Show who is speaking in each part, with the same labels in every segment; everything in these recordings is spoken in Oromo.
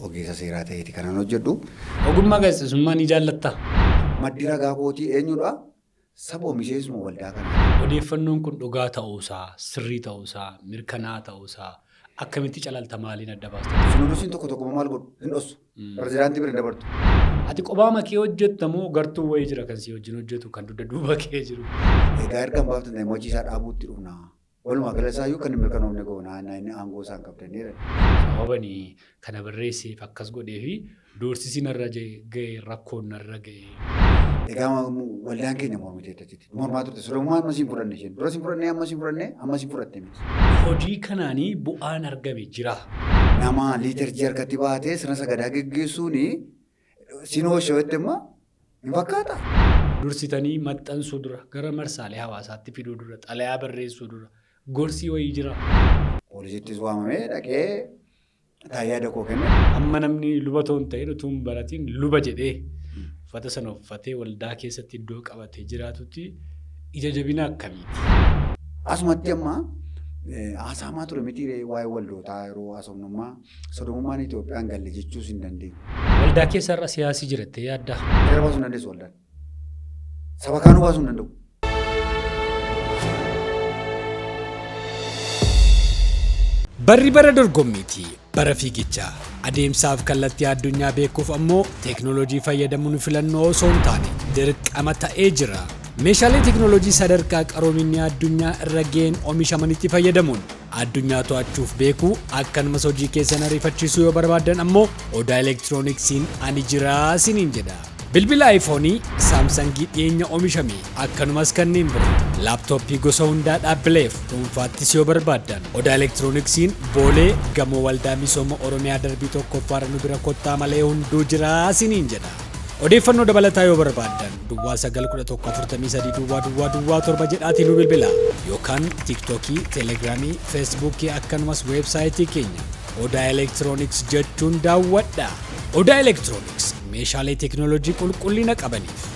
Speaker 1: Ogeessa seeraa ta'eeti kanan hojjedhu.
Speaker 2: Ogummaa gaazexeessummaa ni jaallattaa?
Speaker 1: Maddi ragaa kootii eenyudha? Saba miseensuma waldaa kanaa.
Speaker 2: Odeeffannoon kun dhugaa ta'uusaa, sirrii ta'uusaa, mirkanaa ta'uusaa akkamitti calalta maaliin adda baasta?
Speaker 1: Sinodosiin tokko tokko maal godhu? Hin dhossu. Pirezidaantii bira hin dabartu.
Speaker 2: Ati qophaa kee hojjetta moo gartuun wayii jira kan si wajjin hojjetu kan dugda duuba kee jiru?
Speaker 1: Egaa erga hin baaftan hojii isaa dhaabuutti dhufna. Walumaa gala isaayyuu kan hin mirkanoofne goona inni aangoo isaan qabdanidha.
Speaker 2: Sababani kana barreesseef akkas godhee fi doorsisi narra ga'e rakkoon narra ga'e.
Speaker 1: Egaa waldaan keenya mormitee achitti. Mormaa turte. Solomummaa ammas hin fudhanne isheen. Duras hin fudhanne ammas hin fudhanne ammas hin fudhatte miti.
Speaker 2: Hojii kanaanii bu'aan argame jira.
Speaker 1: Nama liitarjii harkatti baatee sirna sagadaa geggeessuuni sinoo shawette immoo hin fakkaata.
Speaker 2: Dursitanii maxxansuu dura gara marsaalee hawaasaatti fiduu dura xalayaa barreessuu dura gorsii wayii jira.
Speaker 1: Poolisittis waamamee dhaqee taayyaa dakoo kenne.
Speaker 2: Amma namni luba otoo hin ta'in utuu hin baratiin luba jedhee uffata sana uffatee waldaa keessatti iddoo qabatee jiraatutti ija jabina akkamiiti?
Speaker 1: Asumatti amma haasa'amaa ture miti waa'ee waldootaa yeroo haasofnummaa sodomummaan Itoophiyaan galle jechuus hin dandeenyu.
Speaker 2: Waldaa keessa har'a siyaasii jira jettee yaaddaa?
Speaker 1: Seera baasuu hin dandeessu waldaan. Saba kaanuu baasuu hin danda'u.
Speaker 2: Barri bara dorgommiiti. Bara fiigichaa. Adeemsaaf kallattii addunyaa beekuuf ammoo teeknooloojii fayyadamuun filannoo osoo hin taane dirqama ta'ee jira. Meeshaalee teeknooloojii sadarkaa qaroominni addunyaa irra ga'een oomishamanitti fayyadamuun addunyaa to'achuuf beekuu akkanumas hojii keessan ariifachiisuu yoo barbaaddan ammoo Odaa Elektirooniksiin ani jiraa isiniin jedha. Bilbila iPhone, Saamsangii dhiyeenya oomishame akkanumas kanneen biroo laaptooppii gosa hundaa dhaabbileef dhuunfaattis yoo barbaaddan Odaa Elektirooniksiin Boolee gamoo Waldaa Misooma Oromiyaa darbii tokkoffaarra nu bira kottaa malee hunduu jiraa isiniin jedha. Odeeffannoo dabalataa yoo barbaaddan duwwaa 9 11 43 duwwaa duwwaa duwwaa 7 jedhaatii nu bilbila yookaan tiiktookii, teelegiraamii, feesbuukii akkanumas weebsaayitii keenya Odaa Elektirooniks jechuun daawwadha. Odaa Elektirooniks meeshaalee teeknooloojii qulqullina qabaniif.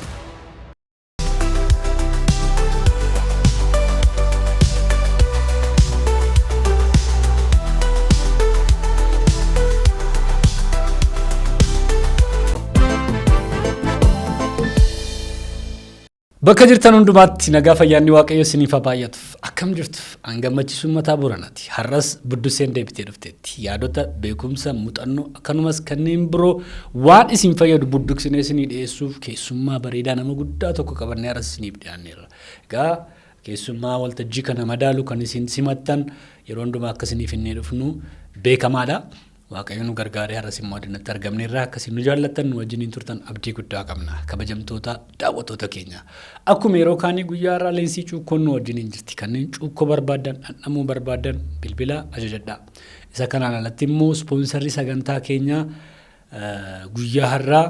Speaker 2: Bakka jirtan hundumaatti nagaa fayyaanni Waaqayyo isiniif haa baay'atu. Akkam jirtu? An gammachiisuu mataa Booranaati. Har'as budduseen deebitee dhufteetti. Yaadota, beekumsa, muuxannoo akkanumas kanneen biroo waan isin fayyadu budduqsinee isinii dhiyeessuuf keessummaa bareedaa nama guddaa tokko qabannee har'as isiniif dhiyaanneerra. Egaa keessummaa waltajjii kana madaalu kan isin simattan yeroo hundumaa akka isiniif innee dhufnu beekamaadha. Waaqayyo nu gargaaree har'as immoo addunatti argamneerra. Akka isin nu jaallattan nu wajjiniin turtan abdii guddaa qabna. Kabajamtoota daawwattoota keenya. Akkuma yeroo kaanii guyyaa har'aa leensii cuukkoon nu wajjiniin jirti. Kanneen cuukkoo barbaaddan, dhandhamuu barbaaddan bilbila ajajadhaa. Isa kanaan alatti immoo ispoonsarri sagantaa keenyaa guyyaa har'aa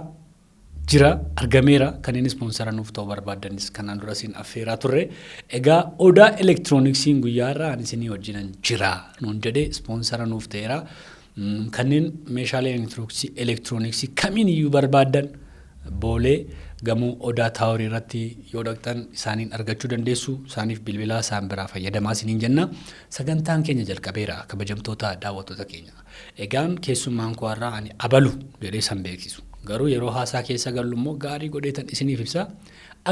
Speaker 2: jira argameera kanneen ispoonsara nuuf ta'uu barbaaddanis kanaan dura isin affeeraa turre. Egaa Odaa Elektirooniksiin guyyaa har'aa ani isinii wajjinan jira nuun jedhee ispoonsara nuuf ta'eera. Kanneen meeshaalee elektirooniksii kamiin iyyuu barbaaddan Boolee gamoo Odaa Taaworii irratti yoo dhaqxan isaaniin argachuu dandeessu. Isaaniif bilbilaa isaan biraa fayyadamaa isiniin jenna. Sagantaan keenya jalqabeera kabajamtoota daawwattoota keenya. Egaan keessummaan koo har'aa ani abalu jedhee isan beeksisu. Garuu yeroo haasaa keessa gallu immoo gaarii godheetan isiniif ibsa.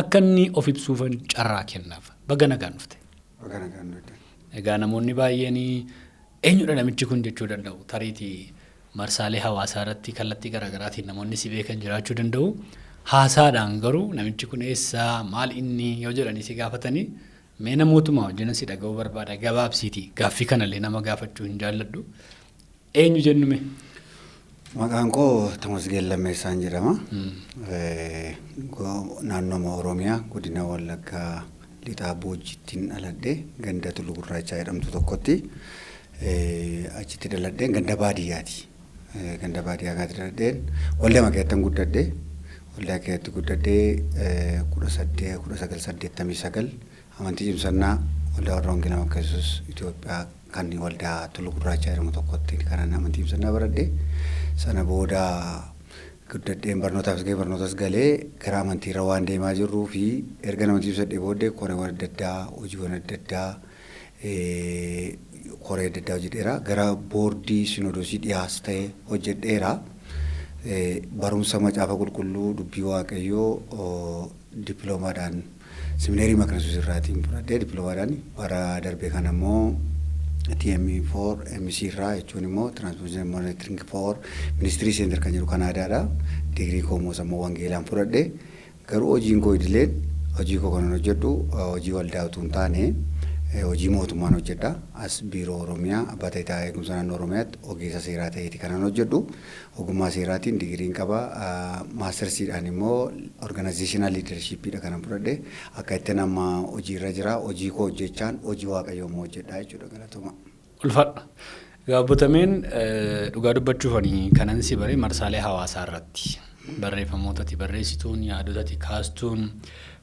Speaker 2: Akka inni of ibsuufan carraa kennaaf. Baga nagaan dhufte.
Speaker 1: Baga nagaan dhufte.
Speaker 2: Egaa namoonni baay'een eenyudha namichi kun jechuu danda'u. Tariitii marsaalee hawaasaa irratti kallattii garaagaraatiin namoonni si beekan jiraachuu danda'u. Haasaadhaan garuu namichi kun eessaa maal inni yoo jedhanii si gaafatanii Mee namootuma wajjinan si dhaga'uu barbaada gabaabsiitii gaaffii kanallee nama gaafachuu hin jaalladhu. Eenyu jennu mee?
Speaker 1: Maqaan koo Tamasgeen Lammeessaan jedhama. Naannooma Oromiyaa godina Wallaggaa Lixaa Boojjittiin dhaladhe ganda Tullu Gurraachaa jedhamtu tokkotti achitti dhaladhe ganda baadiyyaati. Ganda baadiyyaa kanatti dhaladheen waldaa keessattan guddadhe. Waldaa keessatti guddadhee 1989 amantii cimsannaa waldaa warra wangeelaa Maqaa Yesuus Itoophiyaa kan waldaa Tullu Gurraachaa jedhamu tokkotti kanan amantii cimsannaa baradhe. Sana booda guddadheen barnootaafis gahee barnootas galee gara amantiirra waan deemaa jirruu fi erga amantii cimsadhee booddee koreewwan adda addaa hojiiwwan adda addaa koree adda addaa hojjedheera. Gara boordii sinodosii dhiyaas ta'e hojjedheera. Barumsa Macaafa Qulqulluu dubbii Waaqayyoo dippiloomaadhaan Semineerii Makana Yesuus irraatiin fudhadhee, dippiloomaadhaan bara darbe kana immoo TM4 MC irraa, jechuun immoo Transformation Monitoring for Ministry Center kan jedhu Kanaadaadha. Digirii koo immoo sammuu wangeelaan fudhadhe. Garuu hojiin koo idileen, hojii koo kanan hojjedhu hojii waldaa utuu hin taane hojii mootummaan hojjedha. As Biiroo Oromiyaa, Abbaa Taayitaa Eegumsa Naannoo Oromiyaatti ogeessa seeraa ta'eeti kanan hojjedhu. Ogummaa seeraatiin digiriin qaba. Maastarsiidhaan immoo organizational leadershipidha kanan fudhadhe. Akka ittiin amma hojiirra jira. Hojii koo hojjechaan hojii Waaqayyoo immoo hojjedha jechuudha. Galatooma.
Speaker 2: Ulfaadha. Egaa obbo Tameen, dhugaa dubbachuuf ani kanan si bare marsaalee hawaasaa irratti. Barreeffamoota ati barreessituun, yaadota ati kaastuun,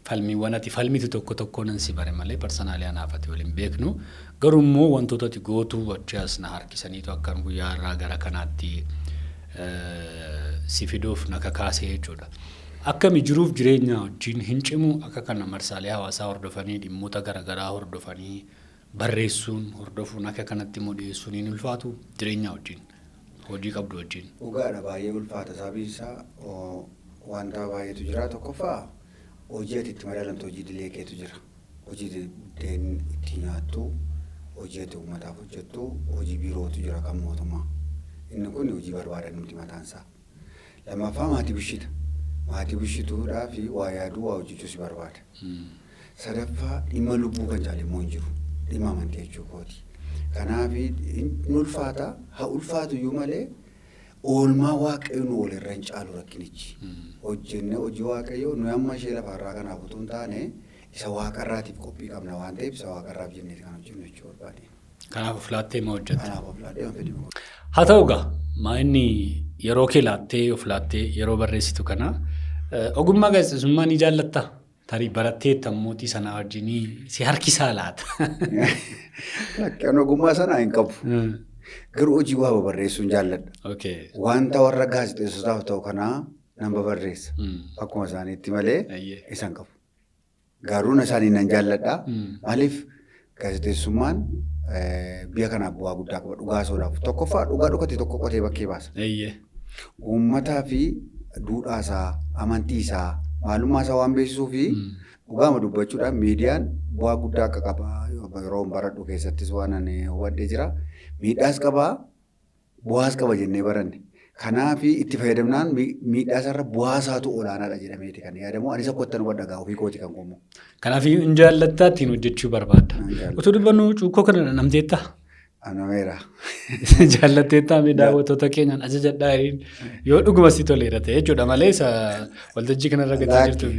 Speaker 2: falmiiwwan ati falmitu tokko tokko nan si bare malee personally anaaf ati waliin beeknu. Garuu immoo wantoota ati gootu achi as na harkisaniitu akkan guyyaa irraa gara kanaatti si fiduuf na kakaase jechuudha. Akkami jiruuf jireenya wajjin hin cimu akka kana marsaalee hawaasaa hordofanii, dhimmoota garaagaraa hordofanii barreessuun, hordofuun, akka kanatti immoo dhiyeessuun hin ulfaatu jireenya wajjin, hojii qabdu wajjin?
Speaker 1: Dhugaadha, baay'ee ulfaata. Sababiin isaa wanta baay'eetu jira. Tokkoffaa, hojii ati itti madaalamtu, hojii idilee keetu jira. Hojii buddeen itti nyaattu, hojii ati uummataaf hojjettu, hojii biirootu jira kan mootummaa. Inni kun hojii barbaadan nuti mataan isaa. Lammaffaa, maatii bulchita. Maatii bulchituudhaa fi waa yaaduu, waa hojjechuu si barbaada. Sadaffaa, dhimma lubbuu kan caale immoo hin jiru. Dhimma amantii jechuu kooti. Kanaaf hin ulfaata. Haa ulfaatu iyyuu malee oolmaa Waaqayyo nu oole irra hin caalu rakkinichi. Hojjennee hojii Waaqayyoo nuyi amma ishee lafarraa kanaaf utuu hin taane isa waaqarraatiif qophii qabna waan ta'eef, isa waaqarraaf jenneeti kan hojjennu jechuu barbaade.
Speaker 2: Kanaaf of laattee ma hojjetta?
Speaker 1: Kanaaf of laadhee waan fedhi.
Speaker 2: Haa ta'u egaa, maa inni yeroo kee laattee of laattee yeroo barreessitu kana ogummaa gaazexeessummaa ni jaallattaa? Tarii baratteetta mootii sanaa wajjinii si harkisaa laata?
Speaker 1: Lakki, ogummaa sanaa hin qabu. Garuu hojii waa babarreessuun jaalladha. Wanta warra gaazexeessotaaf ta'u kanaa nan babarreessa. Akkuma isaaniitti malee isa hin qabu. Garuu isaanii nan jaalladha. Maaliif, gaazexeessummaan biyya kanaaf bu'aa guddaa qaba. Dhugaa soodhaaf. Tokkoffaa, dhugaa dhokate tokko qotee bakkee baasa. Uummataa fi duudhaa isaa, amantii isaa, maalummaa isaa waan beeksisuu fi dhugaama dubbachuudhaan miidiyaan bu'aa guddaa akka qaba. Yeroo baradhu keessattis waan ani hubadhee jira. Miidhaas qabaa, bu'aas qaba jennee baranne. Kanaaf itti fayyadamnaan miidhaa isaarra bu'aa isaatu olaanaadha jedhameeti kan yaadamu. Anis akka ittiin hubadha gaa ofii kooti kan qomu.
Speaker 2: Kanaaf hin jaallattaa, ittiin hojjechuu barbaadda. Utuu dubbannu cuukkoo kana dhandhamteettaa?
Speaker 1: Anameera.
Speaker 2: Jaallatteettaa mee daawwattoota keenyaan ajajadhaa hiriin yoo dhuguma si toleera ta'e jechuudha malee isa waltajjii kanarra gatii jirtuuf.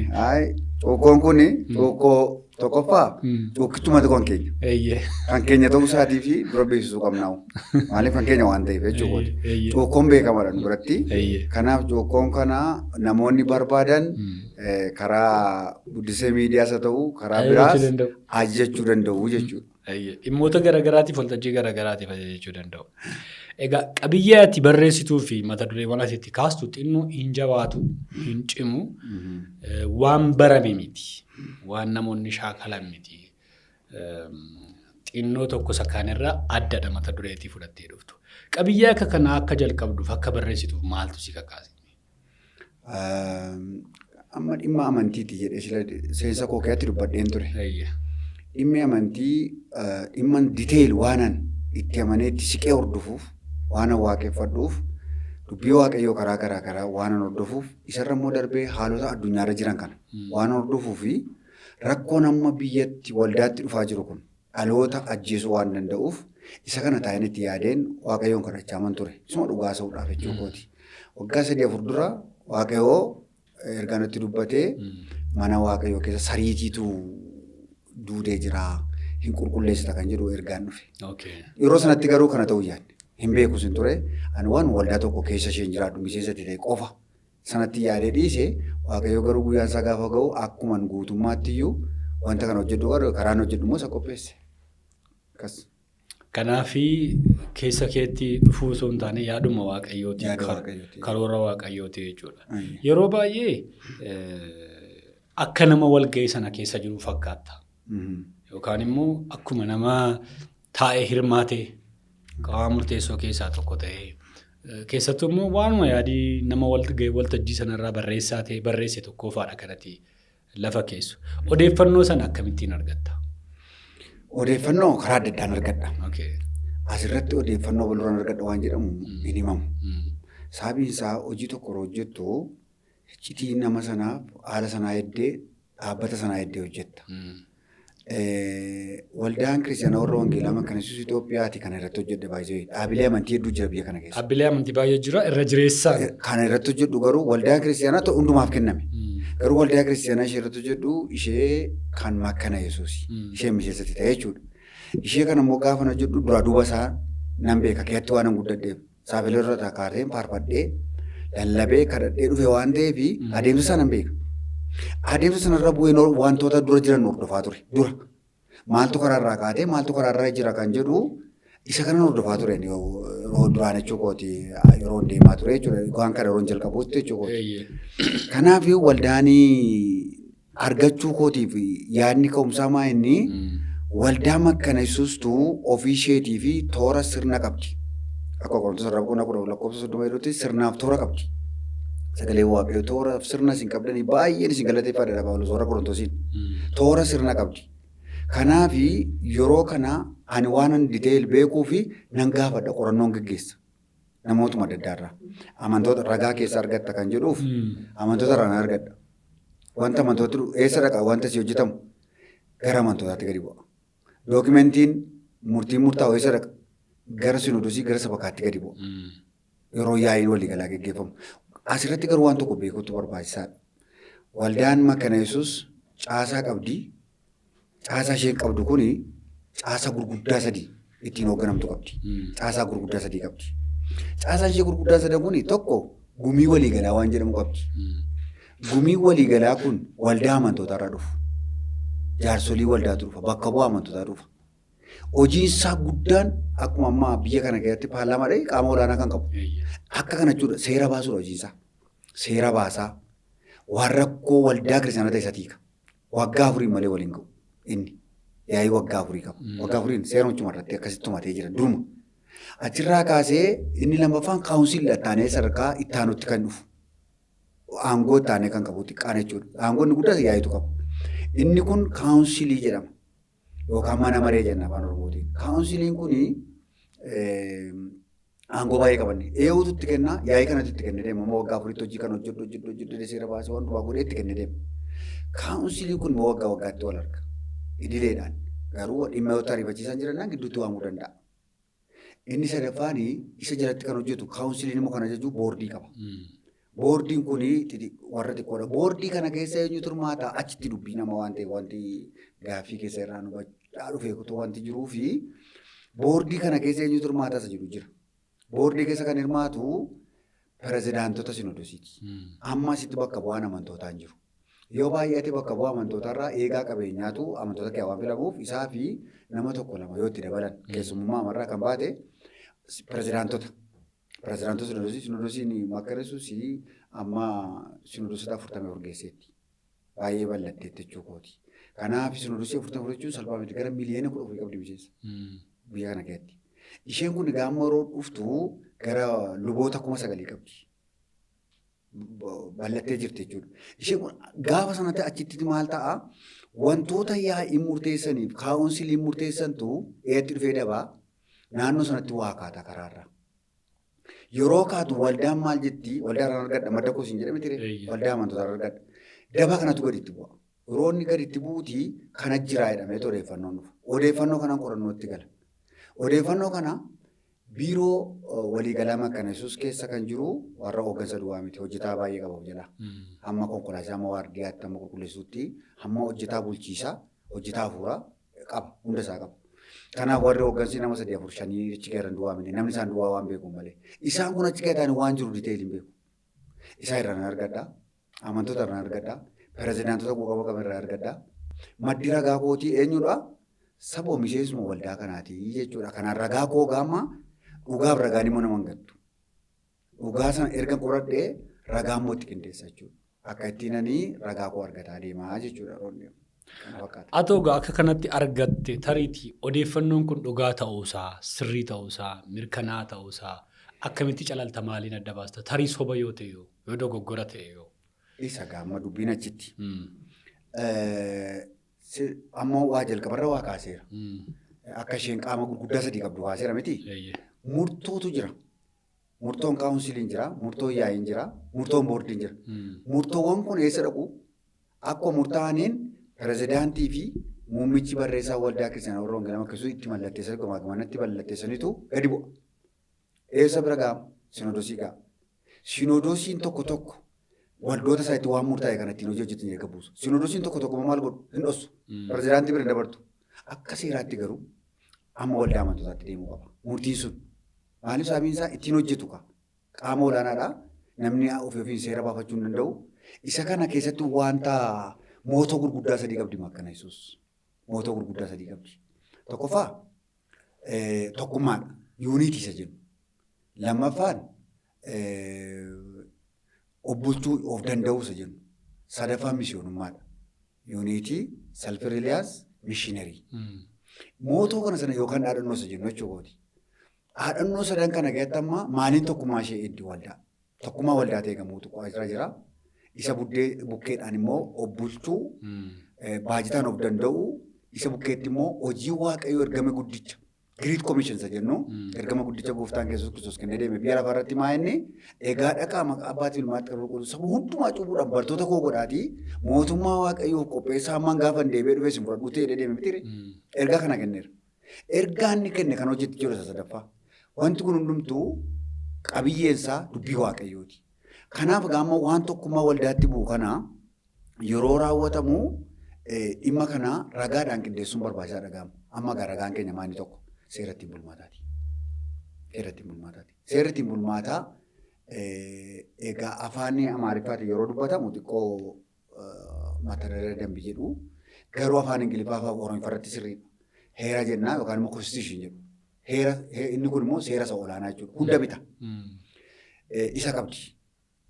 Speaker 1: Cuukkoon kun cuukkoo tokkoffaa cuukkichumatu kan keenya. Kan keenya ta'uu isaatii fi dura beeksisuu qabnaa. Maaliif, kan keenya waan ta'eef jechuudha. Cuukkoon beekamaadha nu biratti. Kanaaf cuukkoon kana namoonni barbaadan karaa Guddisee Miidiyaas haa ta'u karaa biraas ajajachuu danda'u jechuudha.
Speaker 2: Dhimmoota garaagaraatiif, waltajjii garaagaraatiif ajajachuu danda'u. Egaa qabiyyee ati barreessituu fi mata dureewwan ati itti kaastu xinnoo hin jabaatu, hin cimu, waan barame miti, waan namoonni shaakalan miti. Xinnoo tokko isa kaanirraa addadha mata dureetii fudhattee dhuftu. Qabiyyee akka kanaa akka jalqabduuf, akka barreessituuf maaltu si kakaase?
Speaker 1: Amma dhimma amantiiti jedhee sila seensa koo keessatti dubbadheen ture. Dhimmi amantii dhimma detail waanan itti amanee itti siqee hordofuuf, waanan waaqeffadhuuf, dubbii Waaqayyoo karaa garaa garaa waanan hordofuuf, isarra immoo darbee haalota addunyaarra jiran kana waan hordofuu fi rakkoon amma biyyatti waldaatti dhufaa jiru kun dhaloota ajjeesuu waan danda'uuf, isa kana taa'een itti yaadeen Waaqayyoon kadhachaa man ture. Isuma dhugaa haasa'uudhaaf jechuu kooti. Waggaa 3-4 dura Waaqayyoo ergaa natti dubbatee, mana Waaqayyoo keessa sariitiitu duudee jira, hin qulqulleessita kan jedhu ergaan dhufe. Yeroo sanatti garuu kana ta'uu yaadne. Hin beekus hin ture. Ani waan waldaa tokko keessa isheen jiraadhu miseensa ta'e qofa sanatti yaadee dhiise. Waaqayyo garuu guyyaan isaa gaafa ga'u akkuman guutummaatti iyyuu wanta kana hojjedhu garuu karaan hojjedhu immoo isa qopheesse. Akkas.
Speaker 2: Kanaafi keessa keetti dhufuu osoo hin taane yaaduma Waaqayyooti.
Speaker 1: Yaada Waaqayyooti.
Speaker 2: Karoora Waaqayyooti jechuudha. Yeroo baay'ee akka nama walga'ii sana keessa jiru fakkaatta. Yookaan immoo akkuma nama taa'ee hirmaatee qaama murteessoo keessaa tokko ta'ee Keessattuu immoo waanuma yaadii nama waltajjii sanarraa barreessaa ta'e barreesse tokkoofaadha kanatti lafa keessu. Odeeffannoo sana akkamittiin argatta?
Speaker 1: Odeeffannoo karaa adda addaan argadha. Asirratti odeeffannoo bal'oon argadha waan jedhamu hin himamu. Sababiin isaa hojii tokko yeroo hojjettu iccitii nama sanaaf haala sanaa eddee dhaabbata sanaa eddee hojjetta. Waldaan Kiristaanaa warra Wangeelaa Makaana Yesuus Itoophiyaati kana irratti hojjedhe baay'ee. Dhaabilee amantii hedduu jira biyya kana keessa.
Speaker 2: Dhaabbilee amantii baay'ee jira irra jireessaan.
Speaker 1: Kana irratti hojjedhu garuu waldaa kiristaanaa ta'u hundumaaf kenname. Garuu waldaa kiristaanaa ishee irratti hojjedhu ishee kan Makaana Yesuusi. Ishee miseensatti ta'e jechuudha. Ishee kana immoo gaafa hojjedhu duraa duuba isaa nan beeka keessatti waan hin guddadheef. Saafilee irra kaasee faarfadhee lallabee kadhadhee dhufe waan ta'eef adeemsa isaa nan beeka. Adeemsa sanarra bu'een wantoota dura jiran hordofaa ture. Dura maaltu karaarraa kaatee maaltu karaarra jira kan jedhu isa kanan hordofaa ture yeroo duraan jechuu kooti yeroo deemaa ture jechuudha. Waan kana yeroo jalqabuutti jechuu kooti. Kanaaf waldaanii argachuu kootiif yaadni ka'umsaa maa inni waldaa Makaana Yesuustuu ofii isheetii fi toora sirna qabdi. Akka Qorontoos irraa boqonnaa 10 lakkoofsa 30 jedhutti sirnaaf toora qabdi. Sagalee Waaqayyoo toora sirna isin qabdanii baay'een isin galateeffadha Phaawulos warra Qorontosiin. Toora sirna qabdi. Kanaaf yeroo kana ani waan an detail beekuu fi nan gaafadha qorannoon gaggeessa. Namootuma adda addaa irraa. Amantoota ragaa keessa argatta kan jedhuuf amantoota irraa nan argadha. Wanta amantooti eessa dhaqa wanta si hojjetamu gara amantootaatti gadi bu'a. Dookimentiin murtiin murtaa'u eessa dhaqa gara sinodosii gara sabakaatti gadi bu'a. Yeroo yaa'iin waliigalaa gaggeeffamu. Asirratti garuu waan tokko beekuutu barbaachisaadha. Waldaan Makaana Yesuus caasaa qabdi. Caasaa isheen qabdu kuni caasaa gurguddaa sadii ittiin hoogganamtu qabdi. Caasaa gurguddaa sadii qabdi. Caasaan ishee gurguddaa sadan kuni tokko gumii waliigalaa waan jedhamu qabdi. Gumiin waliigalaa kun waldaa amantootaa irraa dhufu. Jaarsolii waldaatu dhufa. Bakka bu'aa amantootaa dhufa. Hojiin isaa guddaan akkuma ammaa biyya kana keessatti paarlaamaadha qaama olaanaa kan qabu. Akka kana jechuudha seera baasuudha hojiin isaa. Seera baasaa waan rakkoo waldaa kiristaanaa ta'e isa hiika. Waggaa afuriin malee waliin ga'u inni. Yaa'ii waggaa afurii qaba. Waggaa afuriin seera achuma irratti akkasitti tumatee jira duruma. Achirraa kaasee inni lammaffaan kaawunsilii ittaanee sadarkaa ittaanutti kan dhufu. Aangoo ittaanee kan qabu xiqqaan jechuudha. Aangoo inni guddaa yaa'iitu qaba. Inni kun kaawunsilii jedhama. Yookaan mana maree jenna afaan Oromootiin. Kaawunsiliin kuni aangoo baay'ee qabanne. Eewutu itti kenna, yaa'ii kanatu itti kennee deema. Amma waggaa afuritti hojii kana hojjedhu hojjedhu hojjedhu seera baasee waan duwwaa godhee itti kennee deema. Kaawunsiliin kun immoo waggaa waggaatti wal arga. Idileedhaan. Garuu dhimma yoo ariifachiisan jirannaan gidduutti waamuu danda'a. Inni sadaffaan isa jalatti kan hojjetu kaawunsiliin immoo kan ajaju boordii qaba. Boordiin kun warra xiqqoodha. Boordii kana keessa eenyutu hirmaata? Achitti dubbii nama waan ta'eef wanti gaaffii keessa irraa nu hubachaa dhufe wanti jiruu fi boordii kana keessa eenyutu hirmaata isa jedhu jira. Boordii keessa kan hirmaatu pirezidaantota sinodosiiti. Amma asitti bakka bu'aan amantootaa hin jiru. Yoo baay'ate bakka bu'aa amantootaarraa eegaa qabeenyaatu amantoota keessaa waan filamuuf isaa fi nama tokko lama yoo itti dabalan keessummaa amarraa kan baate pirezidaantota. Pirezidaantota sinodosii sinodosiin Makaana Yesuus amma sinodosota 44 geesseetti. Baay'ee bal'atteetti jechuu kooti. Kanaaf sinodosii 44 jechuun salphaa miti gara miliyoona 14 qabdi miseensa biyya kana keessatti. Isheen kun gaama yeroo dhuftu gara luboota 9,000 qabdi. Bal'attee jirti jechuudha. Isheen kun gaafa sanatti achitti maal ta'a? Wantoota yaa'iin murteessaniif kaawunsiliin murteessantu eetti dhufee dabaa naannoo sanatti waa kaata karaarra. Yeroo kaatu waldaan maal jetti? Waldaa irraan argadha madda koo siin jedhame ture. Waldaa amantootaa irraa argadha. Daba kanatu gadi itti bu'a. Yeroo inni gadi itti bu'uuti kana jiraa jedhamee odeeffannoon dhufa. Odeeffannoo kanaan qorannootti gala. Odeeffannoo kana biiroo waliigalaa Makaana Yesuus keessa kan jiru warra hooggansa duwwaa miti hojjetaa baay'ee qaba of jalaa. Hamma konkolaachisaa, hamma waardiyaatti, hamma qulqulleessuutti, hamma hojjetaa bulchiisaa, hojjetaa hafuuraa qaba hunda isaa qaba. Kanaaf warri hooggansi nama sadii afur shanii achi keeran duwwaa miti namni isaan duwwaa waan beeku malee. Isaan kun achi keetaan waan jiru diteeyil hin beeku. Isaa irraa nan argadha. Amantoota irraa argadha. Pirezidaantota quuqama qaban irraa argadha. Maddi ragaa kootii eenyudha? Saba miseensuma waldaa kanaati jechuudha. Kanaan ragaa koo gaama dhugaaf ragaan immoo nama hin gattu. Dhugaa sana erga qoradhee ragaa immoo itti qindeessa jechuudha. Akka ittiin ani ragaa koo argataa deemaa jechuudha. Kana
Speaker 2: fakkaata. Haa ta'u egaa akka kanatti argatte tariitii odeeffannoon kun dhugaa ta'uusaa, sirrii ta'uusaa, mirkanaa ta'uusaa Akkamitti calalta, maaliin adda baasta? Tarii soba yoo ta'e yoo dogoggora ta'e yoo.
Speaker 1: Isa gaamma dubbiin achitti. Ammoo waa jalqabarra waa kaaseera. Akka isheen qaama gurguddaa sadii qabdu kaaseera miti. Murtootu jira. Murtoon kaawunsiliin jira, murtoon yaa'iin jira, murtoon boordiin jira. Murtoowwan kun eessa dhaqu? Akkuma murtaa'aniin pirezidaantii fi muummichi barreessaa Waldaa Kiristaanaa Warra Wangeelaa Makkisuu itti mallatteessan, gamaa gamanatti mallatteessaniitu gadi bu'a. Eessa bira ga'a? Sinodosii ga'a. Sinodosiin tokko tokko waldoota isaa itti waan murtaa'e kana ittiin hojii hojjetan jedhee buusa. Sinodosiin tokko tokko maal godhu? Hin dhossu. Pirezidaantii bira hin dabartu. Akka seeraatti garuu amma waldaa amantootaatti deemuu qaba. Murtiin sun. Maaliif? Sababiin isaa ittiin hojjetu ka. Qaama olaanaadha. Namni ofii ofiin seera baafachuu hin danda'u. Isa kana keessatti wanta mootoo gurguddaa sadii qabdi Makkana Yesuus. Mootoo gurguddaa sadii qabdi. Tokkoffaa, tokkummaadha. Unity isa jennu. Lammaffaan, of bulchuu, of danda'uu isa jennu. Sadaffaan misiyoonummaadha. Unity, self-reliance, missionary. Mootoo kana sana yookaan dhaadhannoo isa jennu jechuudha. Dhaadhannoo sadan kana keessatti amma maaliin tokkummaa ishee eegdi waldaa? Tokkummaa waldaa ta'e gamuutu irra jira. Isa buddee bukkeedhaan immoo of bulchuu, baajitaan of danda'uu, isa bukkeetti immoo hojii Waaqayyoo ergame guddicha. Great Commission isa jennu, ergama guddicha gooftaan Yesuus Kiristoos kennee deeme biyya lafaa irratti maa inni egaa dhaqaa maqaa abbaatii ilmaatti kan qulqulluu saba hundumaa cuuphuudhaan bartoota koo godhaatii mootummaa Waaqayyoof qopheessaa hammaan gaafa hin deebi'ee dhufee isin fudhadhuu ta'ee deeme mitiire. Ergaa kana kenneera. Ergaa inni kenne kan hojjetu jiru isa sadaffaa. Wanti kun hundumtuu qabiyyeen isaa dubbii Waaqayyooti. Kanaaf gaama waan tokkummaa waldaatti bu'u kana yeroo raawwatamu dhimma kana ragaadhaan qindeessuun barbaachisaadha gaama. Amma egaa ragaan keenya maanni tokko seera ittiin bulmaataati. Seera ittiin bulmaataati. Seerri ittiin bulmaataa egaa afaan Amaariffaatiin yeroo dubbatamu xiqqoo መተዳደሪያ ደንብ jedhu, garuu afaan Ingiliffaa fi Oromiffaa irratti sirriidha. Heera jennaa yookaan immoo constitution jedhu. Heera inni kun immoo seera isa olaanaa jechuudha. Hunda bita. Isa qabdi.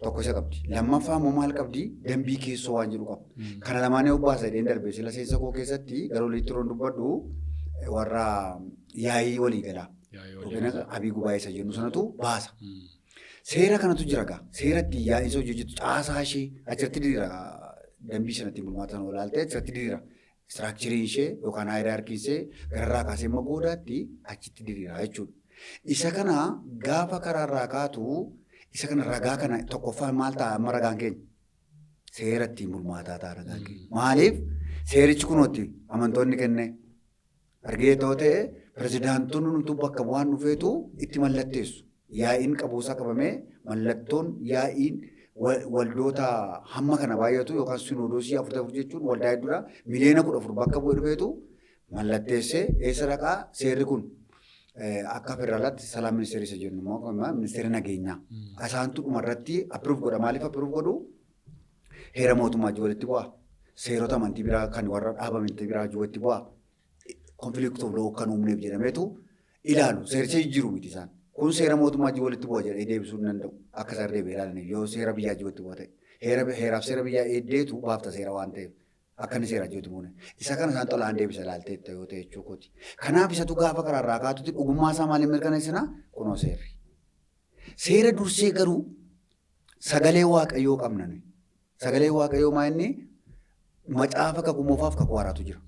Speaker 1: Tokko isa qabdi. Lammaffaa immoo maal qabdi? Dambii keessoo waan jedhu qaba. Kana lamaan yoo baasa jedheen darbe sila seensa koo keessatti garuu olitti yeroon dubbadhu warra yaa'ii walii galaa. Yookiin abii gubaa'ee isa jennu sanatu baasa. Seera kanatu jira gaa. Seera ittiin yaa'ii isa hojjetu caasaa ishee achirratti diriira. Dambii sana ittiin bulmaata sana olaaltee achirratti diriira. Structureiin ishee yookaan hierarchyn ishee gararraa kaasee immoo goodaatti achitti diriira jechuudha. Isa kana gaafa karaarraa kaatu, isa kana ragaa kana tokkoffaan maal ta'a amma ragaan keenya? Seera ittiin bulmaataa ta'a ragaan keenya. Maaliif? Seerichi kunootti amantoonni kenne. Argee ta'oo ta'e pirezidaantoonni hundumtuu bakka bu'aan dhufeetu itti mallatteessu. Yaa'iin qabuusaa qabamee mallattoon yaa'iin waldoota hamma kana baay'atu yookaan sinodoosii 44 jechuun waldaa hedduudha. Miliyoona 14 bakka bu'ee dhufeetu mallatteessee eessa dhaqaa seerri kun? Akka federaalaatti ሰላም ministeerri isa jennu immoo ministeera nageenyaa. Isaantu dhumarratti approve godha. Maaliif approve godhu? Heera mootummaa wajjin walitti bu'aa. Seerota amantii biraa kan warra dhaaba amantii biraa wajjin walitti bu'aa. Conflict of law kan uumneef jedhameetu ilaalu. Seericha jijjiiru miti isaan. Kun seera mootummaa wajjin walitti bu'a jedhee deebisuu hin danda'u. Akka isaan deebi'ee ilaalaniif yoo seera biyyaa wajjin walitti bu'a ta'e. Heera heeraaf seera biyyaa eeddeetu baafta seera waan ta'eef. Akka inni seera wajjin walitti bu'uune. Isa kana isaan xolaan deebisa ilaaltee yoo ta'e jechuu kooti. Kanaaf isatu gaafa karaarraa kaatutti dhugummaa isaa maaliin mirkaneessinaa? Kunoo seerri. Seera dursee garuu sagalee Waaqayyoo qabna nuyi. Sagalee Waaqayyoo maa inni macaafa kakuu moofaaf kakuu haaraatu jira.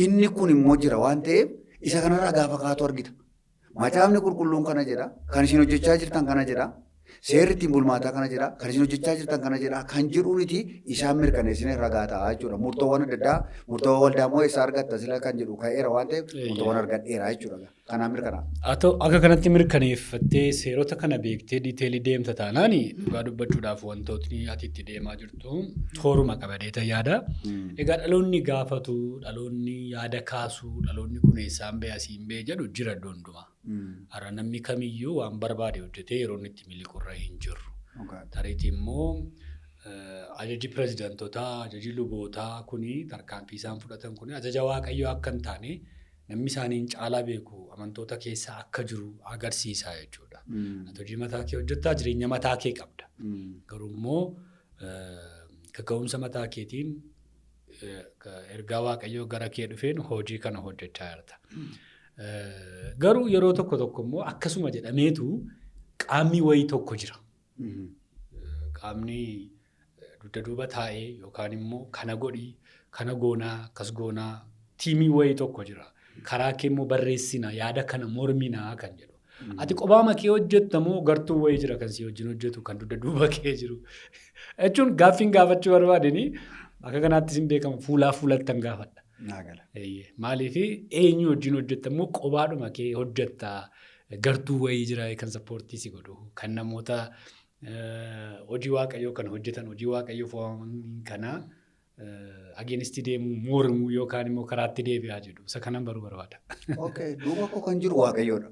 Speaker 1: Inni kun immoo jira waan ta'eef isa kanarraa gaafa kaatu argita. Macaafni qulqulluun kana jedha. Kan isin hojjechaa jirtan kana jedha. Seerri ittiin bulmaataa kana jedha. Kan isin hojjechaa jirtan kana jedha. Kan jedhuuniti isaan mirkaneessine ragaa ta'a jechuudha. Murtoowwan adda addaa, murtoowwan waldaa immoo eessaa argatta sila kan jedhu ka'eera waan ta'eef, murtoowwan argadheera jechuudha. Kanaan mirkanaa'a.
Speaker 2: Haa ta'u, akka kanatti mirkaneeffattee seerota kana beektee detailii deemta taanaan, dhugaa dubbachuudhaaf wantootni ati itti deemaa jirtu tooruma qabadeeta yaada. Egaa dhaloonni gaafatu, dhaloonni yaada kaasu, dhaloonni kun eessaan ba'e, asiin ba'e jedhu jira iddoo hundumaa. Har'a namni kamiyyuu waan barbaade hojjetee yeroo inni itti miliqurra hin jirru. Tariitii immoo ajaji pirezidantotaa, ajaji lubootaa kuni, tarkaanfii isaan fudhatan kuni ajaja Waaqayyoo akka hin taane namni isaaniin caalaa beeku amantoota keessa akka jiru agarsiisa jechuudha. Ati hojii mataa kee hojjettaa, jireenya mataa kee qabda. Garuu immoo kaka'umsa mataa keetiin ergaa Waaqayyoo gara kee dhufeen hojii kana hojjechaa jirta. Garuu yeroo tokko tokko immoo akkasuma jedhameetu Qaamni wayii tokko jira. Qaamni dugda duuba taa'ee yookaan immoo kana godhii, kana goonaa, akkas goonaa teamii wayii tokko jira. Karaa kee immoo barreessina, yaada kana morminaa kan jedhu. Ati kophaa kee hojjetta moo gartuu wayii jira kan si wajjin hojjetu kan dugda duuba kee jiru? Jechuun gaaffiin gaafachuu barbaadeni akka kanaattis hin beekamu, fuulaa fuulattan gaafadha.
Speaker 1: Naa gala.
Speaker 2: Maaliif, eenyu wajjin hojjetta immoo kophaadhuma kee hojjetta, gartuu wayii jira kan supportii si godhu, kan namoota hojii Waaqayyoo kan hojjetan, hojii Waaqayyoof waamaman kana against deemuu, mormuu yookaan immoo karaatti deebi'aa jedhu, isa kanan baruu barbaada.
Speaker 1: Okay, duuba koo kan jiru Waaqayyoodha.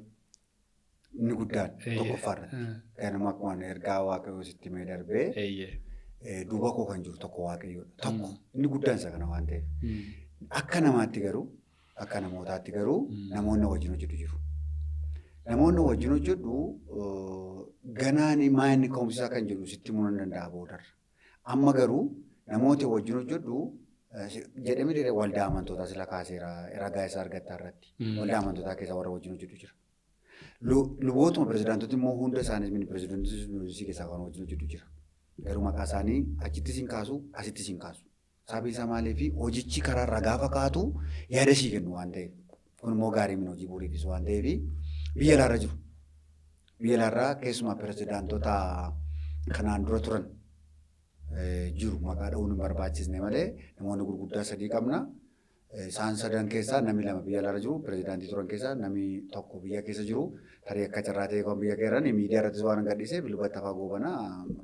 Speaker 1: Inni guddaan tokkoffaa irratti. Ganama akkuma ergaa Waaqayyoo sitti himee darbee duuba koo kan jiru tokko Waaqayyoodha. Tokko inni guddaan isa kana waan ta'eef. Akka namaatti garuu, akka namootaatti garuu namoonni wajjin hojjetu jiru. Namoonni wajjin hojjedhu ganaan maa inni ka'umsisaa kan jedhu sitti himuu nan danda'a boodarra. Amma garuu namoota wajjin hojjedhu jedhamee diree waldaa amantootaa sila kaaseera, ragaa isaa argattaa irratti. Waldaa amantootaa keessa warra wajjin hojjetu jira. Lubootuma pirezidaantota immoo hunda isaanii mini pirezidaantota keessaa kan wajjin hojjetu jira. Garuu maqaa isaanii achittis hin kaasu, asittis hin kaasu. Sababiin isaa maaliif, hojichi karaarraa gaafa kaatu yaada sii kennu waan ta'eef. Kun immoo gaarii mini hojii boriifis waan ta'eef biyya alaarra jiru. Biyya alaarraa keessumaa pirezidaantota kanaan dura turan jiru, maqaa dha'uun hin barbaachisne malee namoonni gurguddaa sadii qabna. Isaan sadan keessaa namni lama biyya alaarra jiru, pirezidaantii turan keessaa namni tokko biyya keessa jiru. Tarii akka carraa ta'e kan biyya keeran miidiyaa irrattis waan gadhiiseef lubatti afaa goobana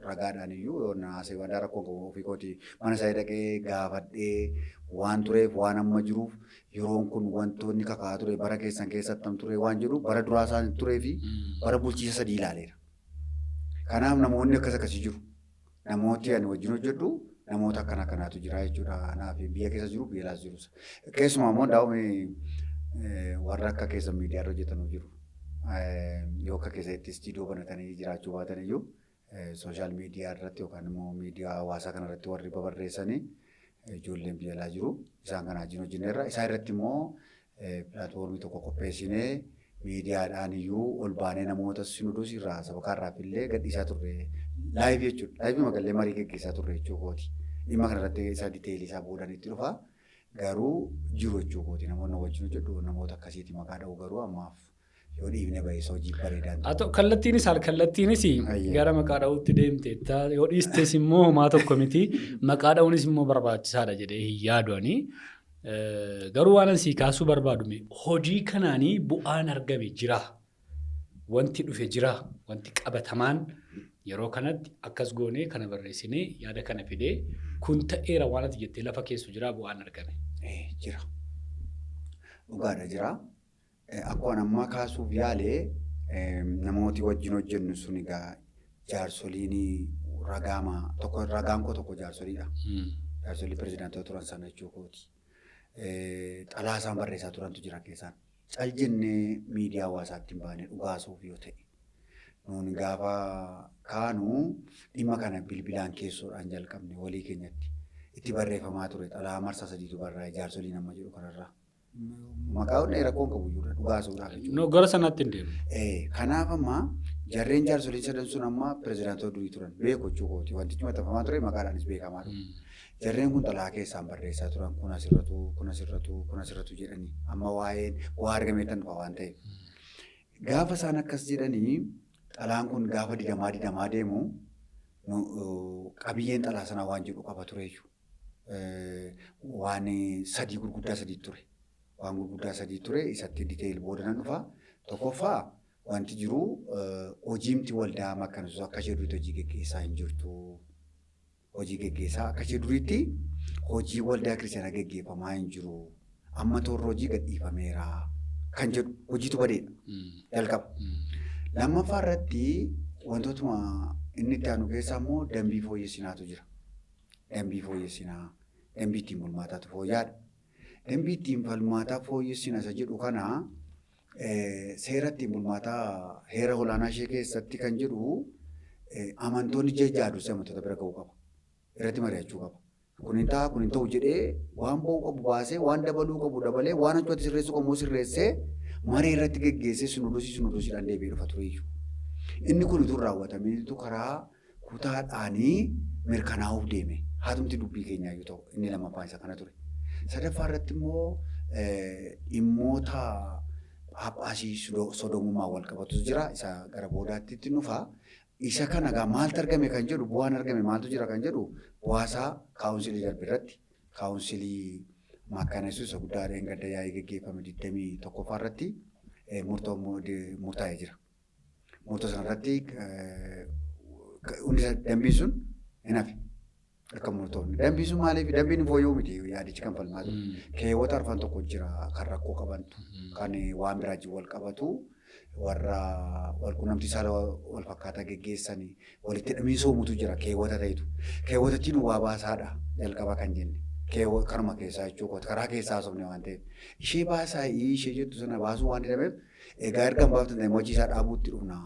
Speaker 1: ragaadhaan iyyuu yoo na haasa'e waan rakkoon qabu, ofii kooti mana isaa dhaqee gaafadhee waan tureef, waan amma jiruuf, yeroon kun wantoonni kakaa ture bara keessan keessatti tam ture waan jedhu, bara duraa isaan turee fi bara bulchiisa sadii ilaaleera. Kanaaf namoonni akkas akkasii jiru. Namooti ani wajjin hojjedhu namoota akkana akkanaatu jira jechuudha. Kanaaf biyya keessa jiru, biyya alaas jirus. Keessumaa immoo daa'umni warra akka keessa miidiyaa irra hojjetanu jiru. Yoo akka keessatti istiidiyoo banatanii jiraachuu baatan iyyuu social media irratti yookaan immoo miidiyaa hawaasaa kanarratti warri babarreessanii ijoolleen biyya alaa jiru. Isaan kana wajjin hojjenneerra. Isaan irratti immoo platformii tokko qopheessinee miidiyaadhaan iyyuu ol baanee namoota sinodosii irraa sabakaa irraa illee gadhiisaa turre. Live jechuudha. Live magallee marii geggeessaa turre jechuu kooti. Dhimma kanarratti isa detailii isaa boodaan itti dhufa. Garuu jiru jechuu kooti. Namoonni wajjin hojjedhu namoota akkasiiti, maqaa dha'u garuu ammaaf yoo dhiifne bayeessa, hojii bareedaan.
Speaker 2: Haa ta'u, kallattiinis al kallattiinis gara maqaa dha'uutti deemte yoo dhiistes immoo homaa tokko miti, maqaa dha'uunis immoo barbaachisaadha jedhee hin yaadu ani. Garuu waan asii kaasuu barbaadume, hojii kanaanii bu'aan argame jira. Wanti dhufe jira. Wanti qabatamaan yeroo kanatti akkas goonee kana barreessinee yaada kana fidee kun ta'eera waan ati jettee lafa keessu jira bu'aan argame?
Speaker 1: Jira. Dhugaadha, jira. Akkuma ammaa kaasuuf yaale, namooti wajjin hojjennu sun egaa jaarsoliin ragaama tokko, ragaan koo tokko jaarsoliidha. Jaarsolii pirezidaantota turan sana jechuu kooti. Xalaa isaan barreessaa turantu jira keessaan. Cal jennee miidiyaa hawaasaatti hin baane dhugaasuuf yoo ta'e. Nuuni gaafa kaanu dhimma kana bilbilaan keessoodhaan jalqabne walii keenyatti. Itti barreeffamaa ture, xalaa marsaa sadiitu barraa'e jaarsoliin amma jedhu kanarraa. Maqaa onnee rakkoon qabu iyyuu dhugaasuudhaaf jechuudha.
Speaker 2: No, gara sanaatti hin deemu.
Speaker 1: Kanaaf amma jarreen jaarsoliin sadan sun amma pirezidaantota durii turan beeku jechuu kooti. Wantichi maxxanfamaa ture maqaadhaanis beekamaa ture. Jarreen kun xalaa keessaan barreessaa turan, kun asirratu, kun asirratu, kun asirratu jedhanii, amma waa'een waa argameettan dhufa waan ta'eef. Gaafa isaan akkas jedhanii xalaan kun gaafa didamaa didamaa deemu, qabiyyeen xalaa sanaa waan jedhu qaba tureyyuu. Waan sadii gurguddaa sadii ture. Waan gurguddaa sadii ture, isatti detail booda nan dhufa. Tokkoffaa, wanti jiru hojiimti waldaa makkanisuus akka ishee duriitti hojii geggeessaa hin jirtu. Hojii geggeessaa akka ishee duriitti hojii waldaa kiristaanaa geggeeffamaa hin jiru. Amma toorri hojii gadhiifameera kan jedhu, hojiitu badeedha. Jalqaba. Lammaffaa irratti wantootuma inni itti aanu keessaa immoo dambii fooyyessinaatu jira. Dambii fooyyessinaa. Dambii ittiin bulmaataatu fooyya'aadha. Dambii ittiin bulmaataa fooyyessina isa jedhu kana, seera ittiin bulmaataa heera olaanaa ishee keessatti kan jedhu, amantoonni ji'a 6 dursee amantoota bira ga'uu qaba. Irratti mari'achuu qaba. Kun hin ta'a, kun hin ta'u jedhee waan ba'uu qabu baasee, waan dabaluu qabu dabalee, waan achumatti sirreessuu qabu immoo sirreessee, maree irratti geggeessee sinodosii sinodosiidhaan deebi'ee dhufa tureyyuu. Inni kun utuu raawwatamiitu karaa kutaadhaanii mirkanaa'uuf deeme. Haatumti dubbii keenyaa yoo ta'u inni lammaffaan isa kana ture. Sadaffaa irratti immoo dhimmoota Phaaphaasii sodoomummaa wal qabatu jira. Isa gara boodaatti itti dhufa. Isa kana egaa maaltu argame kan jedhu, bu'aan argame maaltu jira kan jedhu, bu'aasaa kaawunsilii darbe irratti, kaawunsilii Makkaana Yesuus isa guddaa dheengadda yaa'ii geggeeffame 21ffaa irratti murtoo murtaa'ee jira. Murtoo sana irratti hundi dambiin sun hin hafe. Akka murtoofne. Dambiin sun maaliif dambiin hin fooyya'u miti yaadichi kan falmaa ture. Keewwata arfan tokko jira kan rakkoo qabantu, kan waan biraa wajjin wal qabatu, warra wal quunnamtii saala wal fakkaataa geggeessanii walitti hidhamiinsa uumutu jira keewwata ta'etu. Keewwatatti nu waa baasaadha jalqaba kan jenne. Kanuma keessaa jechuu kooti, karaa keessaa haasofne waan ta'eef. Ishee baasaa ishee jettu sana baasuu waan didameef, egaa erga hin baaftan ta'e hojii isaa dhaabuutti dhufna.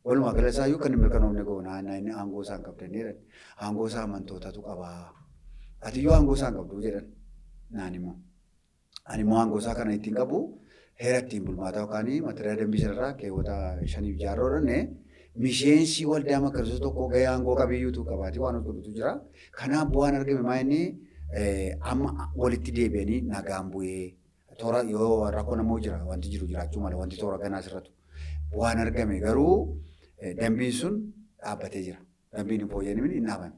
Speaker 1: Walumaa gala isaayyuu kan hin mirkanoofne goona, inni aangoo isaa hin qabdan jedhan. Aangoo isaa amantootatu qaba. Atiyyuu aangoo isaa hin qabdu jedhan. Naan immoo. Ani immoo aangoo isaa kana ittiin qabu heera ittiin bulmaataa yookaan matariyaa dambii sanarraa keewwata shaniif jaarroo dhanne, miseensi waldaa makkarsuu tokko gahee aangoo qabiyyuutu qabaatee waan godhutu jira. Kanaaf bu'aan argame maa inni amma walitti deebi'anii nagaan bu'ee toora yoo rakkoon ammoo jira, wanti jiru jiraachuu mala, wanti toora ganaa sirratu. Bu'aan argame garuu dambiin sun dhaabbatee jira. Dambiin hin fooyya'in hin dhaabame.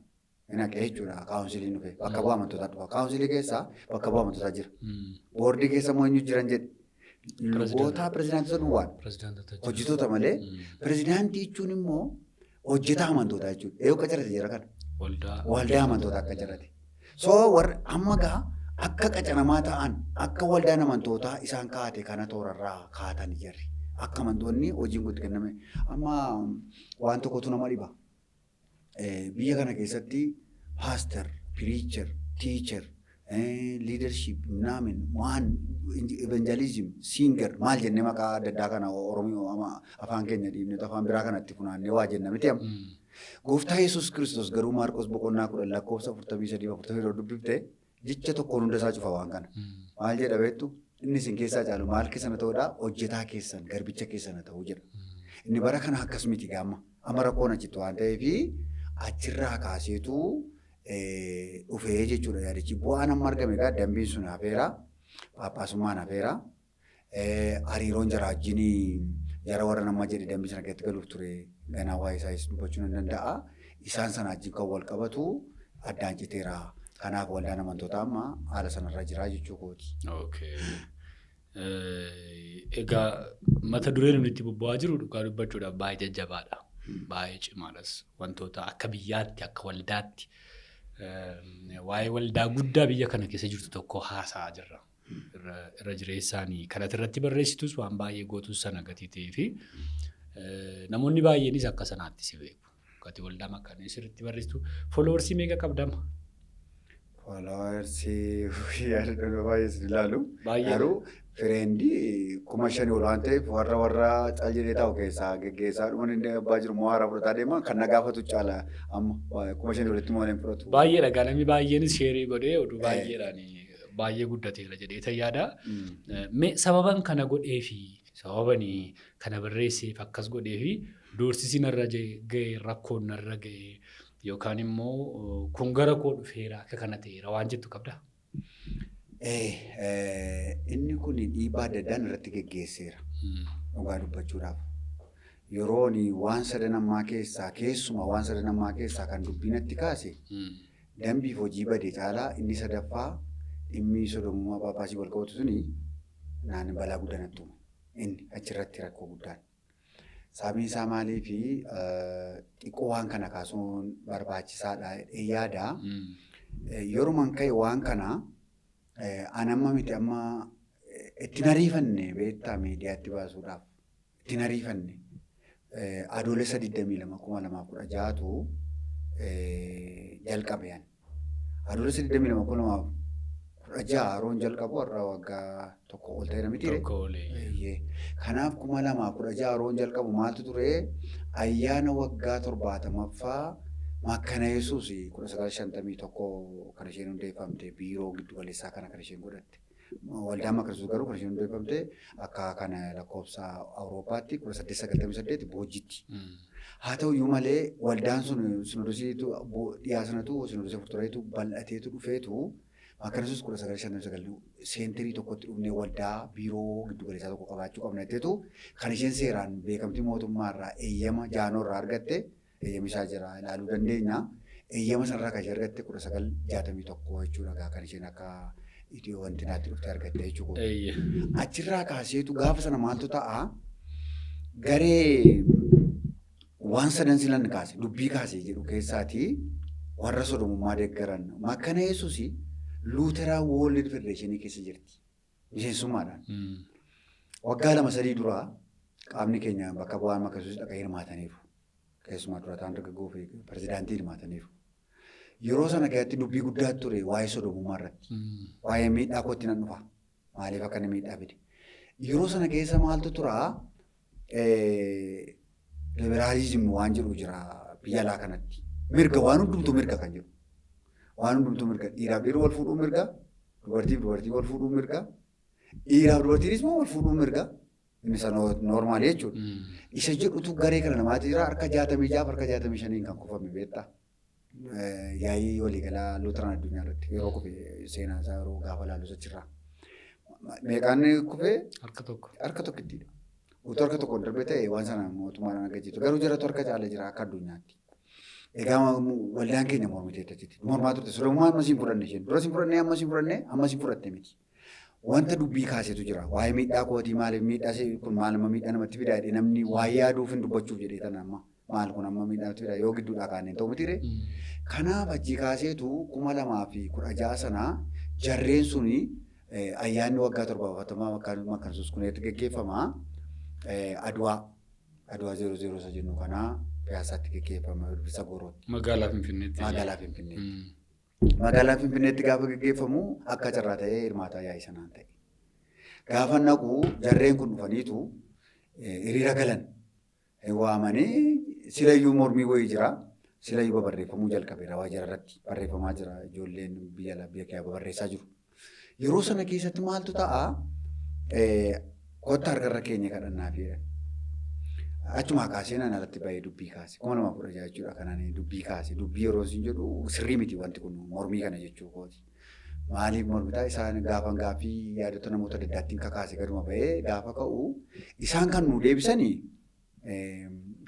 Speaker 1: Hin haqee jechuudha, kaawunsiliin dhufe. Bakka bu'aa amantootaa dhufa. Kaawunsilii keessaa bakka bu'aa amantootaa jira. Boordii keessa immoo eenyu jiran jedhe? Luboota, pirezidaantota duwwaadha. Hojjetoota malee, pirezidaantii jechuun immoo hojjetaa amantootaa jechuudha. Eeyyuu qacarate jira kana. Waldaa amantootaa akka jarate. So warri amma gaa akka qacaramaa ta'an, akka waldaan amantootaa isaan kaa'ate kana toorarraa kaatanii jarri. Akka amantoonni hojiin kun itti kenname. Amma waan tokkotu nama dhiba. Biyya kana keessatti pastor, preacher, teacher, leadership, naamin, waan evangelism, singer maal jennee maqaa adda addaa kana Oromoo afaan keenya dhiibneetu afaan biraa kanatti funaannee waa jenna miti amma. Gooftaa Yesuus Kiristoos garuu Maarqos boqonnaa 10 lakkoofsa 43 44 dubbifte, jecha tokkoon hunda isaa cufa waan kana. Maal jedha beektu? Inni isin keessaa caalu maal keessan ta'uudha? Hojjetaa keessan, garbicha keessan ta'uu jedha. Inni bara kana akkas miti gaamma. Amma rakkoon achitti waan ta'eef achirraa kaaseetu dhufee jechuudha yaadichi. Bu'aan amma argame egaa dambiin sun hafeera. Phaaphaasummaan hafeera. Hariiroon jara wajjin, jara warra nama jedhe dambii sana keessatti galuuf ture, ganaa waa'ee isaas dubbachuu nan danda'a. Isaan sana wajjin kan wal qabatu addaan citeera. Kanaaf waldaan amantootaa amma haala sanarra jira jechuu kooti.
Speaker 2: Okay. Egaa mata dureen nuti itti bobba'aa jiru dhugaa dubbachuudhaaf baay'ee jajjabaadha. Baay'ee cimaadhas. Wantoota akka biyyaatti, akka waldaatti, waa'ee waldaa guddaa biyya kana keessa jirtu tokko haasa'aa jirra. Irra jireessaanii kan ati irratti barreessitus waan baay'ee gootus sana gatii ta'ee fi namoonni baay'eenis akka sanaatti si beeku. Ati waldaa maqaan sirriitti barreessitu. Followersii meeqa qabdama?
Speaker 1: Followersii yaada baay'ee sin ilaalu. Garuu friendii 5,000 ol waan ta'eef, warra cal jedhee taa'u keessaa geggeessaa dhuma inni abbaa jiru moo haaraa fudhataa deema, kan na gaafatu caala amma 5,000 olitti moo hin fudhatu.
Speaker 2: Baay'ee dhagaa, namni baay'eenis share godhee oduu baay'eedhaan baay'ee guddateera jedhee yaada. Mee sababan kana godhee fi sababan kana barreesseef, akkas godhee fi doorsisi narra ga'e, rakkoon narra ga'e, yookaan immoo kun gara koo dhufeera, akka kana ta'eera waan jettu qabdaa?
Speaker 1: Inni kun dhiibbaa adda addaan irratti geggeesseera. Dhugaa dubbachuudhaaf. Yeroon waan sadan ammaa keessaa, keessumaa waan sadan ammaa keessaa kan dubbiinatti kaase, dambiif hojii bade caalaa inni sadaffaa dhimmi sodomummaa Phaaphaasii wal qabatu suni naan balaa guddaa natti uume. Inni achirratti rakkoo guddaan. Sababiin isaa maalii fi xiqqoo waan kana kaasuun barbaachisaadha yaada. Yeroman ka'e waan kana an amma miti, amma ittiin ariifanne beektaa, miidiyaatti baasuudhaaf ittiin ariifanne. Adoolessa 22 2016tu jalqabe ani. Adoolessa 22 2016 yeroon jalqabu har'a waggaa tokko ol ta'eera miti?
Speaker 2: Tokko olii.
Speaker 1: Kanaaf 2016 yeroon jalqabu maaltu ture? Ayyaana waggaa 70ffaa Makkana Yesuus 1951 kan isheen hundeeffamte, biiroo giddu galeessaa kana kan isheen godhatte. Waldaan Makana Yesuus garuu kan isheen hundeeffamte akka kana lakkoofsa Awurooppaatti 1898 Boojjiitti. Haa ta'uyyuu malee waldaan sun sinodosiitu dhiyaa sanatu sinodosii afur bal'ateetu dhufeetu Makana Yesuus 1959 seentirii tokkotti dhufnee waldaa biiroo giddu galeessaa tokko qabaachuu qabna jetteetu kan isheen seeraan beekamtii mootummaarraa eeyyama jaanoo irraa argatte, eeyyami isaa jira, ilaaluu dandeenya. Eeyyama sanarraa kan isheen argatte 1961 jechuudha gaa kan isheen akka itiyoo wanti naatti dhufte argatte jechuudha. Achirraa kaaseetu gaafa sana maaltu ta'a, garee waan sadan silan kaase dubbii kaase jedhu keessaatii warra sodomummaa deeggaran Makana Yesuus Luuteraa World Federation keessa jirti miseensummaadhaan. Waggaa 2-3 duraa qaamni keenya bakka bu'aan Makana Yesuus dhaqee hirmaataniiru. Keessumaa durataan dargaggoo fi pirezidaantii hirmaataniiru. Yeroo sana keessatti dubbii guddaa ture waa'ee sodomummaa irratti. Waa'ee miidhaa kootti nan dhufa. Maaliif akka inni miidhaa fide. Yeroo sana keessa maaltu turaa? Liberaalizim waan jedhu jira biyya alaa kanatti. Mirga waan hundumtuu mirga kan jedhu. Waan hundumtuu mirga. Dhiiraaf dhiirri wal fuudhuu mirga. Dubartiif dubartii wal fuudhuu mirga. Dhiiraaf dubartiinis immoo wal fuudhuu mirga. Inni isa noormaalii jechuudha. Isa jedhutu garee kana namaati jira, harka 66 harka 65n kan kufame beektaa. Yaa'ii waliigalaa Luuteraan addunyaa irratti yeroo kufe seenaa isaa yeroo gaafa laalu achirraa. Meeqaan kufee?
Speaker 2: Harka tokko.
Speaker 1: Harka tokkittiidha. Utuu harka tokkoon darbee ta'e waan sana mootummaadhaan argachiisu. Garuu jaratu harka caalee jira akka addunyaatti. Egaa waldaan keenya mormiteetti achitti. Mormaa turte. Solomummaa ammas hin fudhanne isheen. Duras hin fudhanne, ammas hin fudhanne, ammas hin fudhatte miti. Wanta dubbii kaasetu jira. Waa'ee miidhaa kootii, maaliif miidhaa kun maal amma miidhaa namatti fidaa jedhee namni waa yaaduuf hin dubbachuuf jedhee tana amma maal kun amma miidhaa namatti fidaa yoo gidduudhaa kaanee ta'u miti ree. Kanaaf achii kaaseetu 2016 sana jarreen suni ayyaanni waggaa 70ffaa Makana Yesuus kun itti geggeeffama. Adwaa Adwaa 00 isa jennu kana Piyaasaatti geggeeffama, Birbirsa Goorootti.
Speaker 2: Magaalaa Finfinneetti.
Speaker 1: Magaalaa Finfinneetti. Magaalaa Finfinneetti gaafa geggeeffamu akka carraa ta'ee hirmaataa yaa'ii sanaan ta'e. Gaafa naqu jarreen kun dhufaniitu hiriira galan. Waamanii silayyuu mormii wayii jira. Silayyuu babarreeffamuu jalqabeera waa jara irratti barreeffamaa jira. Ijoolleen biyya alaa biyya keessaa babarreessaa jiru. Yeroo sana keessatti maaltu ta'a? Kottaa harka irra keenya kadhannaa fi jedhan. Achumaa kaasee naan alatti bahee dubbii kaase. 2016 jechuudha kanaan dubbii kaase. Dubbii yeroo isin jedhu sirrii miti wanti kun, mormii kana jechuu kooti. Maaliif mormitaa isaan gaafan gaaffii yaadota namoota adda addaattiin kakaase gaduma bahee gaafa ka'u isaan kan nu deebisanii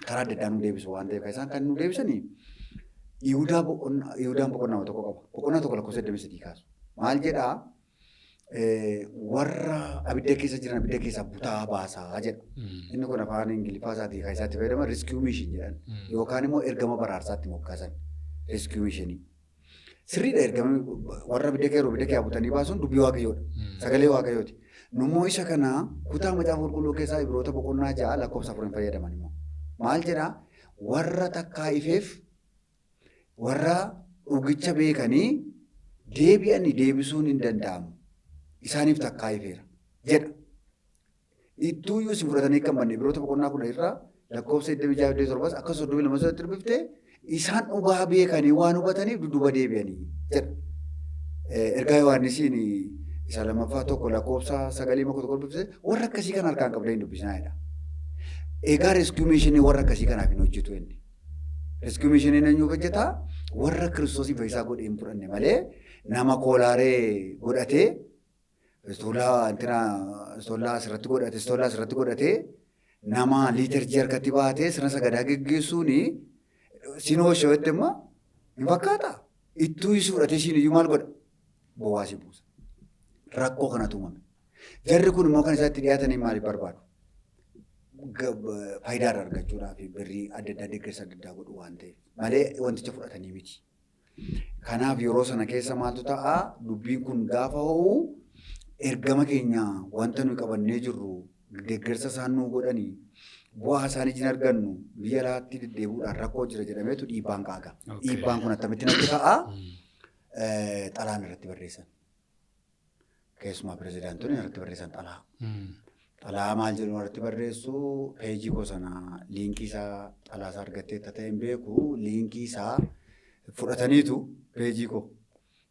Speaker 1: karaa adda addaa nu deebisu waan ta'eef isaan kan nu deebisanii Yihudaa boqonnaa Yihudaan boqonnaa tokko qaba. Boqonnaa 1 lakkoofsa 23 kaasu. Maal jedhaa? Warra abidda keessa jiran abidda keessaa butaa baasaa jedha. Inni kun afaan Ingiliffaa isaatii kan isaatti fayyadaman rescue mission jedhan. Yookaan immoo ergama baraarsaatti moggaasan rescue missionii. Sirriidha, ergama warra abidda keessa abidda keessaa butanii baasuun dubbii Waaqayyoodha. Sagalee Waaqayyooti. Nummoo isa kana kutaa Macaafa Qulqulluu keessaa Ibroota boqonnaa 6 lakkoofsa 4 fayyadaman immoo. Maal jedhaa? Warra takkaa ifeef warra dhugicha beekanii deebi'anii deebisuun hin danda'amu. Isaaniif takkaa ifeera jedha. Ittuuyyuu isin fudhatanii kan banne Ibroota boqonnaa 10 irraa lakkoofsa 26 27 akka 32 irratti dubbifte isaan dhugaa beekanii waan hubataniif dudduuba deebi'anii jedha. Ergaa Yohaannisiin isa lammaffaa 1 lakkoofsa 9 1 1 dubbifte warra akkasii kan harkaan qabdee hin dubbisinaa jedha. Egaa rescue missionii warra akkasii kanaaf hin hojjetu inni. Rescue missioniin eenyuuf hojjetaa? Warra Kiristoosiin fayyisaa godhee hin fudhanne malee nama koolaaree godhatee istoolaa intina istoolaa asirratti godhate istoolaa asirratti godhatee nama liitarjii harkatti baatee sirna sagadaa geggeessuuni siin hooshootti immoo hin fakkaata. Ittuu isii fudhatee siin iyyuu maal godha? Bowwaa si buusa. Rakkoo kanatu uumame. Jarri kun immoo kan isaatti dhiyaatanii maaliif barbaadu? Faayidaa irraa argachuudhaaf birrii adda addaa deeggarsa adda addaa godhu waan ta'eef malee wanticha fudhatanii miti. Kanaaf yeroo sana keessa maaltu ta'a? Dubbiin kun gaafa ho'u ergama keenya wanta nuyi qabannee jirru deeggarsa isaan nuu godhanii bu'aa isaan ijin argannu biyya alaatti deddeebi'uudhaan rakkoo jira jedhameetu dhiibbaan ka'a. Dhiibbaan kun attamitti natti ka'a? Xalaan irratti barreessan. Keessumaa pirezidaantonni irratti barreessan xalaa. Xalaa maal jedhu irratti barreessu? Peejii koo sana liinkii isaa xalaa isaa argattee akka ta'e hin beeku, liinkii isaa fudhataniitu peejii koo.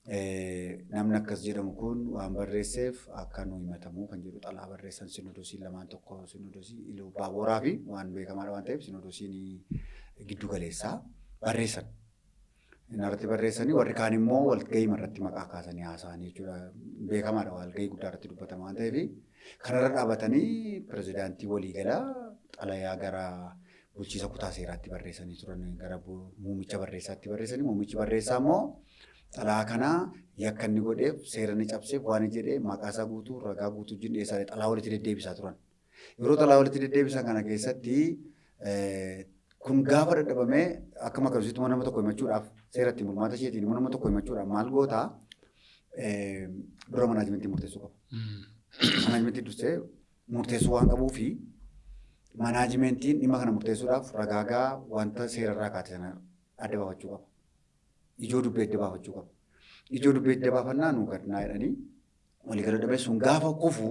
Speaker 1: Namni akkas jedhamu kun waan barreesseef akka nu himatamu kan jedhu xalaa barreessan sinodosiin lamaan tokko sinodosii Iluu Baaboraa fi waan beekamaadha waan ta'eef sinodosiin giddu galeessaa barreessan. Inni barreessanii warri kaan immoo walgahii irratti maqaa kaasanii haasa'anii jechuudha. Beekamaadha walgahii guddaa irratti dubbatama waan ta'eef kanarra dhaabatanii pirezidaantii waliigalaa xalayaa gara bulchiisa kutaa seeraatti barreessanii turan gara muummicha barreessaatti barreessanii muummichi barreessaa immoo xalaa kana yakka inni godheef seera inni cabseef waan inni jedhee maqaa isaa guutuu ragaa guutuu wajjin dhiyeessaa xalaa walitti deddeebisaa turan. Yeroo xalaa walitti deddeebisan kana keessatti kun gaafa dadhabamee akka makamsiitu nama tokko himachuudhaaf seera ittiin bulmaata isheetiin immoo nama tokko himachuudhaaf maal gootaa dura manaajimentii murteessuu qaba. Manaajimentii dursee murteessuu waan qabuu fi manaajimentiin dhimma kana murteessuudhaaf ragaagaa wanta seerarraa kaate sana adda baafachuu qaba. Ijoo dubbii adda baafachuu qaba. Ijoo dubbii adda baafannaa nu gadnaa jedhanii waliigala dhabee sun gaafa kufu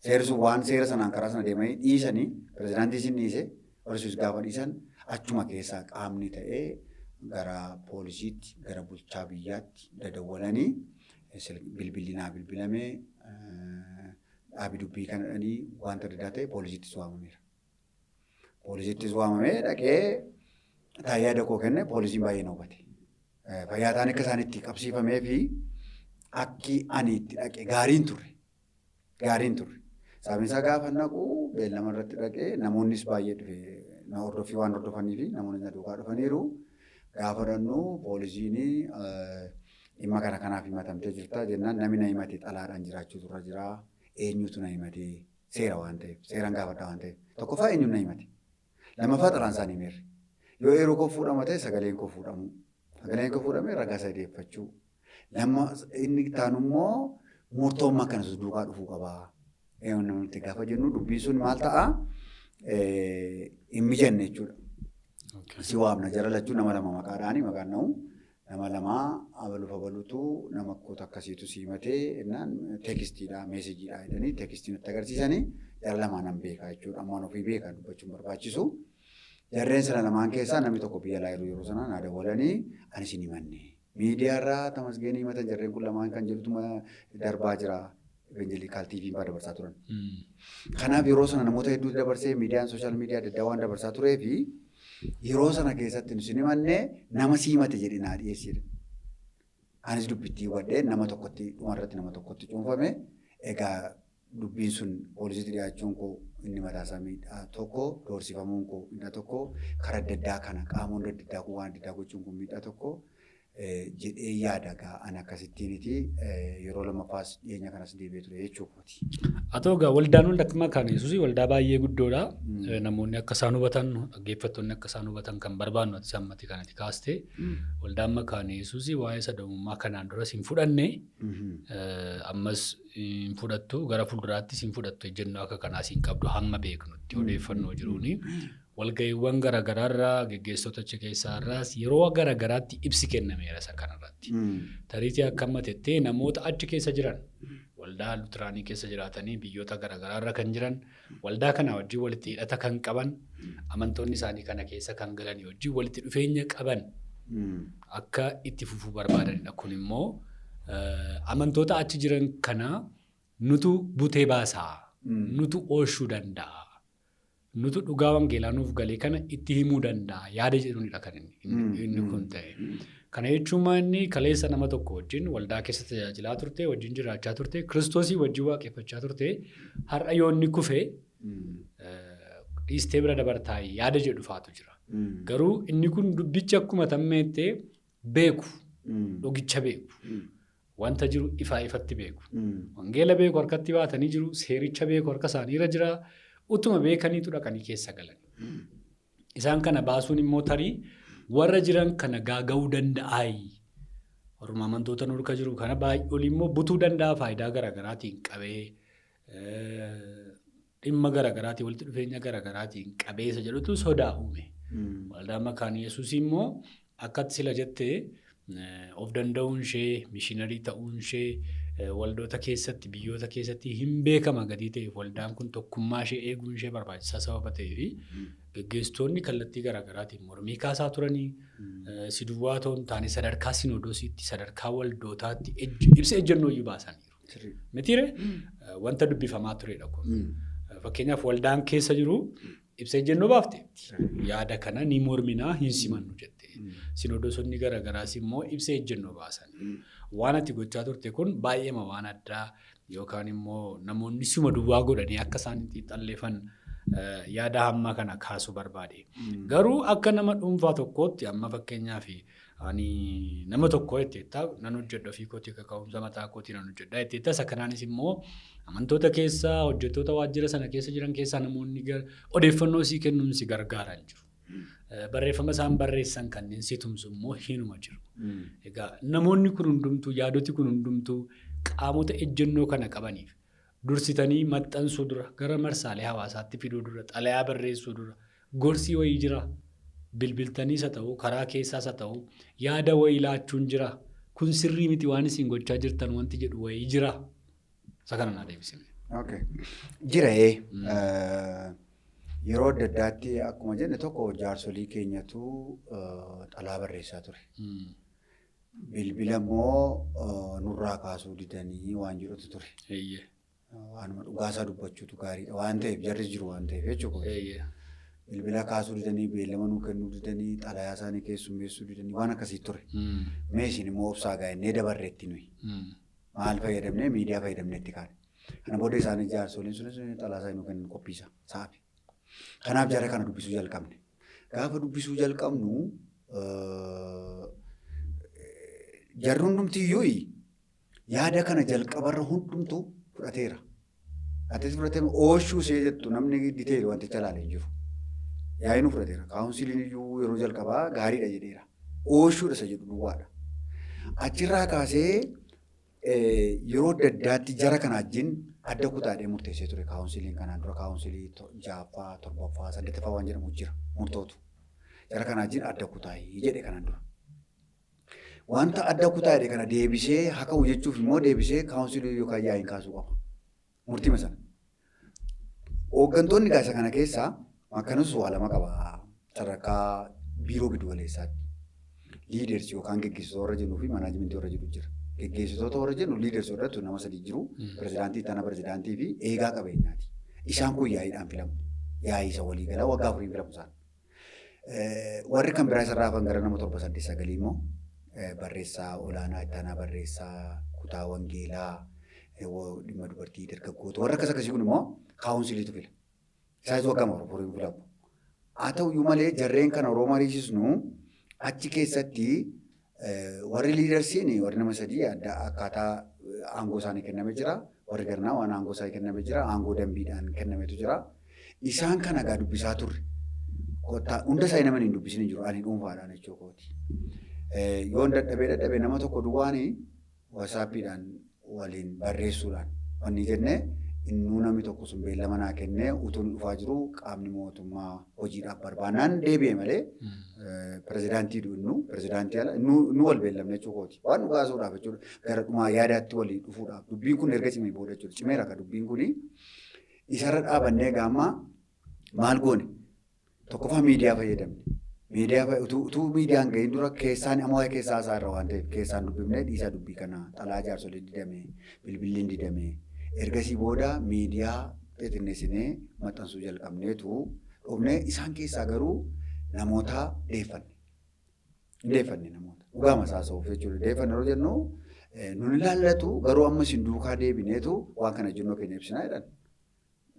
Speaker 1: seerri sun waan seera sanaan karaa sana deemanii dhiisanii pirezidaantii isin dhiise warri sunis gaafa dhiisan achuma keessaa qaamni ta'ee gara poolisiitti gara bulchaa biyyaatti dadawwalanii bilbilli naa bilbilamee dhaabi dubbii kana jedhanii wanta adda addaa ta'e poolisiittis waamameera. Poolisiittis waamamee dhaqee taayyaa dakoo kenne poolisiin baay'ee na hubate. Fayyaataan akka isaan itti qabsiifamee fi akki ani itti dhaqe gaariin turre. Gaariin turre. Sababni isaa gaafa naqu beellama irratti dhaqee namoonnis baay'ee dhufe na hordoffii waan hordofanii fi namoonni na duukaa dhufaniiru. Gaafa dhannu poolisiin dhimma kana kanaaf himatamtee jirta jennaan namni na himate xalaadhaan jiraachuutu irra jira. Eenyutu na himate seera waan ta'eef seeraan gaafadha waan ta'eef tokkoffaa eenyuun na himate lammaffaa xalaan isaanii meerre yoo eeruu koo fuudhama ta'e sagaleen koo fuudhamuu sagaleen koo fuudhamee ragaa isa deeffachuu lamma inni taanu immoo murtoon akkana sun duukaa dhufuu qabaa. Nuti gaafa jennu dubbiin sun maal ta'a hin mijanne jechuudha. Si waamna jara lachuu nama lama maqaadhaani maqaan na'u nama lama abaluuf abalutu nama akkoota akkasiitu si himatee jennaan teekstiidha meesejiidha jedhanii teekstii natti agarsiisanii jara lamaa nan beekaa jechuudha. Ammaan ofii beekaa dubbachuun barbaachisu. Jarreen sana lamaan keessaa namni tokko biyya alaa yeroo sana naa dawwalanii ani sin himanne. Miidiyaarraa Tamasgeenii himatan jarreen kun lamaan kan jedhutu darbaa jira. Evangelikaal TV fa'aa dabarsaa turan. Kanaaf yeroo sana namoota hedduutu dabarsee miidiyaan sooshaal miidiyaa adda addaa waan dabarsaa turee fi yeroo sana keessatti nu sin himanne nama si himate jedhee naa dhiyeessi jedhe. Anis dubbittii hubadhee nama tokkotti dhumarratti nama tokkotti cuunfame. Egaa dubbiin sun poolisiitti dhiyaachuun koo inni mataa isaa miidhaa tokko doorsifamuun koo miidhaa tokko karaa adda addaa kana qaamonni adda addaa kun waan adda addaa gochuun kun miidhaa tokko jedhee yaada gaa ani akkasittiiniti yeroo lammaffaas dhiyeenya kanas deebi'ee ture jechuu kooti.
Speaker 2: Haa ta'u egaa waldaan waldaa Makaana Yesuus waldaa baay'ee guddoodha. Namoonni akka isaan hubatan dhaggeeffattoonni akka isaan hubatan kan barbaannu ati sammati kanatti kaaste. Waldaan Makaana Yesuus waa'ee sadoomummaa kanaan duras hin fudhanne ammas hin fudhattu gara fuulduraattis hin fudhattu ejjennoo akka kanaas hin qabdu hamma beeknutti odeeffannoo jiruuni. Walga'iiwwan garaagaraarraa geggeessitoota achi keessaarraas yeroo garaagaraatti ibsi kennameera isa kanarratti. Tariitii akka amma tettee namoota achi keessa jiran waldaa luteraanii keessa jiraatanii biyyoota garaagaraarra kan jiran waldaa kana wajjin walitti hidhata kan qaban amantoonni isaanii kana keessa kan galanii wajjin walitti dhufeenya qaban akka itti fufuu barbaadanidha. Kun immoo amantoota achi jiran kana nutu butee baasaa, nutu oolchuu danda'a, nutu dhugaa wangeelaa nuuf galee kana itti himuu danda'a yaada jedhuunidha kan inni kun ta'e. Kana jechuun inni kaleessa nama tokko wajjin waldaa keessa tajaajilaa turte, wajjin jiraachaa turte, kiristoosii wajjin waaqeffachaa turte, har'a yoo inni kufe dhiistee bira dabartaa yaada jedhu faatu jira. Garuu inni kun dubbichi akkuma tammeettee beeku, dhugicha beeku. Wanta jiru ifaa ifatti beeku. Wangeela beeku harkatti baatanii jiru, seericha beeku harka isaaniirra jira. Utuma beekaniitu dhaqanii keessa galan. Isaan kana baasuun immoo tarii warra jiran kana gaaga'uu danda'aayi. Warruma amantoota nurka jiru kana baay'ee olii immoo butuu danda'a faayidaa garaagaraatiin qabee dhimma garaagaraatiin walitti dhufeenya garaagaraatiin qabee isa jedhutu sodaa uume. Waldaan Makaana Yesuus immoo akkatti sila jettee of danda'uun ishee mishiinarii ta'uun ishee Waldoota keessatti, biyyoota keessatti hin beekama gatii ta'eef waldaan kun tokkummaa ishee eeguun ishee barbaachisaa sababa ta'eefi geggeessitoonni kallattii garaagaraatiin mormii kaasaa turanii, si duwwaa otoo hin taane sadarkaa sinodoosiitti, sadarkaa waldootaatti ibsa ejjennoo iyyuu baasaniiru. Mitiire wanta dubbifamaa turedha kun. Fakkeenyaaf waldaan keessa jiru ibsa ejjennoo baafteetti. Yaada kana ni morminaa, hin simannu jette. Sinodoosonni garaagaraas immoo ibsa ejjennoo baasan. Waan ati gochaa turte kun baay'eema waan addaa yookaan immoo namoonni suma duwwaa godhanii akka isaan hin xiinxalleefan yaada hamma kana kaasuu barbaade. Garuu akka nama dhuunfaa tokkootti, amma fakkeenyaaf ani nama tokko jetteetta, nan hojjedha, ofii kootii kaka'umsa mataa kootii nan hojjedha jetteetta. Isa kanaanis immoo amantoota keessa, hojjettoota waajjira sana keessa jiran keessaa namoonni odeeffannoo sii kennuun si gargaaran jiru. Barreeffama isaan barreessan kanneen si tumsu immoo hinuma jiru. Egaa namoonni kun hundumtuu, yaadoti kun hundumtuu qaamota ejjennoo kana qabaniif dursitanii maxxansuu dura, gara marsaalee hawaasaatti fiduu dura, xalayaa barreessuu dura gorsii wayii jira. Bilbiltaniis haa ta'u, karaa keessaas haa ta'u, yaada wayii laachuun jira. Kun sirrii miti waan isin gochaa jirtan wanti jedhu wayii jira. Isa kana naa deebisime.
Speaker 1: Okay. Jira. Yeroo adda addaatti akkuma jenne tokko jaarsolii keenyatu xalaa barreessaa ture. Bilbila immoo nurraa kaasuu didanii waan jedhutu ture. Waanuma dhugaasaa dubbachuutu gaariidha waan ta'eef, jarris jiru waan ta'eef jechuudha. Bilbila kaasuu didanii, beellama nuu kennuu didanii, xalayaa isaanii keessummeessuu didanii, waan akkasii ture. Mee isin immoo obsaa gaa'ennee dabarreetti nuyi. Maal fayyadamnee? Miidiyaa fayyadamnee itti kaane. Kana booda isaanii jaarsoliin sunis xalayaa isaanii nuu kennan qophiisa sa'aafi. Kanaaf jara kana dubbisuu jalqabne. Gaafa dubbisuu jalqabnu jarri hundumtiyyuu yaada kana jalqabarra hundumtuu fudhateera. Atis fudhatee ooshuu ishee jettu namni diteeli wanticha ilaalee hin jiru. Yaa'ii nu fudhateera. Kaawunsiliin iyyuu yeroo jalqabaa gaariidha jedheera. Ooshuudha isa jedhu duwwaadha. Achirraa kaasee yeroo adda addaatti jara kana wajjin adda kutaadhee murteessee ture kaawunsiliin kanaan dura. Kaawunsilii ja'affaa, torbaffaa, saddeettaffaa waan jedhamu jira murtootu. Jara kana wajjin adda kutaayii jedhe kanaan dura. Wanta adda kutaa jedhe kana deebisee haa ka'u jechuuf immoo deebisee kaawunsilii yookaan yaa'iin kaasuu qaba. Murtiima sana. Hooggantoonni gaasa kana keessaa akkanus waa lama qaba sadarkaa biiroo giddu galeessaatti. Leaders yookaan geggeessitoota warra jennuu fi manaajimentii warra jedhu jira. Geggeessitoota warra jennu, leaders warra nama sadii jiru. Pirezidaantii, itti aanaa pirezidaantii fi eegaa qabeenyaati. Isaan kun yaa'iidhaan filamu. Yaa'ii isa waliigalaa waggaa 4n filamu isaan. Warri kan biraa isarraa hafan gara nama torba, saddeet, sagalii immoo barreessaa olaanaa, itti aanaa barreessaa, kutaa wangeelaa, dhimma dubartii, dargaggoota, warra akkas akkasii kun immoo kaawunsiliitu fila. Isaanis waggaa 4n filamu. Haa ta'uyyuu malee jarreen kana yeroo mariisisnu achi keessatti warri leadersiin, warri nama sadii adda akkaataa aangoo isaanii kenname jira. Warri garnaa waan aangoo isaanii kenname jira. Aangoo dambiidhaan kennametu jira. Isaan kana egaa dubbisaa turre. Kottaa, hunda isaanii nama hin dubbisin hin jiru. Ani dhuunfaadhaan jechuu kooti. Yoon dadhabee dadhabee nama tokko duwwaani WhatsAppiidhaan waliin barreessuudhaan wanni jennee, innuu namni tokko sun beellama naa kennee utuu inni dhufaa jiru qaamni mootummaa hojiidhaaf barbaannaan deebi'e malee, pirezidaantii innuu pirezidaantii ala innuu wal beellamne jechuu kooti. Waan dhugaa haasa'uudhaaf jechuudha, gara dhumaa yaadaatti walii dhufuudhaaf dubbiin kun erga cimee booda jechuudha. Cimeera ka dubbiin kuni. Isarra dhaabannee gaamma maal goone? Tokkoffaa miidiyaa fayyadamne. Miidiyaa utuu miidiyaan gahin dura keessaan amma waa'ee keessaa isaa irra waan ta'eef keessaan dubbifnee, dhiisaa dubbii kana, xalaa jaarsolii didame, bilbilliin didame. Ergasii booda miidiyaa xixinneessinee maxxansuu jalqabneetu dhufne. Isaan keessaa garuu namoota deeffanne. Deeffanne namoota. Dhugaama isaa sa'uuf jechuudha. Deeffanne yeroo jennu nun ilaallatu garuu amma isin duukaa deebineetu waan kana jennoo keenya ibsinaa jedhan.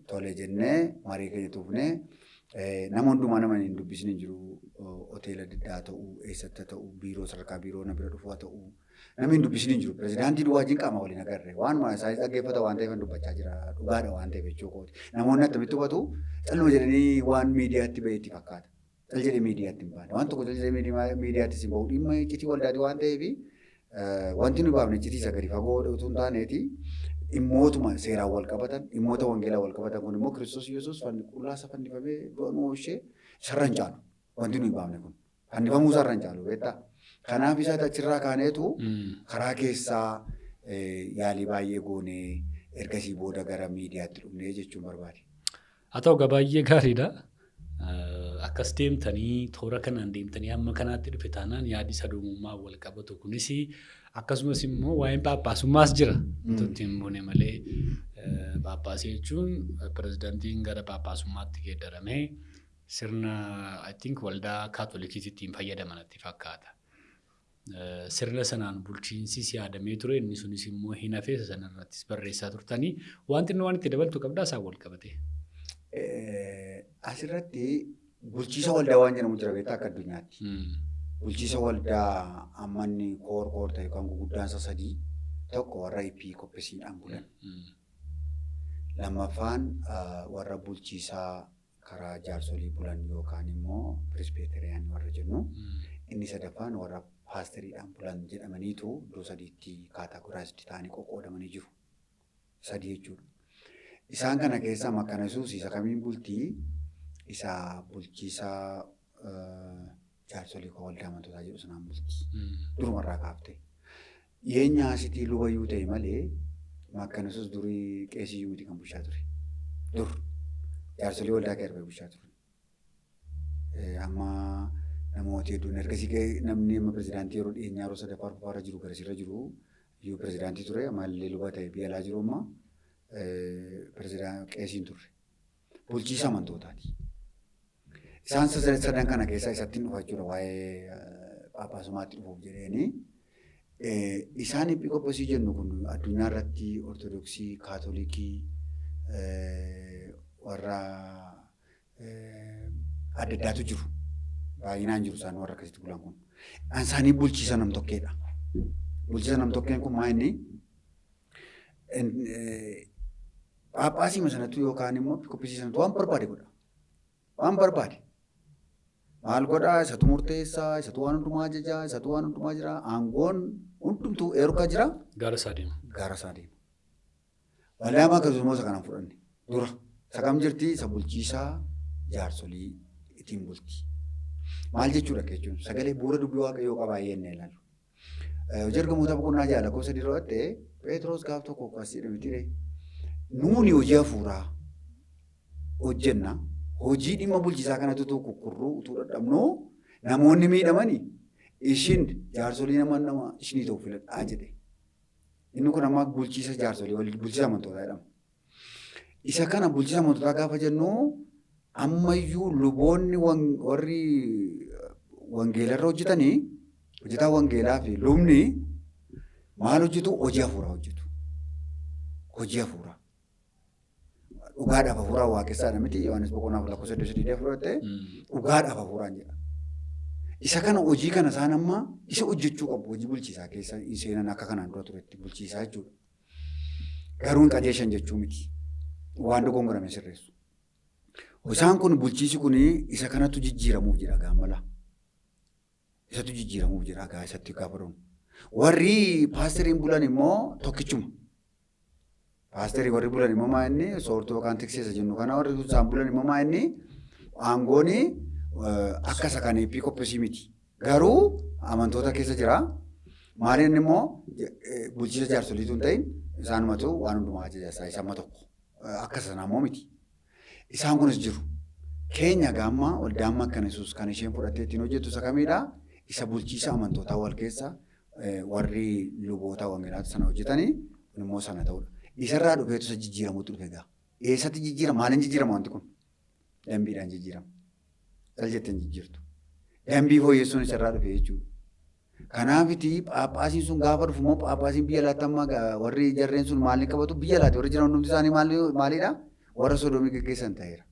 Speaker 1: Tole jennee marii keenya tuufnee nama hundumaa nama hin dubbisne hin jiru. Hoteela adda addaa ta'u, eessatti ta'u, biiroo sadarkaa biiroo na bira dhufu haa ta'u. Namni hin dubbisne hin jiru. Pirezidaantii duwwaa wajjin qaama waliin agarre. Waanuma isaanis dhaggeeffata waan ta'eef dubbachaa jira. Dhugaadha waan ta'eef jechuu kooti. Namoonni attamitti hubatu? Calluma jedhanii waan miidiyaatti baheetti fakkaata. Cal jedhee miidiyaatti hin baane. Waan tokko cal jedhee miidiyaatti hin bahu. Dhimma iccitii waldaati waan ta'eef wanti nu baafne iccitii isa gadi fagoo utuu hin taaneeti, dhimmootuma seeraan wal qabatan, dhimmoota wangeelaa wal qabatan. Kun immoo Kiristoos Yesuus qullaa isa fannifamee du'a nu oolchee isarra hin caalu. Wanti nuyi baafne kun fannifamuu isarra hin caalu, beektaa. Kanaaf isa achirraa kaaneetu karaa keessaa Yaalii baay'ee goonee ergasii booda gara miidiyaatti dhufnee jechuun barbaade.
Speaker 2: Haa ta'u egaa baay'ee gaariidha. Akkas deemtanii toora kanaan deemtanii hamma kanaatti dhufe taanaan yaadi sadoomummaa wal qabatu kunis akkasumas immoo waa'een paappaasummaas jira. Wantooti hin buune malee paappaasii jechuun pirezidaantiin gara paappaasummaatti geeddaramee sirna, I think, waldaa kaatolikiitti ittiin fayyadaman natti fakkaata. Sirna sanaan bulchiinsis yaadamee ture, inni sunis immoo hin hafee, sana irrattis barreessaa turtanii, wanti inni waan itti dabaltu qabdaa isaan wal qabate.
Speaker 1: Asirratti bulchiisa waldaa waan jedhamu jira, beektaa, akka addunyaatti. Bulchiisa waldaa amma inni core core ta'e kan guguddaan isa sadii: tokko warra episkopesiidhaan bulan. Lammaffaan warra bulchiisaa karaa jaarsolii bulan yookaan immoo Presbyterian warra jennu. Inni sadaffaan warra paasteriidhaan bulan jedhamaniitu iddoo sadiitti categorized ta'anii qoqqoodamanii jiru. Sadii jechuudha. Isaan kana keessaa Makana Yesuus isa kamiin bultii? Isa bulchiisaa jaarsolii waldaa amantootaa jedhu sanaan bulti. Durumarraa kaaftee. Dhiyeenya asitii lubayyuu ta'e malee Makana Yesuus durii qeesiyyuu miti kan bulchaa ture. Dur jaarsolii waldaa keessa bulchaa ture. Amma namoota hedduun ergasii namni amma pirezidaantii yeroo dhiyeenyaa yeroo sadaffaa arfaffaarra jiru garasirra jiru iyyuu pirezidaantii ture, ammallee luba ta'e biyya alaa jiru, amma qeesiin turre. Bulchiisa amantootaati. Isaan sadan kana keessaa isatti dhufa jechuudha, waa'ee paappaasummaatti dhufuuf jedheeni. Isaan episkopesii jennu kun addunyaa irratti Ortodoksii, Kaatolikii, warra adda addaatu jiru. Baay'inaan jiru isaan warra akkasitti bulan kun. Isaanii bulchiisa nam-tokkeedha. Bulchiisa nam-tokkeen kun maa inni Phaaphaasii sanattu yookaan immoo episkopesii sanattu waan barbaade godha. Waan barbaade. Maal godhaa? Isatu murteessaa, isatu waan hundumaa ajajaa, isatu waan hundumaa jira. Aangoon hundumtuu eeruka jira.
Speaker 2: Gaara isaa deema.
Speaker 1: Gaara isaa deema. Waldaa akkasumas isa kana fudhanne dura. Isa kam jirti? Isa bulchiisaa jaarsolii ittiin bulti. Maal jechuudha jechuun sagalee bu'uura dubbii Waaqayyoo qabaa jennee ilaallu. Hojii Ergamoota boqonnaa 6 lakkoofsa 3 irratti Phexros gaaf tokko akkas jedhe miti? Nuuni hojii hafuuraa hojjenna. Hojii dhimma bulchiisaa kanatti utuu kukkurruu utuu dadhabnuu namoonni miidhamanii ishin jaarsolii nama ishinii ta'u filadhaa jedhe. Inni kun amma bulchiisa jaarsolii, bulchiisa amantootaa jedhama. Isa kana bulchiisa amantootaa gaafa jennu ammayyuu luboonni warri wangeelarra hojjetanii, hojjetaa wangeelaa fi lubni maal hojjetu? Hojii hafuuraa hojjetu. Hojii hafuuraa. Dhugaadhaaf hafuuraa waaqessaadha miti? Yohaannis boqonnaa 4 lakkoofsa 8 fudhatte, dhugaadhaaf hafuuraan jedha. Isa kana hojii kana isaan amma isa hojjechuu qabu, hojii bulchiisaa keessa hin seenan akka kanaan dura turetti bulchiisaa jechuudha. Garuu hin qajeeshan jechuu miti. Waan dogongorame sirreessu. Isaan kun bulchiisi kun isa kanatu jijjiiramuuf jira gaammala. Isatu jijjiiramuuf jira gaa isatti gaafa dhufu. Warri paasteriin bulan immoo tokkichuma. Paasterii warri bulan immoo maa inni soortuu yookaan tikseessa jennu kana, warri isaan bulan immoo maa inni aangoon akka isa kan episkopesii miti. Garuu amantoota keessa jira. Maaliin immoo bulchiisa jaarsoliitu hin ta'in, isaanumatu waan hundumaa ajaja isaa isa amma tokko. Akka sanaa immoo miti. Isaan kunis jiru. Keenya gaamma waldaan Makana Yesuus kan isheen fudhattee ittiin hojjettu isa kamiidha? Isa bulchiisa amantootaa wal keessa warri luboota wangeelaatu sana hojjetanii kun immoo sana ta'udha. Isarraa dhufeetu isa jijjiiramuutti dhufe gaa. Eessatti jijjiirama? Maaliin jijjiirama wanti kun? Dambiidhaan jijjiirama. Cal jettee hin jijjiirtu. Dambii fooyyessuun isarraa dhufe jechuudha. Kanaafiti Phaaphaasiin sun gaafa dhufu immoo Phaaphaasiin biyya alaatti amma warri jarreen sun maaliin qabatu? Biyya alaatti warri jiran hundumti isaanii maalidha? Warra sodomii geggeessan ta'eera.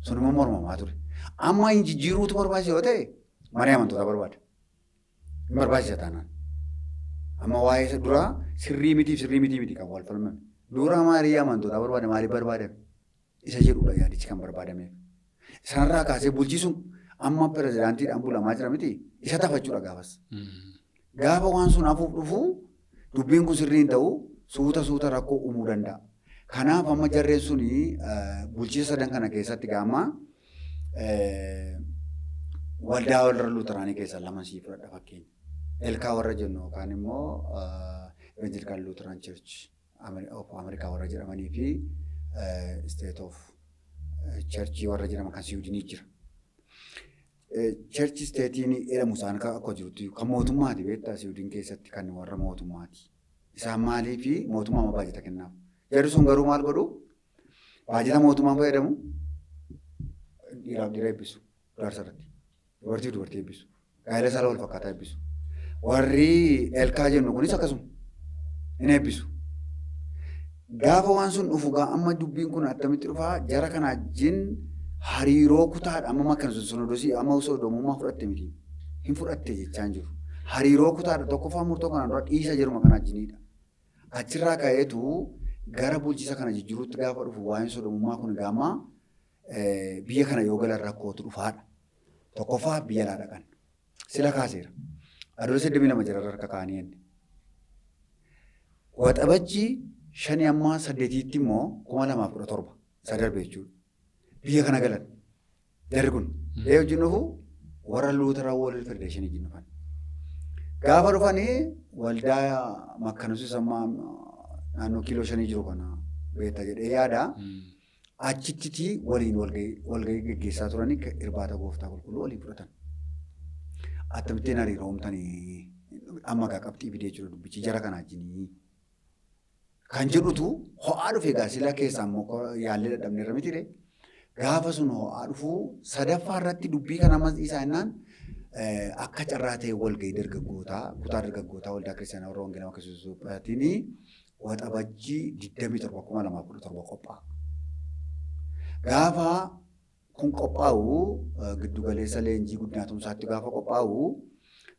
Speaker 1: Sun immoo mormamaa ture. Amma hin jijjiiruutu barbaachisa yoo ta'e marii amantootaa barbaada. Hin barbaachisa taanaan. Amma waa'ee isa duraa sirrii mitiif sirrii mitii miti kan wal falmame. Dura marii amantootaa barbaada, maaliif barbaadame? Isa jedhudha yaadichi kan barbaadameef. Sanarraa kaasee bulchiisuun amma pirezidaantiidhaan bulamaa jira miti, isa tafachuudha gaafas. Gaafa waan sun hafuuf dhufu dubbiin kun sirrii hin ta'u, suuta suuta rakkoo uumuu danda'a. Kanaaf amma jarreen suni bulchiisa sadan kana keessatti gaama waldaa warra Luuteraanii keessaa lama sii fudhadha fakkeenya. Elkaa warra jennu yookaan immoo Evangelical Lutheran Church of America warra jedhamanii fi State of Church warra jedhaman kan Siwiidinii jira. Church Stateiin jedhamu isaan akka jirutti kan mootummaati, beektaa, Siwiidin keessatti kan warra mootummaati. Isaan maaliifi mootummaa baajata kennaaf. Jarri sun garuu maal godhu? Baajata mootummaan fayyadamu, dhiiraaf dhiira eebbisu jaarsa irratti. Dubartiif dubartii eebbisu. Gaa'ela saala wal fakkaataa eebbisu. Warri ELCA jennu kunis akkasuma hin eebbisu. Gaafa waan sun dhufu gaa, amma dubbiin kun attamitti dhufaa? Jara kana wajjin hariiroo kutaadha. Amma makkan sun sinodosii amma sodomummaa fudhatte miti. Hin fudhatte jechaan jiru. Hariiroo kutaadha. Tokkoffaa, murtoo kanaan dura dhiisa jiruma kana wajjinidha. Achirraa ka'eetu gara bulchiisa kana jijjiiruutti gaafa dhufu, waa'een sodomummaa kun gaama biyya kana yoo galan rakkootu dhufaadha. Tokkoffaa, biyya alaa dhaqan. Sila kaaseera. Adoolessa 22 jararra harka kaa'anii jenne. Waxabajjii 5 amma 8tti immoo 2017 isa darbe jechuudha. Biyya kana galan. Jarri kun. Ee, wajjin dhufu, warra Lutheran World Federation wajjin dhufan. Gaafa dhufanii waldaa Makkanusis amma naannoo kiiloo 5 jiru kana beekta jedhee yaada. Achitti waliin walgahii geggeessaa turanii irbaata gooftaa qulqulluu waliin fudhatan. Akkamittiin hariiroo uumtanii? Amma gaa qabxii fidee jiru dubbichi jara kana wajjinii. Kan jedhutu ho'aa dhufe. Egaa sila keessaa immoo yaallee dadhabne irra miti ree. Gaafa sun ho'aa dhufuu, sadaffaa irratti dubbii kana ammas dhiisaa jennaan, akka carraa ta'e walgahii dargaggootaa, kutaa dargaggootaa Waldaa Kiristaanaa Warra Wangeelaa Kiristoos Itoophiyaatiin Waxabajjii 27 2017 qophaa'a. Gaafa kun qophaa'u, giddugaleessa leenjii guddinaa tumsaatti gaafa qophaa'u,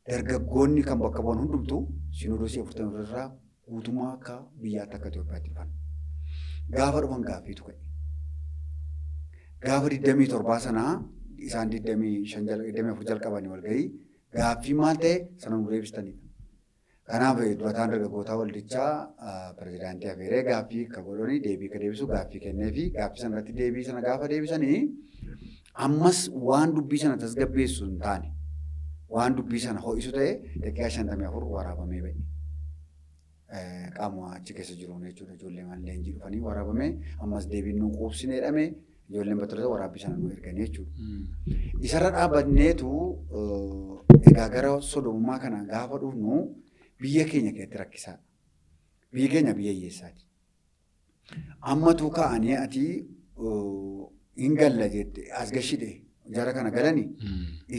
Speaker 1: dargaggoonni kan bakka bu'an hundumtuu sinodosii 44 irraa guutummaa akka biyyaatti, akka Itoophiyaatti dhufan. Gaafa dhufan gaaffiitu ka'e. Gaafa 27 sanaa isaan 25, 24 jalqabanii walgahii, gaaffii maal ta'e sana nu deebistanidha. Kanaaf durataan dargaggootaa waldichaa pirezidaantii afeeree gaaffii akka godhanii deebii akka deebisu gaaffii kennee fi gaaffii sana irratti deebii sana gaafa deebisanii, ammas waan dubbii sana tasgabbeessu hin taane, waan dubbii sana ho'isu ta'e, daqiiqaa 54 waraabamee ba'e. Qaama achi keessa jiruun jechuudha, ijoollee mana leenjii dhufanii waraabamee, ammas deebiin nu quubsine jedhame, ijoolleen battalota waraabbii sana nu erganii jechuudha. Isarra dhaabbanneetu egaa gara sodomummaa kana gaafa dhufnu, biyya keenya keessatti rakkisaadha. Biyyi keenya biyya hiyyeessaati. Ammatu ka'anii ati hin galla jette as gashidhe jara kana galanii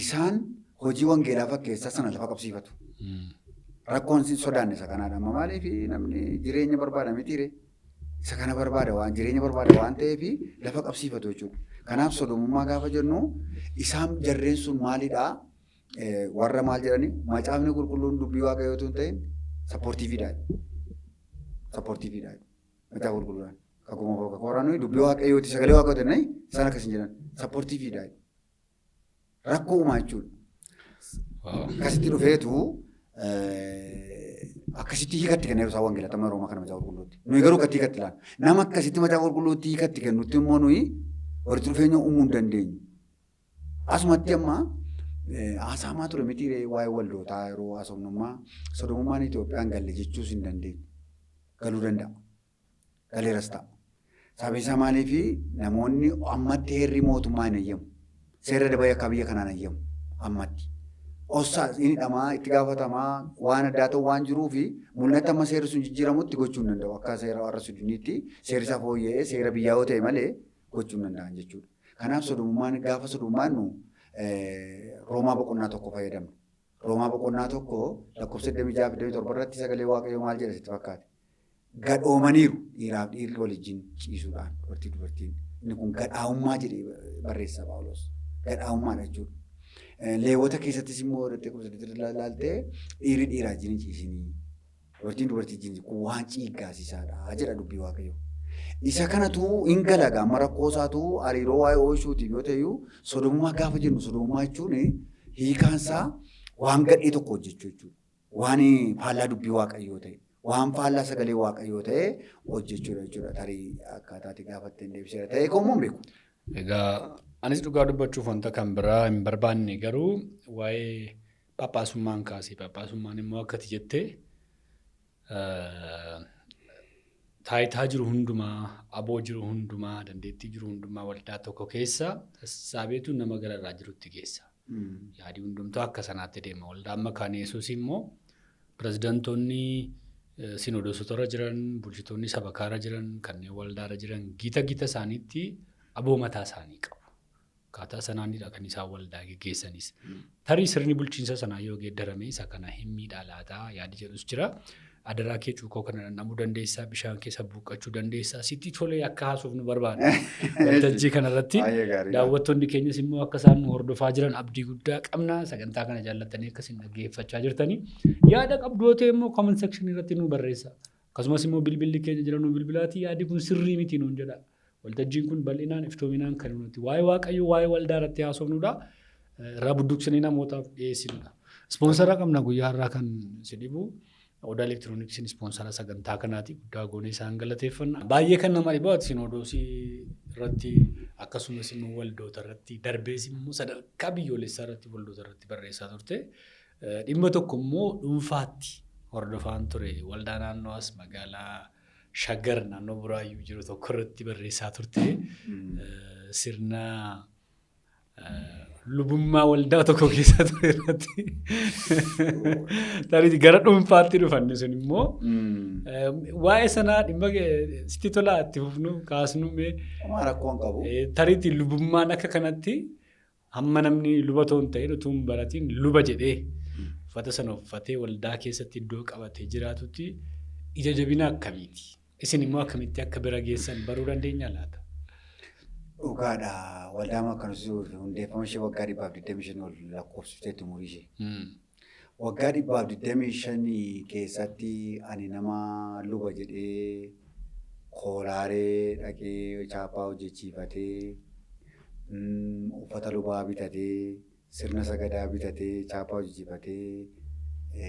Speaker 1: isaan hojii wangeelaa fakkeessaa sana lafa qabsiifatu. Rakkoon sin sodaanne isa kanaadha. Amma maaliif namni jireenya barbaada mitiire? Isa kana barbaada, waan jireenya barbaada waan ta'eef lafa qabsiifatu jechuudha. Kanaaf sodomummaa gaafa jennu, isaan jarreen sun maalidhaa? Warra maal jedhani, macaafni qulqulluun dubbii waaqayyoo otoo hin ta'in supportiveiidha. Supportiveiidha. Macaafa qulqulluudhaan. Kakuu kakuu waraanuu dubbii waaqayyooti, sagalee waaqayyooti jennee, isaan akkas hin jedhan, supportiveiidha. Rakkoo uumaa jechuudha. Akkasitti dhufeetu akkasitti hiikatti kenneeru isaan wangeelata Roomaa kana macaafa qulqulluutti. Nuyi garuu akkatti hiikatti ilaalla. Nama akkasitti macaafa qulqulluutti hiikatti kennutti immoo nuyi walitti dhufeenya uumuu hin dandeenyu. Asumatti amma haasa'amaa ture miti waa'ee waldootaa yeroo haasofnummaa, sodomummaan Itoophiyaan galle jechuus hin dandeenyu. Galuu danda'a. Galeeras ta'a. Sababiin isaa maaliif, namoonni ammatti heerri mootummaa hin eeyyamu. Seerri adaba yakkaa biyya kanaan eeyyamu ammatti. Ossaa inni hidhamaa, itti gaafatamaa waan addaa ta'u waan jiruufi mul'atti amma seerri sun jijjiiramutti gochuu hin danda'u. Akka seera warra Sudiniitti seerri isaa fooyya'ee seera biyyaa yoo ta'e malee gochuu hin danda'an jechuudha. Kanaaf sodomummaan, gaafa sodomummaan nu Roomaa boqonnaa 1 fayyadamna. Roomaa boqonnaa 1 lakkoofsa 26 fi 27 irratti sagalee Waaqayyoo maal jedha sitti fakkaate? Gadhoomaniiru, dhiiraaf dhiirri waliin ciisuudhaan, dubartii dubartiin. Inni kun gadhaa'ummaa jedhee barreessa Phaawulos. Gadhaa'ummaadha jechuudha. Leewwota keessattis immoo irratti ilaaltee, dhiirri dhiiraa wajjin hin ciisinii, dubartiin dubartii wajjin, kun waan ciiggaasisaadha jedha dubbii Waaqayyoo. Isa kanatu hin galaga, amma rakkoo isaatu hariiroo waa'ee oomishuutiif yoo ta'u, sodomummaa gaafa jennu, sodomummaa jechuun hiikaansaa waan gadhee tokko hojjechuu jechuudha. Waan faallaa dubbii Waaqayyoo ta'e, waan faallaa sagalee Waaqayyoo ta'e hojjechuudha jechuudha. Tarii akkaataatti gaafattee hin deebiseera ta'ee koommoo hin beeku.
Speaker 2: Egaa anis dhugaa dubbachuuf wanta kan biraa hin barbaanne, garuu waa'ee Phaaphaasummaan kaasee, Phaaphaasummaan immoo akkati jettee Taayitaa jiru hundumaa, aboo jiru hundumaa, dandeettii jiru hundumaa waldaa tokko keessa sassaabeetu nama gararraa jirutti geessa. Yaadii hundumtuu akka sanaatti deema. Waldaan Makaana Yesuus immoo pirezidantoonni sinodosotarra jiran, bulchitoonni sabakaarra jiran, kanneen waldaarra jiran gita gita isaaniitti aboo mataa isaanii qabu. Akkaataa sanaanidha kan isaan waldaa geggeessanis. Tarii sirni bulchiinsa sanaa yoo geeddarame isa kana hin miidhaa laataa yaadi jedhus jira. Adaraa kee cuukoo kana dhandhamuu dandeessaa, bishaan keessa buuqqachuu dandeessaa. Sitti tolee akka haasofnu barbaadna. Waltajjii kanarratti
Speaker 1: Baay'ee gaariidha.
Speaker 2: Daawwattoonni keenyas immoo akka isaan nu hordofaa jiran abdii guddaa qabna. Sagantaa kana jaallattanii akka isin dhaggeeffachaa jirtanii. Yaada qabdu yoo ta'e immoo comment section irratti nu barreessa. Akkasumas immoo bilbilli keenya jira, nu bilbilaatii yaadi kun sirrii miti nuun jedha. Waltajjiin kun bal'inaan iftoominaan kan nuti waa'ee Waaqayyoo, waa'ee waldaa irratti haasofnudha. Irraa budduqsinee namootaaf dhiyeessinudha. Ispoonsara qabna guyyaa har'aa kan si dhibu. Odaa Elektirooniksiin ispoonsara sagantaa kanaati. Guddaa goonee isaan galateeffanna. Baay'ee kan nama dhibu ati sinodoosii irratti, akkasumas immoo waldoota irratti, darbees immoo sadarkaa biyyoolessaa irratti waldoota irratti barreessaa turte. Dhimma tokko immoo dhuunfaatti hordofaan ture. Waldaa naannoo as magaalaa Shaggar naannoo Buraayyuu jiru tokko irratti barreessaa turte. Sirna lubummaa waldaa tokko keessa ture irratti. Tarii gara dhuunfaatti dhufanne sun immoo waa'ee sanaa dhimma sitti tolaa itti fufnu kaasnu mee.
Speaker 1: Homaa rakkoo hin qabu.
Speaker 2: Tariitii lubummaan akka kanatti hamma namni luba otoo hin ta'in, utuu hin baratiin luba jedhee uffata sana uffatee waldaa keessatti iddoo qabatee jiraatutti ija jabina akkamiiti? Isin immoo akkamitti akka bira geessan baruu dandeenya laata?
Speaker 1: Dhugaadha. Waldaa Makkanisuu hundeeffama ishee waggaa 125 ol lakkoofsifteetti umurii ishee. Waggaa 125 keessatti ani nama luba jedhee koolaaree dhaqee chaappaa hojjechiifatee, uffata lubaa bitatee, sirna sagadaa bitatee, chaappaa hojjechiifatee,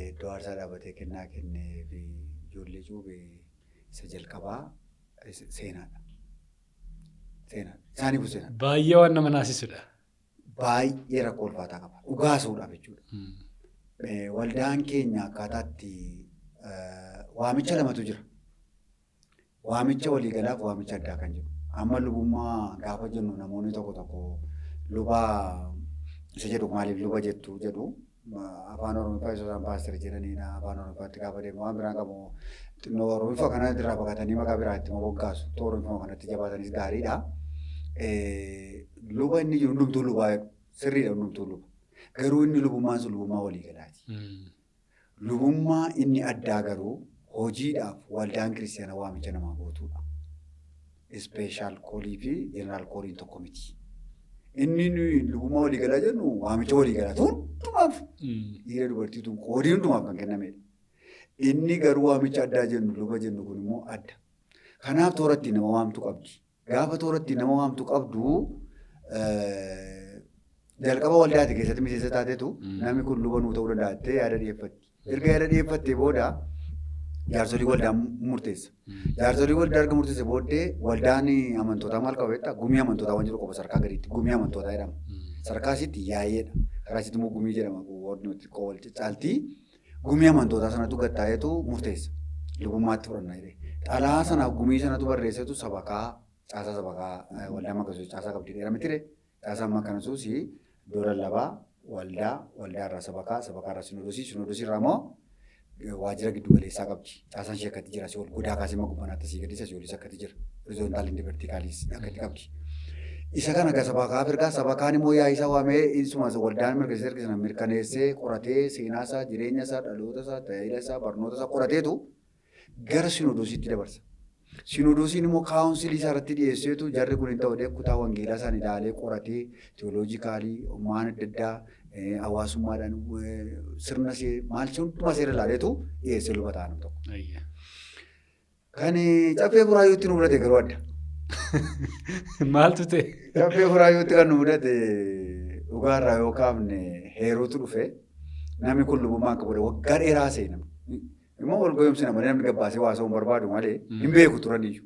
Speaker 1: iddoo aarsaa dhaabatee kennaa kennee fi ijoollee cuube isa jalqabaa seenaadha. Seenaadha. Isaaniifuu seenaadha.
Speaker 2: Baay'ee waan nama naasisudha.
Speaker 1: Baay'ee rakkoo ulfaataa qaba. Dhugaa haasa'uudhaaf jechuudha. Waldaan keenya akkaataatti waamicha lamatu jira. Waamicha waliigalaaf waamicha addaa kan jedhu. Amma lubummaa gaafa jennu namoonni tokko tokko lubaa isa jedhu maaliif luba jettu jedhu. Afaan Oromiffaa isa isaan paaster jedhaniidha. Afaan Oromiffaatti gaafa deemu waan biraan qabu, xinnoo Oromiffa kana irraa baqatanii maqaa biraa itti moggaasu. Oromiffa kanatti jabaatanis gaariidha. Luba inni jiru hundumtuu lubaa jedhu. Sirriidha, hundumtuu luba. Garuu inni lubummaan sun lubummaa waliigalaati. Lubummaa inni addaa garuu hojiidhaaf waldaan kiristaanaa waamicha namaa gootuudha. Special callii fi general calliin tokko miti. Inni nuyi lubummaa waliigalaa jennu waamicha waliigalaa hundumaaf, dhiira dubartii tun qoodii hundumaaf kan kennamedha. Inni garuu waamicha addaa jennu, luba jennu kun immoo adda. Kanaaf toora ittiin nama waamtu qabdi. Gaafa toora ittiin nama waamtu qabdu, jalqaba waldaati keessatti miseensa taatetu namni kun luba nuu ta'uu danda'a jettee yaada dhiyeeffatti. Erga yaada dhiyeeffattee booda jaarsolii waldaa murteessa. Jaarsolii waldaa erga murteesse booddee waldaan amantootaa maal qaba beektaa? Gumii amantootaa waan jiru qaba sadarkaa gadiitti. Gumii amantootaa jedhama. Sadarkaa asitti yaa'iidha. Karaa asitti immoo gumii jedhama. Warri xiqqoo wal caaltii. Gumii amantootaa sanatu gad taa'eetu murteessa. Lubummaatti fudhanna jedhee. Xalaa sana gumii sanatu barreessetu sabakaa, caasaa sabakaa waldaa Makkansuus caasaa qabdi dheera mitire. Caasaan Makkansuus iddoo lallabaa, waldaa, waldaa irraa sabakaa, sabakaa irraa sinodosii, sinodosii irraa immoo waajjira giddu galeessaa qabdi. Caasaan ishee akkatti jira. Asii ol godaa kaasee amma gubbanaatti asii gadis asii olis akkatti jira. Horizontal and verticaliis akkatti qabdi. Isa kana egaa sabakaaf ergaa, sabakaan immoo yaa'ii isaa waamee isuma waldaan mirkaneessee erga sana mirkaneessee qoratee seenaa isaa, jireenya isaa, dhaloota isaa, tajaajila isaa, barnoota isaa qorateetu gara sinodosiitti dabarsa. Sinodosiin immoo kaawunsilii isaa irratti dhiyeesseetu jarri kun hin ta'u jedhee kutaa wangeelaa isaan ilaalee qoratee teoloojikaalii waan adda addaa, hawaasummaadhaan, sirna maal hundumaa seera ilaaleetu dhiyeessee luba ta'a nam tokko. Kan Caffee Buraayyuutti nu mudate garuu adda.
Speaker 2: Maaltu ta'e?
Speaker 1: Caffee Buraayyuutti kan nu mudate dhugaarraa yoo kaafne heeruutu dhufe, namni kun lubummaa akka godhe waggaa dheeraa se'e namni. Immoo wal goyoomsina malee namni gabbaasee waa haasa'uu hin barbaadu malee hin beeku turan iyyuu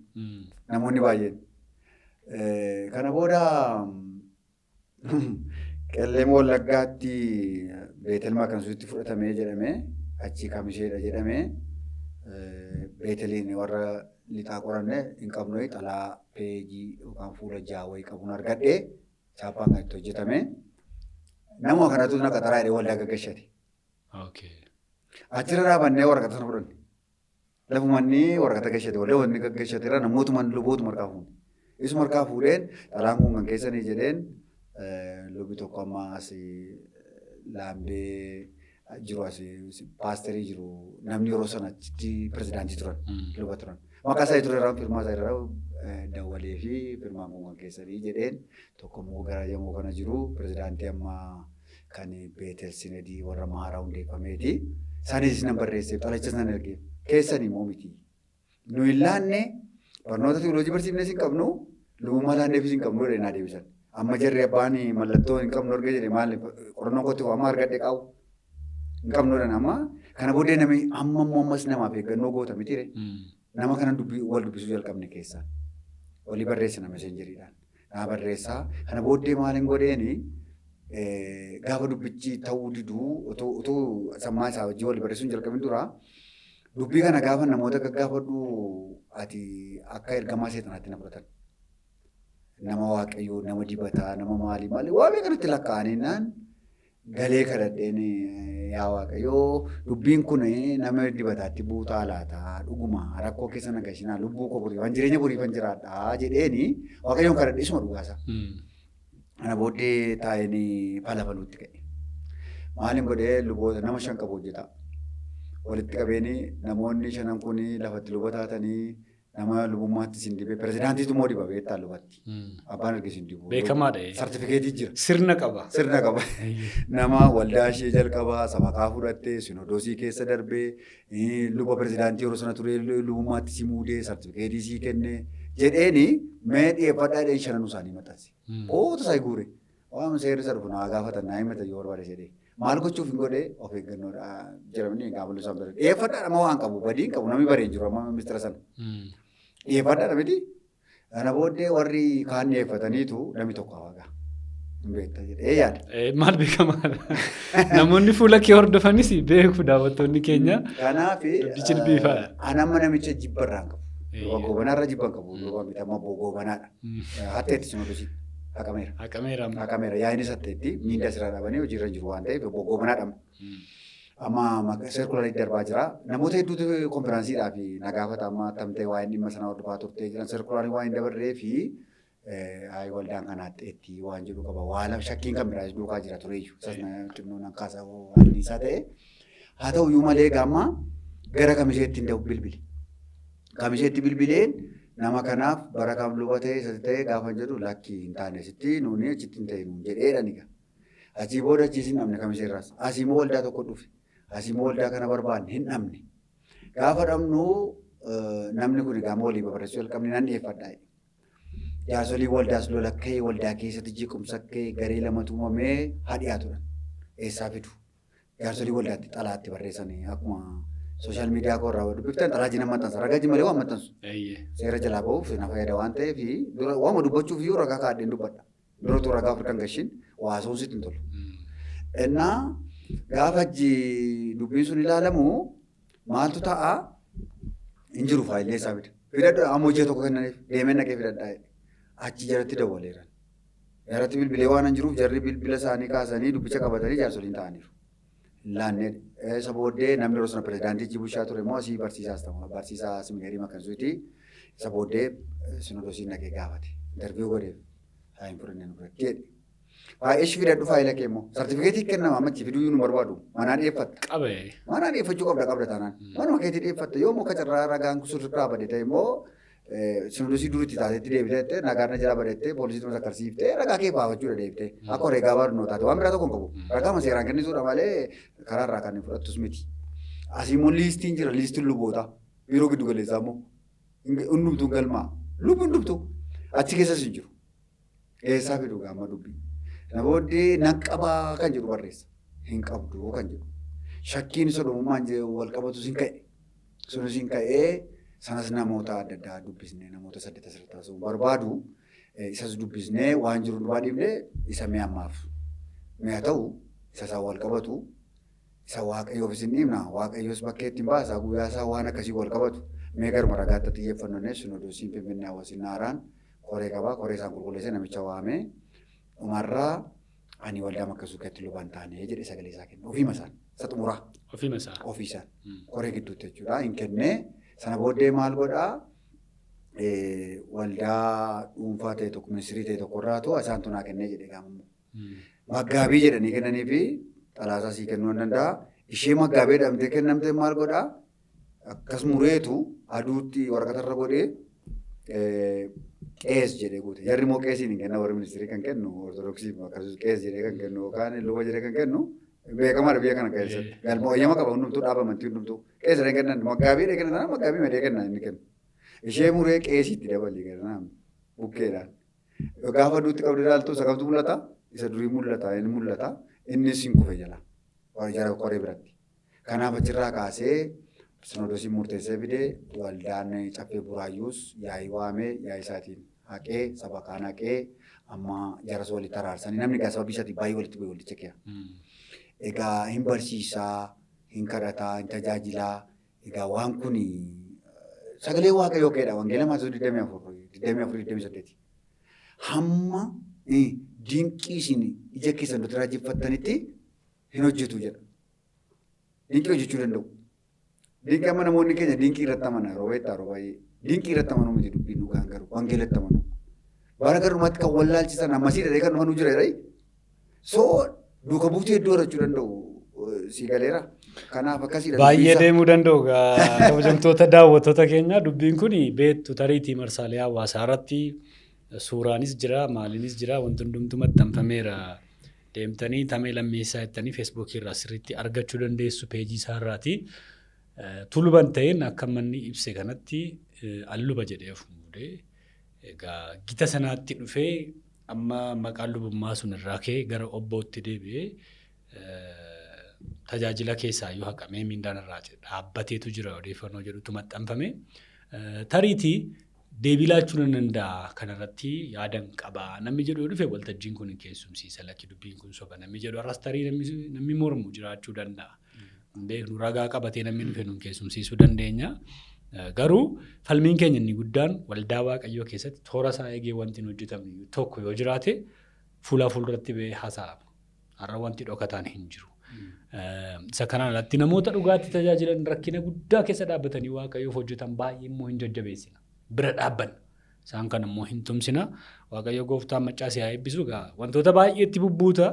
Speaker 1: namoonni baay'een. Kana booda Qellem Wallaggaatti Beetel Makansuutti fudhatamee jedhamee, achii Kamisheedha jedhamee, Beeteliin warra lixaa qoranne hin qabnu xalaa peejii yookaan fuula 6 wayii qabuun argadhee chaappaan kan itti hojjetame. Nama kanatu na qaxaraa jedhee waldaa gaggashate. Achirra dhaabannee waraqata sana fudhanne. Lafuma inni waraqata gashate waldaa wanni gaggashate irra namootuma lubootuma harkaa fuune. Isuma harkaa fuudheen xalaan kun kan keessanii jedheen lubi tokko amma asii laambee jiru asii paasterii jiru namni yeroo sana achitti pirezidaantii turan luba turan. Maqaa isaa ture irraa firmaa isaa irraa dawwalee fi firmaan kun kan keessanii jedheen tokko immoo gara yamoo kana jiru pirezidaantii amma kan Beetel Sinedii warra Mahaaraa hundeeffameeti. Isaanis nan barreesseef xalachas nan ergeef. Keessan immoo miti. Nu hin laanne barnoota teoloojii barsiifnes hin qabnu lubummaa laanneefis hin qabnu jedhee naa deebisan. Amma jarri abbaan mallattoo hin qabnu argee jedhe maal qorannoo kootti amma argadhe qabu. Hin qabnu jedhan amma kana booddee namni amma immoo ammas namaaf eeggannoo goota miti ree. Nama kana dubbii wal dubbisuu jalqabne keessaa. Walii barreessina meseenjeriidhaan. Naa barreessaa. Kana booddee maaliin godheeni gaafa dubbichi ta'uu diduu utuu sammaa isaa wajjin wal barreessuu hin jalqabin dura dubbii kana gaafa namoota gaggaafadhu ati akka ergamaa seexanaatti na fudhatan. Nama waaqayyoo, nama dibataa, nama maalii maalii waa meeqa natti lakkaa'anii naan galee kadhadheen yaa waaqayyoo dubbiin kun nama dibataatti buutaa laata dhuguma rakkoo keessa na gashinaa lubbuu koo boriifan jireenya boriifan jiraadha jedheeni waaqayyoon kadhadhe isuma dhugaasa. Kana booddee taa'een falafaluutti ka'e. Maalin godhee luboota nama 5 qabu hojjeta. Walitti qabeeni namoonni shanan kun lafatti luba taatanii nama lubummaatti isin dibee pirezidaantiitu immoo diba beektaa lubatti. Abbaan erga isin dibu.
Speaker 2: Beekamaadha.
Speaker 1: Sartifikeetii jira.
Speaker 2: Sirna qaba.
Speaker 1: Sirna qaba. Nama waldaa ishee jalqabaa sabakaa fudhattee sinodosii keessa darbee luba pirezidaantii yeroo sana ture lubummaatti si muudee sartifikeetii sii kenne jedheeni mee dhiyeeffadhaa jedheen shananuu isaanii maxxanse. Oota isaa guure. Waan seerri isa dhufu naa gaafatan naa himatan yoo barbaade jedhee. Maal gochuuf hin godhee of eeggannoodha jedhamni gaafa isaan bare. Dhiyeeffadhaa nama waan qabu badii hin qabu namni baree hin jiru amma mistira sana. Dhiyeeffadhaa miti. Kana booddee warri kaan dhiyeeffataniitu namni tokko hawaagaa. Hin beekta jedhee yaada.
Speaker 2: Maal beekamaadha. Namoonni fuula kee hordofanis beeku daawwattoonni keenya.
Speaker 1: Kanaaf
Speaker 2: Dubbichi dubbii ifaadha.
Speaker 1: Ani amma namicha jibba irraa hin qabu. Luba Goobanaarra jibba hin qabu. Luba miti amma Goobanaadha. Hatteetti sinodosii haqameera.
Speaker 2: Haqameera amma.
Speaker 1: Haqameera. Yaa'iinis hatteetti miindaa sirraa dhaabanii hojiirra hin jiru waan ta'eef obbo Goobanaadha amma. Amma seerkulaarii darbaa jira. Namoota hedduutu konfiraansiidhaaf na gaafata amma attam ta'e waa'een dhimma sanaa hordofaa turtee jiran seerkulaarii waan hin dabarree fi ayi waldaan kana hatteetti waan jedhu qaba. Waa lama shakkiin kan biraas duukaa jira tureeyyu. Isas xinnoo nan kaasa waan isaa ta'e. Haa ta'u iyyuu malee gaamma gara kamiseetti hin bilbile. Kamiseetti bilbileen nama kanaaf bara kam luba ta'e isatti ta'e gaafa jedhu lakki hin taane asitti nuuni achitti hin ta'e nuun jedheedha ni gaa. Achii booda achiis hin dhabne kamiseerraas. Asii immoo waldaa tokko dhufe. Asii immoo waldaa kana barbaanne hin dhabne. Gaafa dhabnu namni kun egaa walii babarreessuu jalqabne nan dhiyeeffadha. Jaarsolii waldaas lola ka'e waldaa keessatti jeequmsa ka'e garee lamatu uumamee haa dhiyaatudha. Eessaa fidu? Jaarsolii waldaatti xalaatti barreessanii akkuma sooshaal miidiyaa koo irraa dubbiftan xalaa jina maxxansa. Ragaa malee waan maxxansu. Seera jalaa ba'uuf na fayyada waan ta'eef dura waama dubbachuuf iyyuu ragaa kaa'adheen dubbadha. Dura utuu ragaa Afrikaan gashin waa haasa'uun sitti hin tolu. Innaa gaafa dubbiin sun ilaalamu maaltu ta'a hin jiru faayillee isaa fida. Fidadhu amma hojii tokko kennaniif deemee naqee fidadhaa jedhe. Achi jalatti dawwaleeran. Jaratti bilbilee waan hin jiruuf jarri bilbila isaanii kaasanii dubbicha qabatanii jaarsoliin ta'aniiru. Hin laannee isa booddee namni yeroo sana pirezidaantii Bushaa ture immoo asii barsiisaas ta'u barsiisaa simineerii Makansuuti. Isa booddee sinodosiin dhaqee gaafate. Interviiyuu godheef. Haa hin fudhanne nu biratti jedhe. Baay'ee shi fidadhu faayila kee immoo. Sartifikeetii kennama amma achi fiduu nu barbaadu. Manaa dhiyeeffatta.
Speaker 2: Qabe.
Speaker 1: Manaa dhiyeeffachuu qabda qabda taanaan. Manuma keetii dhiyeeffatta. Yoo muka carraa ragaan sirraa bade ta'e immoo sinodosii duritti taatetti deebitee nagaan na jala badettee poolisiitu sakkarsiiftee ragaa kee baafachuudha deebitee. Akka herreegaa barnoo taate waan biraa tokko hin qabu. Ragaama seeraan kennisuudha malee karaa irraa kan fudhattus miti. Asii immoo liistiin jira liistiin lubootaa. Biiroo giddu galeessaa immoo hundumtuu galmaa. Lubbi hundumtuu achi keessas hin jiru. Eessaa fidu gaama dubbii. Na booddee nan qabaa kan jedhu barreessa. Hin qabdu kan jedhu. Shakkiin sodomummaan wal qabatus hin ka'e. Sunis hin ka'ee sanas namoota adda addaa dubbisnee namoota 8 asirratti haasa'uu barbaadu. Isas dubbisnee waan jiru dubbaa dhiifnee isa mi'a ammaaf. Mi'a ta'u isa isaan wal qabatu Isa Waaqayyoofis hin dhiibna. Waaqayyos bakkeetti hin baasa. Guyyaa isaa waan akkasii wal qabatu. Mee garuma ragaatti xiyyeeffannoo Sinodoosiin Finfinnee Hawaasni Haaraan koree qabaa. Koree isaan qulqulleessee namicha waamee dhumarraa ani waldaa makkasuu keessatti lubaan taanee jedhe sagalee isaa kenne. Ofiima isaan. Isa xumuraa.
Speaker 2: Ofiima isaa.
Speaker 1: Ofii isaan. Koree gidduutti jechuudha. Hin kennee sana booddee maal godhaa? Waldaa dhuunfaa ta'e tokko ministirii ta'e tokkorraatu isaantu naa kennee jedhe gaamamu. Maggaabii jedhanii kennanii fi xalaasaa sii kennuu hin danda'a. Ishee maggaabee jedhamtee kennamtee maal godhaa? Akkas mureetu aduutti waraqatarra godhee qees jedhee guute. Jarri immoo qeesiin hin kenna warri ministirii kan kennu ortodoksii akkasumas qees jedhee kan kennu yookaan luba jedhee kan kennu beekamaadha biyya kana keessatti. Galma hoyyama qaba hundumtuu dhaaba amantii hundumtuu. Qees jedhee kennan maggaabii jedhee kennan maggaabii madee kenna inni kennu. Ishee muree qeesiitti dabalii gara bukkeedhaan. Gaafa aduutti qabdu ilaaltu isa kamtu mul'ata? Isa durii mul'ata inni mul'ata. Innis hin kufe jala. Jara koree biratti. Kanaaf achirraa kaasee Sinoodosiin murteessee fidee waldaan caffee buraayyuus yaa'ii waamee yaa'ii isaatiin haqee saba kaan haqee amma jaras walitti araarsanii namni egaa sababii isaatiin baay'ee walitti bu'e walitti keera. Egaa hin barsiisaa, hin kadhataa, hin tajaajilaa. Egaa waan kun sagalee Waaqayyoo keedha. Wangeela Maatewos 24, 24, 28. Hamma dinqii isin ija keessan duratti raajeffattanitti hin hojjetu jedha. Dinqii hojjechuu danda'u. Dinqii amma namoonni keenya dinqii irratti amana yeroo beektaa yeroo baay'ee. Dinqii irratti amanuu miti dubbiin dhugaan garuu wangeelatti amanuu. Bara garumaatti kan wallaalchisan ammasii dhadhee kan dhufanuu jira jedhai. So duuka buutee iddoo horachuu danda'u sii galeera. Kanaaf akkasiidha.
Speaker 2: Baay'ee deemuu danda'u kabajamtoota daawwattoota keenya dubbiin kun beektu tariitii marsaalee hawaasaa irratti suuraanis jira maaliinis jira wanti hundumtu maxxanfameera. Deemtanii Tamee Lammeessaa jettanii feesbuukii irraa sirriitti argachuu dandeessu peejii isaa irraati. Tuluban ta'een akka manni ibse kanatti alluba jedhee of muudee egaa gita sanaatti dhufee amma maqaan lubummaa sun irraa ka'ee gara obbootti deebi'ee tajaajila keessaa iyyuu haqamee miindaan irraa dhaabbateetu jira odeeffannoo jedhutu maxxanfame. Tariitii deebii laachuu nan danda'a kanarratti yaadan qaba namni jedhu yoo dhufe waltajjiin kun hin keessumsiisa lakki dubbiin kun soba namni jedhu har'as tarii namni mormu jiraachuu danda'a. Hin beeknu ragaa qabatee namni dhufe nun keessumsiisuu dandeenya. Garuu falmiin keenya inni guddaan waldaa Waaqayyoo keessatti toora isaa eegee wanti hin hojjetamne tokko yoo jiraate fuulaa fuulduratti ba'ee haasa'ama. Har'a wanti dhokataan hin jiru. Isa kanaan alatti namoota dhugaatti tajaajilan rakkina guddaa keessa dhaabbatanii Waaqayyoof hojjetan baay'ee immoo hin jajjabeessina. Bira dhaabbanna. Isaan kana immoo hin tumsina. Waaqayyo gooftaan maccaa si haa eebbisu. Egaa wantoota baay'eetti bubbuuta.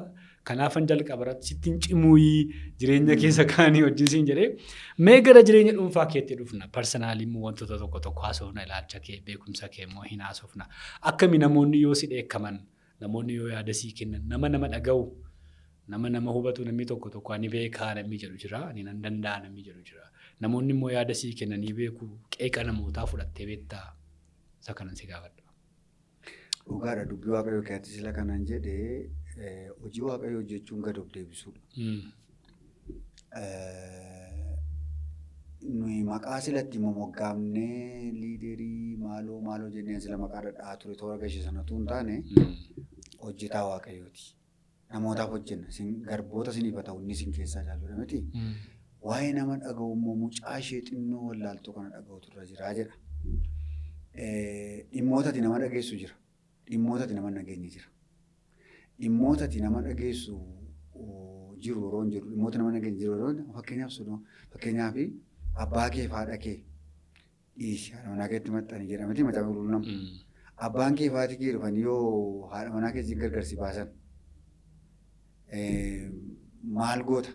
Speaker 2: Kanaafan jalqaba irratti sitti hin cimuuyii jireenya keessa kaanii wajjin siin jedhee mee gara jireenya dhuunfaa keetti dhufna. Parsanaalii immoo wantoota tokko tokko haasofna ilaalcha kee beekumsa kee immoo hin haasofna. Akkami namoonni yoo si dheekkaman namoonni yoo yaada sii kennan nama nama dhaga'u nama nama hubatu namni tokko tokko ani beekaa namni jedhu jira ani nan danda'a namni jedhu jira. Namoonni immoo yaada sii kennanii beeku qeeqa namootaa fudhattee beektaa isa kanan si gaafadha.
Speaker 1: Dhugaadha dubbii Waaqayyoo keessatti sila kanan jedhe hojii Waaqayyoo hojjechuun gad of deebisuudha. Nuyi maqaa silatti immoo moggaafnee liiderii maaloo maaloo jennee sila maqaa dhadhaa ture toora gashe sanatu hin taane hojjetaa Waaqayyooti. Namootaaf hojjenna. Isin garboota isiniif haa ta'u inni isin keessaa jaalladha miti. Waa'ee nama dhaga'u immoo mucaa ishee xinnoo wallaaltuu kana dhaga'utu irra jira jedha. Dhimmoota ati nama dhageessu jira. Dhimmoota ati nama hin dhageenye jira. Dhimmoota ati nama dhageessu jiru yeroo hin jiru dhimmoota nama dhageenye jiru yeroo fakkeenyaaf sodoo fakkeenyaaf abbaa kee fi haadha kee dhiisi haadha manaa keetti maxxani jedha miti macaafa qulqulluu nama. Abbaan kee fi haati kee dhufanii yoo haadha manaa kee gargar si baasan maal goota?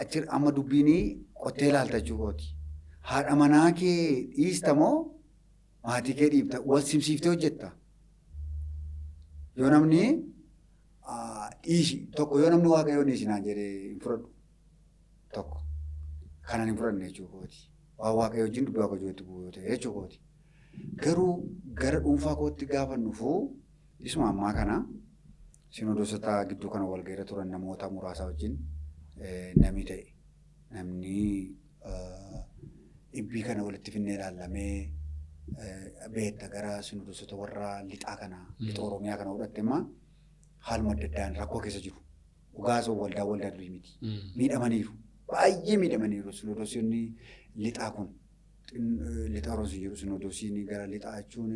Speaker 1: Achi amma dubbiin qottee ilaalta jechuu kooti. Haadha manaa kee dhiista moo maatii kee dhiifta? Wal simsiiftee hojjetta. Yoo namni dhiisi tokko yoo namni waaqayyoon dhiisi naan jedhee hin fudhadhu tokko kanan hin fudhanne jechuu kooti. Waan waaqayyo wajjin dubbii waaqayyo wajjin bu'u yoo ta'e jechuu kooti. Garuu gara dhuunfaa kootti gaafa dhufu isuma ammaa kana sinodoosota gidduu kana walgahiirra turan namoota muraasa wajjin namni ta'e namni dhibbii kana walitti finnee ilaallamee beekta gara sinodoosota warra lixaa kana lixa Oromiyaa kana fudhatte immoo haaluma adda addaan rakkoo keessa jiru. Dhugaa osoo waldaa waldaa durii miti. Miidhamaniiru. Baay'ee miidhamaniiru. Sinoodosiin lixaa kun lixa Oromoo jiru sinoodosiin gara lixaa jechuun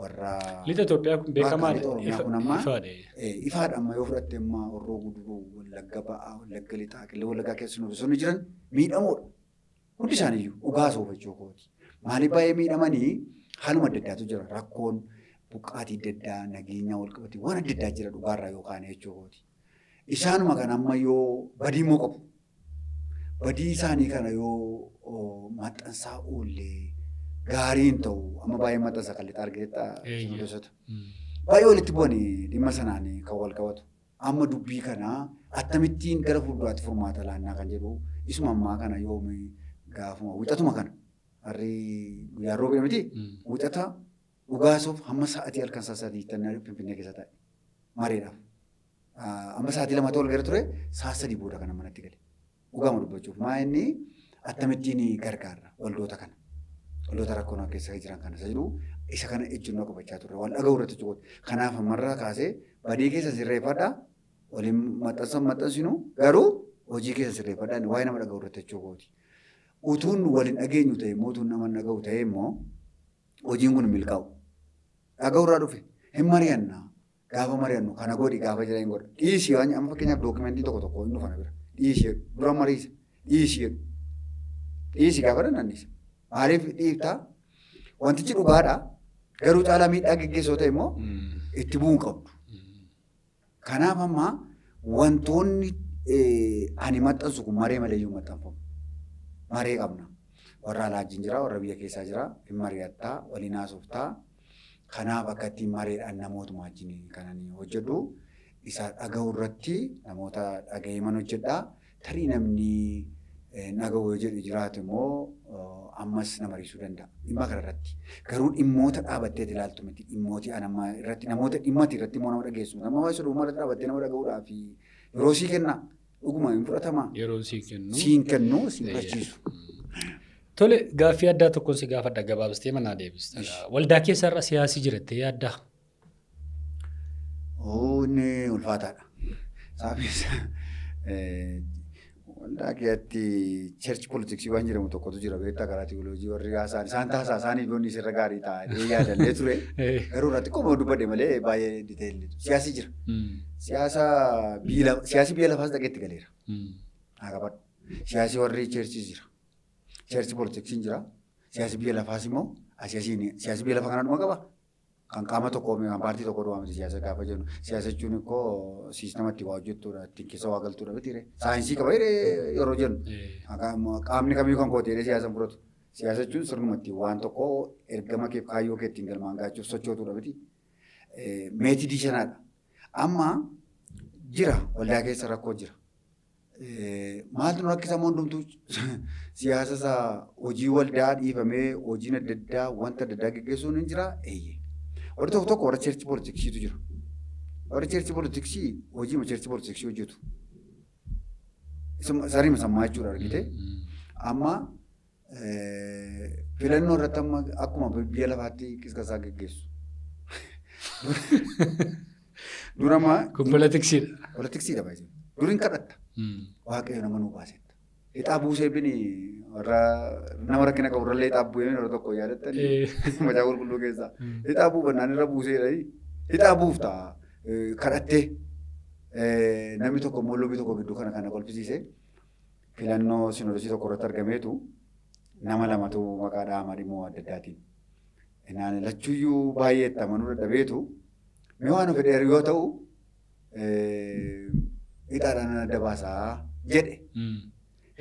Speaker 1: warra.
Speaker 2: Lixa Itoophiyaa kun beekamaadha.
Speaker 1: Lixa Oromiyaa kun amma
Speaker 2: Ifaadha.
Speaker 1: Ifaadha amma yoo fudhatte amma Horroo Guduruu, Wallagga Ba'aa, Wallagga Lixaa, Qillee Wallaggaa keessa sinoodosonni jiran miidhamoodha. Hundi isaaniiyyuu dhugaa soofachuu kooti. Maaliif baay'ee miidhamanii haaluma adda addaatu jira. Rakkoon buqqaatii adda addaa nageenya wal qabate waan adda addaa jira dhugaarraa yookaan jechuu kooti. Isaanuma kana amma yoo badii immoo qabu. Badii isaanii kana yoo maxxansaa oollee gaarii hin ta'u. Amma baay'ee maxxansa kan lixaa argiteetta sinoodosota. Baay'ee walitti bu'anii dhimma sanaan kan wal qabatu. Amma dubbii kana akkamittiin gara fuulduraatti furmaata laannaa kan jedhu isuma ammaa kana yoomi gaafuma wixatuma kana harri guyyaa roobii miti wixata dhugaasuuf hamma sa'atii halkan sa'a 3 Finfinnee keessa taa'e mareedhaaf. Amma sa'atii 2 ol gara ture sa'a 3 booda kana manatti gale. Dhugaama dubbachuuf maa inni akkamittiin gargaarra waldoota kana. Waldoota rakkoo keessa jiran kana isa jedhu isa kana ejjennoo qabachaa turre wal dhaga'uu irratti jechuudha. Kanaaf ammarraa kaasee badii keessa sirreeffadha waliin maxxansan maxxansinu garuu hojii keessa sirreeffadha waa'ee nama dhaga'uu irratti jechuudha. Utuun waliin dhageenyu ta'e immoo utuun nama dhaga'u ta'e immoo hojiin kun milkaa'u. Dhaga'uu irraa dhufe hin mari'anna. Gaafa mari'annu kana godhi gaafa jedhan godha. Dhiisi waan amma fakkeenyaaf dookimentii tokko tokko hin dhufana bira. Dhiisi jedhu dura mariisa. Dhiisi jedhu. Dhiisi gaafa jedhan dhiisa. Maaliif dhiiftaa? Wantichi dhugaadha. Garuu caalaa miidhaa geggeessoo ta'e immoo itti bu'uu hin qabdu. Kanaaf amma wantoonni ani maxxansu kun maree malee iyyuu maxxanfamu. Maree qabna. Warra alaa wajjin jira, warra biyya keessaa jira. Hin mari'attaa, waliin haasoftaa. Kanaaf akka ittiin mareedhaan namootuma wajjin kan ani hojjedhu isa dhaga'u irratti namoota dhaga'iman hojjedha. Tarii namni dhaga'u yoo jedhu jiraatu immoo ammas na mariisuu danda'a. Dhimma kana irratti. Garuu dhimmoota dhaabattee ilaaltu miti. Dhimmooti an amma irratti namoota dhimmati irratti immoo nama dhageessu. Nama waa'ee sodummaa irratti dhaabattee nama dhaga'uudhaaf yeroo sii kenna. Dhuguma hin fudhatama.
Speaker 2: Yeroo sii kennu.
Speaker 1: Siin kennu siin fudhachiisu.
Speaker 2: Tole, gaaffii addaa tokkoon si gaafadha gabaabsitee manaa deebista. Waldaa keessa irra siyaasi jirattee yaaddaa?
Speaker 1: Inni ulfaataadha. Sababiin isaa waldaa keessatti church politics waan jedhamu tokkotu jira beektaa karaa tiyooloojii warri haasa'an isaan taasaa isaanii iddoon isirra gaarii ta'a jedhee yaadallee ture. Garuu irratti qomoo dubbadhe malee baay'ee diteelli. Siyaasi jira. Siyaasa biyya siyaasi biyya lafaas dhaqee itti galeera. Haa qabadhu. Siyaasi warri churchis jira. Church politics jira. Siyaasi biyya lafaas immoo asiin siyaasi biyya lafa kanaa dhuma qaba. Kan qaama tokko kan paartii tokko duwwaa miti siyaasa gaafa jennu. Siyaasa jechuun ikkoo siistama itti waa hojjettudha ittiin keessa waa galtudha miti ree. Saayinsii qaba jedhee yeroo jennu. Qaamni kamiyyuu kan kooti jedhee siyaasa hin fudhatu. Siyaasa jechuun sirnuma ittiin waan tokko ergama keef kaayyoo kee ittiin galmaan gaachuuf sochootudha miti. Meetidii sanaadha. Amma jira waldaa keessa rakkoo jira. Maaltu nu rakkisa immoo hundumtuu siyaasa isaa hojii waldaa dhiifamee hojiin adda addaa wanta adda addaa geggeessuun hin jira eeyyee. Warri tokko tokko warra cheerchi poolitiksiitu jira. Warri cheerchi poolitiksii hojiima cheerchi poolitiksii hojjetu. Sariima sammaa jechuudha argite. Amma filannoo irratti amma akkuma biyya lafaatti qisqasaa geggeessu. Dura amma
Speaker 2: Kun poolitiksiidha.
Speaker 1: Poolitiksiidha baay'ee. Dur hin kadhatta. Waaqayyo nama nuu baasetta. Ixaa buusee bini warra nama rakkina qabu irrallee ixaa bu'ee yeroo tokko yaadattanii macaafa qulqulluu keessaa. Ixaa buufannaan irra buuseedha. Ixaa buufta kadhattee namni tokko immoo lubi tokko gidduu kana kana kolfisiise filannoo sinodosii tokko irratti argameetu nama lamatu maqaa dhahama dhimmoo adda addaatiin. Naan lachuyyuu baay'ee itti amanuu dadhabeetu mee waan of fedhe yoo ta'u ixaadhaan adda baasaa jedhe.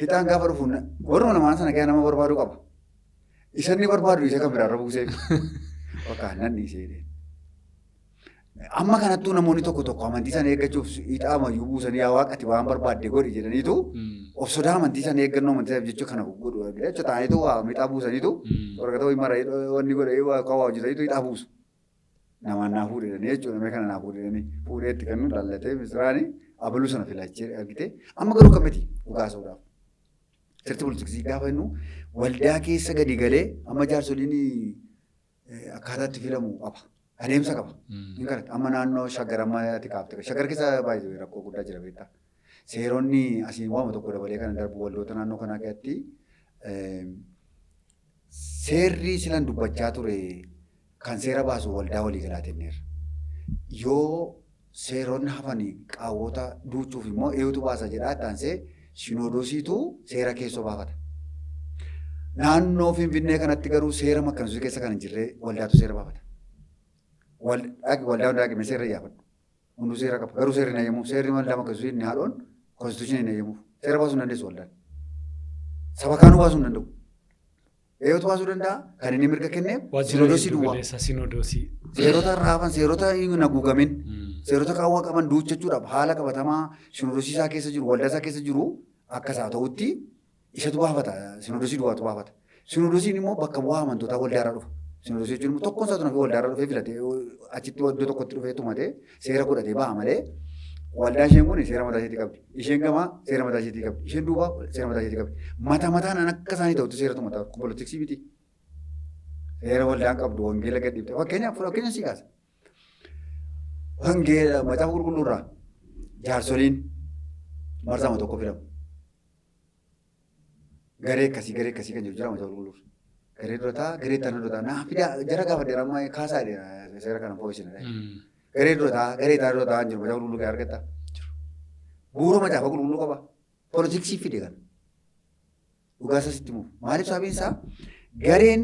Speaker 1: Ixaan gaafa dhufu warruma lamaan sana keessa nama barbaadu qaba. Isa inni barbaadu isa kan biraarra buusee. Bakka nan dhiisee jedheen. Amma kanattuu namoonni tokko tokko amantii sana eeggachuuf ixaa mayyuu buusanii yaa waaqa ati waan barbaadde godhi jedhaniitu of sodaa amantii sana eeggannoo amantii sana jechuu kana godhu argite jecha ta'aniitu waa ixaa buusaniitu waraqata wayii mara wanni godhe waa waa hojjetaniitu ixaa buusu. Namaan naa fuudhe jedhanii jechuudha namni kana naa fuudhe jedhanii fuudhee itti kennu laallatee misiraani abaluu sana filachee argite amma garuu kan miti dhugaa sodaaf. Sirti bulchiksii gaafa jennu waldaa keessa gadi galee amma jaarsoliin akkaataa itti filamu qaba. Adeemsa qaba. Hin kadhata. Amma naannoo shaggar amma ati kaafte. Shaggar keessa baay'ee rakkoo guddaa jira beektaa. Seeronni asiin waama tokko dabalee kan darbu waldoota naannoo kanaa keessatti seerri silan dubbachaa ture kan seera baasu waldaa waliigalaa tenneerra. Yoo seeronni hafanii qaawwota duuchuuf immoo eenyutu baasa jedhaa itti sinoodosiitu seera keessoo baafata. Naannoo Finfinnee kanatti garuu seera makkanisuu keessa kan hin jirre waldaatu seera baafata. Waldaa hundaa dhaqee seera iyyaafadhu. Hunduu seera qaba. Garuu seerri hin ayyamuuf. Seerri waldaa makkanisuu inni haadhoon konstituushinii hin ayyamuuf. Seera baasuu hin dandeessu waldaan. Saba kaanuu baasuu hin danda'u. Eenyutu baasuu danda'a? Kan inni mirga kenneef sinoodosii duwwaa.
Speaker 2: Sinoodosii.
Speaker 1: Seerota irraa hafan, seerota hin haguugamin, seerota qaawwa qaban duuchachuudhaaf haala qabatamaa sinoodosii isaa keessa jiru, waldaa isaa keessa jiru akka isaa ta'utti isatu baafata. Sinoodosii duwwaatu baafata. Sinoodosiin immoo bakka bu'aa amantootaa waldaa irraa dhufa. Sinoodosii jechuun immoo tokkoon isaatu nafi waldaa irraa dhufee filatee achitti iddoo tokkotti dhufee tumatee seera godhatee ba'a malee waldaan isheen kun seera mataa isheetii qabdi. Isheen gamaa seera mataa isheetii qabdi. Isheen duubaa seera mataa isheetii qabdi. Mata mataan akka isaanii ta'utti seera tumataa kun politiksii miti. Seera waldaan qabdu wangeela gad dhiifte. Fakkeenyaaf fakkeenya sii kaasa. Wangeela macaafa qulqulluurraa jaarsoliin marsaama tokko filamu. Garee akkasii garee akkasii kan jiru jira macaafa qulqulluurra. Garee durataa garee itti aanu durataa naa fidaa jara gaafadheera amma kaasaa jedheera seera kana fooyyessina. Garee durataa garee itti aanu durataa hin jiru macaafa qulqulluu kee argatta. Bu'uura macaafa qulqulluu qaba. Politiksii fide kana. Dhugaa isaa sitti himuuf. Maaliif sababiin isaa gareen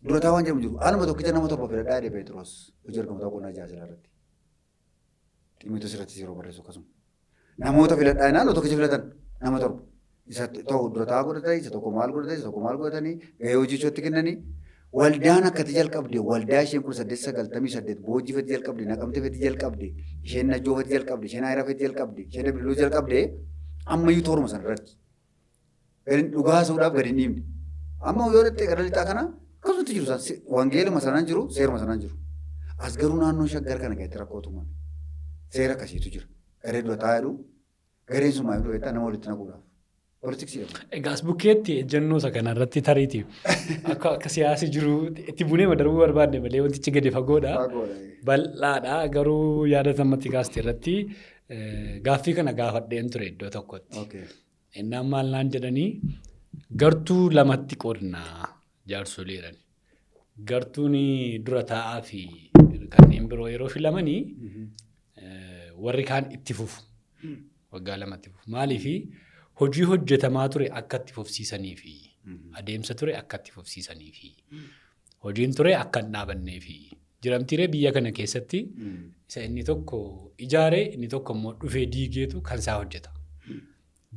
Speaker 1: durataa waan jedhamu jiru. Anuma tokkicha nama torba filadhaa jedhe Pheexiroos hojii ergamoota boqonnaa ja'a jalaa irratti. Ximootoos irrattis yeroo barreessu akkasuma. Namoota filadhaa jennaan tokkicha filatan nama torba. Isa tokko durataa godhatanii, isa tokko maal godhatanii, isa tokko maal godhatanii, gahee hojii isheetti kennanii. Waldaan akkati jalqabde, waldaa isheen 1898 boojii fetti jalqabde, naqamte fetti jalqabde, isheen najjoo fetti jalqabde, isheen ayira fetti jalqabde, isheen dabiluu jalqabde, ammayyuu tooruma sana irratti. Gadi dhugaa haasa'uudhaaf gadi hin dhiibne. Amma yoo dhaqxee gara lixaa kana akkasumatti jiru isaan wangeeluma sanaan jiru seeruma sanaan jiru. As garuu naannoo shaggar kana keessatti rakkootu uumame. Seera akkasiitu jira. Garee dura taa'aa jedhu gareen sun maal jedhu nama walitti naquudhaaf. Politiksii jedhama.
Speaker 2: Egaa as bukkeetti ejjennoo isa kana irratti tariiti akka siyaasi jiru itti bunee darbuu barbaadne malee wantichi gadi fagoodha.
Speaker 1: Fagoodha.
Speaker 2: Bal'aadha garuu yaada ammatti kaaste irratti gaaffii kana gaafadheen ture iddoo tokkotti.
Speaker 1: Okay.
Speaker 2: Innaan maal naan jedhanii gartuu lamatti qoodnaa jaarsolii jedhani. Gartuun dura taa'aa fi kanneen biroo yeroo filamanii warri kaan itti fufu. Waggaa lamatti fufu. Maaliifi hojii hojjetamaa ture akka itti fufsiisanii fi adeemsa ture akka itti fufsiisanii fi hojiin ture akka hin dhaabannee fi jiramtiiree biyya kana keessatti isa inni tokko ijaare inni tokko immoo dhufee diigeetu kan isaa hojjeta.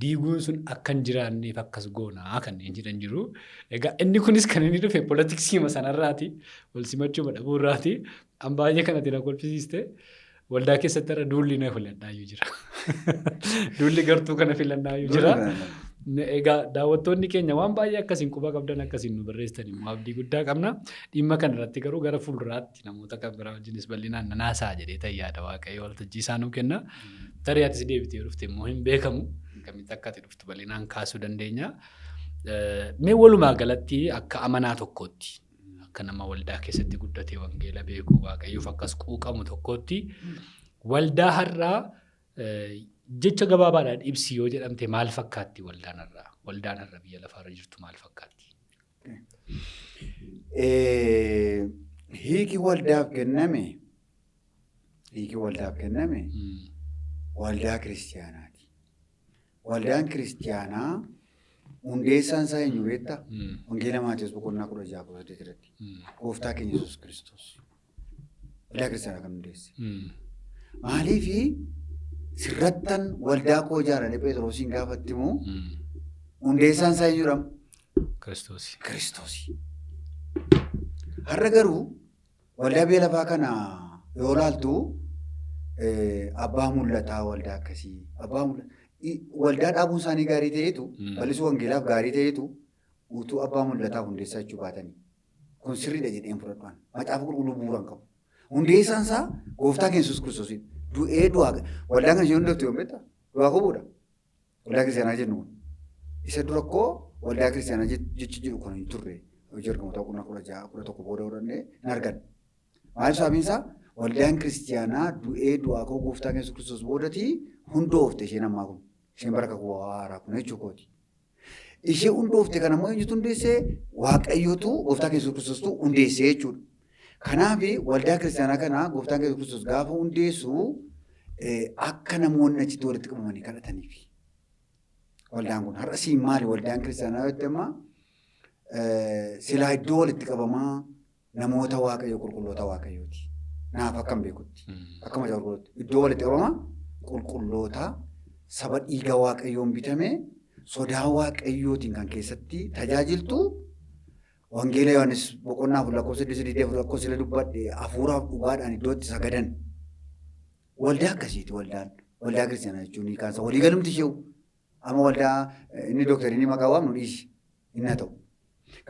Speaker 2: Diiguun sun akka hin jiraanneef akkas goonaa kanneen jedhan jiru. Egaa inni kunis kan inni dhufe politiksiima sanarraati. Wal simachuuma dhabuurraati. An baay'ee kanatti na kolfisiiste. Waldaa keessatti irra duulli na filadhaayyuu jira. Duulli gartuu kana filannaayyuu jira. Egaa daawwattoonni keenya waan baay'ee akkasiin quba qabdan akkasiin nu barreessitan immoo abdii guddaa qabna. Dhimma kana irratti garuu gara fuulduraatti namoota kan biraa wajjinis bal'inaan nan haasa'a jedhee ta'e yaada Waaqayyo waltajjii isaa nuu kenna. Tarii atis deebitee dhufte immoo hin beekamu. Akkamitti akka ati dhuftu bal'inaan kaasuu dandeenya. Mee walumaa galatti akka amanaa tokkootti akka nama waldaa keessatti guddatee wangeela beeku Waaqayyoof akkas quuqamu tokkootti waldaa har'aa jecha gabaabaadhaan ibsi yoo jedhamte maal fakkaatti waldaan har'aa? Waldaan har'a biyya lafaarra jirtu maal fakkaatti?
Speaker 1: Hiiki waldaaf kenname hiiki waldaaf kenname waldaa kiristiyaanaati. Waldaan kiristiyaanaa hundeessaan isaa eenyu beektaa? Wangeela Maatewos boqonnaa 16 18 irratti. Gooftaa keenya Yesuus Kiristoos. Waldaa kiristiyaanaa kan hundeesse. Maaliifi sirrattan waldaa koo ijaaranii Phexrosiin gaafatti immoo hundeessaan isaa eenyu jedhama?
Speaker 2: Kiristoos.
Speaker 1: Kiristoosi. Har'a garuu waldaa biyya lafaa kana yoo ilaaltu abbaa mul'ataa waldaa akkasii abbaa mul'ataa waldaa dhaabuun isaanii gaarii ta'eetu bal'isuu wangeelaaf gaarii ta'eetu utuu abbaa mul'ataa hundeessaa jechuu baatanii kun sirriidha jedheen fudhadhaan macaafa qulqulluu bu'uuraan qabu. Hundeessaan isaa gooftaa keenya Yesuus Kiristoos du'ee du'aa waldaan kana isheen hundoofte yoom beektaa? Du'aa kobuudha. Waldaa kiristaanaa jennu kun. Isa dura koo waldaa kiristaanaa jechi jedhu kun hin turre. Hojii ergamoota boqonnaa 16 11 booda hodhannee hin arganne. Maaliif sababiin isaa waldaan kiristaanaa du'ee du'aa koo gooftaa keenya Yesuus Kiristoos boodatii hundoofte isheen ammaa kun. Isheen bara kakuu haaraa kun jechuu kooti. Ishee hundoofte kana immoo eenyutu hundeessee? Waaqayyotu gooftaa keenya Yesuus Kiristoostuu hundeessee jechuudha. Kanaaf waldaa kiristaanaa kana gooftaan keenya Yesuus Kiristoos gaafa hundeessu akka namoonni achitti walitti qabamanii kadhataniif. Waldaan kun har'a siin maali waldaan kiristaanaa yoo jette amma silaa iddoo walitti qabamaa namoota Waaqayyoo qulqulloota Waaqayyooti. Naaf akkan beekutti. Akka macaafa qulqulluutti. Iddoo walitti qabama qulqulloota saba dhiiga Waaqayyoon bitame sodaa Waaqayyootiin kan keessatti tajaajiltu Wangeela Yohaannis boqonnaa 4 lakkoofsa 24 lakkoofsa sila dubbadhe hafuuraaf dhugaadhaan iddoo itti sagadan. Waldaa akkasiiti waldaan. Waldaa kiristaanaa jechuun hiikaan isaa walii galumti ishee amma waldaa inni dooktarii maqaa waamnu dhiisi inni haa ta'u.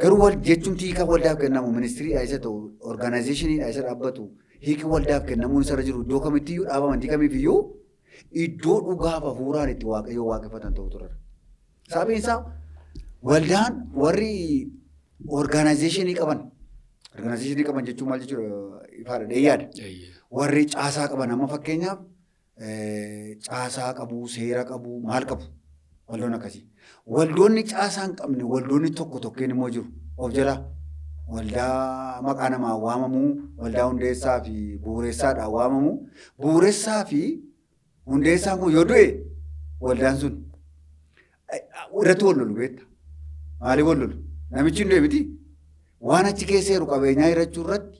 Speaker 1: Garuu wal jechumti hiikaa waldaaf kennamu ministiriidha isa ta'u orgaanaayzeeshiniidha isa dhaabbatu hiiki waldaaf kennamuun isarra jiru iddoo kamittiyyuu dhaaba amantii kamiifiyyuu iddoo dhugaaf hafuuraan itti waaqayyoo waaqeffatan ta'u turara. Sababiin isaa waldaan warri orgaanaayzeeshinii qaban orgaanaayzeeshinii qaban jechuun maal jechuudha ifaadha dhee yaada. Warri caasaa qaban amma fakkeenyaaf caasaa qabu, seera qabu, maal qabu waldoonni akkasii. Waldoonni caasaa hin qabne waldoonni tokko tokkeen immoo jiru of jalaa. Waldaa maqaa namaa waamamu, waldaa hundeessaa fi bu'uureessaadhaan waamamu. Bu'uuressaa fi hundeessaan kun yoo du'e waldaan sun irratti wal lolu beekta. Maaliif wal lolu? Namichi hin du'e miti. Waan achi keessa jiru qabeenyaa hirachuu irratti